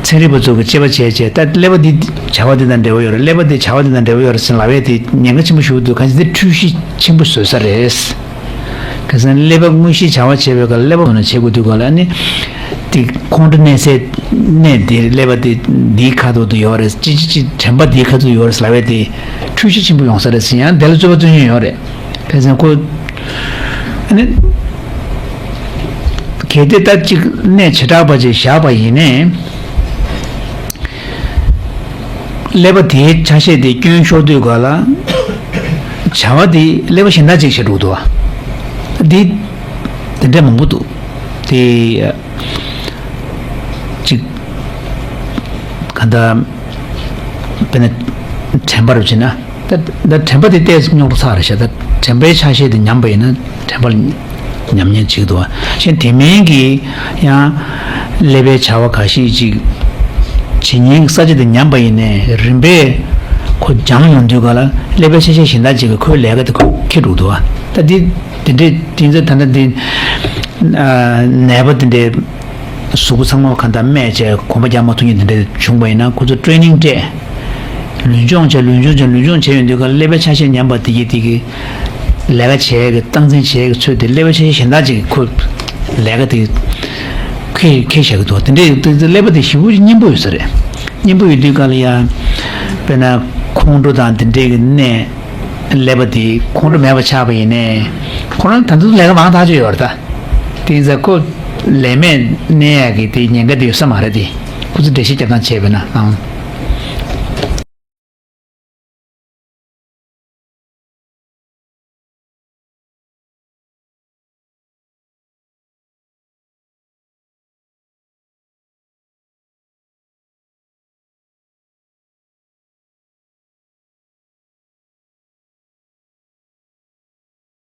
ཚན་རིག་པ་ཚོ་གིས་དཔྱད་པ་བྱས་བྱས་ད་ཀླད་པ་འདི་བྱ་བ་འདི་དང་འབྲེལ་བ་ཡོད་རེད། ཀླད་པ་འདི་བྱ་བ་འདི་དང་འབྲེལ་བ་ཡོད་རེད་ཟེར་ལབ་ཡས་དེ་ཉེན་ཁ་ཆེན་པོ་ཞེ་པོ་འདུག་གང་ཞིག་འདི་འཁྲུལ་གཞི་ཆེན་པོ་བཟོ་ས་རེད། ག་ས་ནི་ཀླད་པ་དངོས་གཞིའི་བྱ་བ་བྱེད་པའི་སྐབས་ཀླད་པ་ནང་བྱེད་དགོས་དུས་སྐབས་ལ་ནི། དེ་ཁོང་ཁྲོ་གནས་སའི་གནས་དེ་ཀླད་པ་དེ་འདིའི་ཁ་ཐོག་ཏུ་ཡོད་རེད། ཅི་ཅི་ཅི་དྲན་པ་འདིའི་ཁ་ཐོག་ཡོད་རེད་ལབ་ཡས་དེ་འཁྲུལ་གཞི་ཆེན་པོ་ཡོང་ས་རེད་ཟེར་ཡང་དེ་ལ་རྩོད་པ་རྩོད་མྱོང་ཡོད་རེད། ག་ས་ནི་ཁོ། ཨ་ནི། གལ་ཏེ་ད་ཅིག་གནས་བྱེ་བྲག་པ་ཅིག་བཞག་པ་ཡིན་ནའི། ཀླད་པ་དེའི་ཆ་ཤས་དེ་སྐྱོན་ཤོར་དུས་ག་ལ། བྱ་བ་དེ་ཀླད་པ་གཞན་དག་ཅིག་བྱེད་འགྲོ་འདུག་བ། འདི། དེ་འདྲས་མང་པོ་འདུག་དེ། ཅིག་ག་འདྲ། དཔེར་ན། དྲན་པ་རུ་བྱེད་ན། ད་ད་དྲན་པ་དེ་ཏོག་ཙམ་རྙོག་དྲ་ཚ་རེད་ཤག་ད་དྲན་པའི་ཆ་ཤས་དེ་ཉམས་པ་ཡིན་ན་དྲན་པ་ཉམས་ཉེན་ཅིག་འདུག་བ། གཞན་དེ་མིན་གྱི་ཡང་ཀླད་པའི་བྱ་བ་འགའ་ཤས་ཅིག་བྱེད་ཉེན་གྱི་ས་ཆ་དེ་ཉམས་པ་ཡིན་ནའི་རིམ་པས་ཁོ་སྦྱངས་ཡོང་དུས་ག་ལ་ཀླད་པའི་ཆ་ཤས་གཞན་དག་ཅིག་གིས་ཁོའི་ལས་ཀ་དེ་ཁོས་འཁྱེར་འགྲོ་འདུག་བ། ད་འདི་དེ་འདྲས་དེ་ཚོ་ད་ལྟ་འདི་ནད་པ་དེ་འདྲས། གཟུགས་པོ་ཚང་མ་གང་ལྟར་རྨས་བྱས་གོམ་པ་རྒྱག་མ་ཐུབ་མཁན་དེ་འདྲ་བྱུང་བ་ཡིན་ན་ཁོ་ཚོ་ཊེ་ནིང་སྤྲད། ལུས་སྦྱོང་བྱས་ལུས་སྦྱོང་བྱས་ལུས་སྦྱོང་བྱས་ཡོང་དུས་ཀ་ཀླད་པའི་ཆ་ཤས་ཉམས་པ་དེ་གིས་དེ་གི་ལས་ཀ་བྱེད་ཡས་ཀྱི་སྟངས་འཛིན་བྱེད་ཡས་ཀྱི་ཚུལ་དེ་ཀླད་པའི་ཆ་ཤས་གཞན་དག་ཅིག་གིས་ཁོ་ལས་ཀ་དེ་འཁྱེར་འཁྱེར་བཞག་གི་འདུག་དེ་འདྲའི་ཀླད་པ་དེ་ཞེ་པོ་ཅིག་སྙིང་པོ་ཡོད་ས་རེད། སྙིང་པོ་ཡོད་དུས་ཀ་ལ་ཡ། དཔེར་ན་ཁོང་ཁྲོ་དང་དེ་འདྲའི་གི་གནས། ཀླད་པ་དེ་ཁོང་ཁྲོ་མེད་པ་ཆགས་པ་ཡིན་ནའི། ཁོ་རང་ད་དུང་ལས་ཀ་མང་ཐག་ཆོད་ཡོད་རེད་ད། དེ་ཡིན་ཙང་ཁོ་ལས་མེད་གནས་ཡག་གི་དེ་ཉེན་ཁ་དེ་ཡོད་ས་མ་རེད་དེ། ཁོ་ཚོ་འགྲེལ་བཤད་རྒྱབ་སྟངས་བྱས་པས་ན་ཨང་།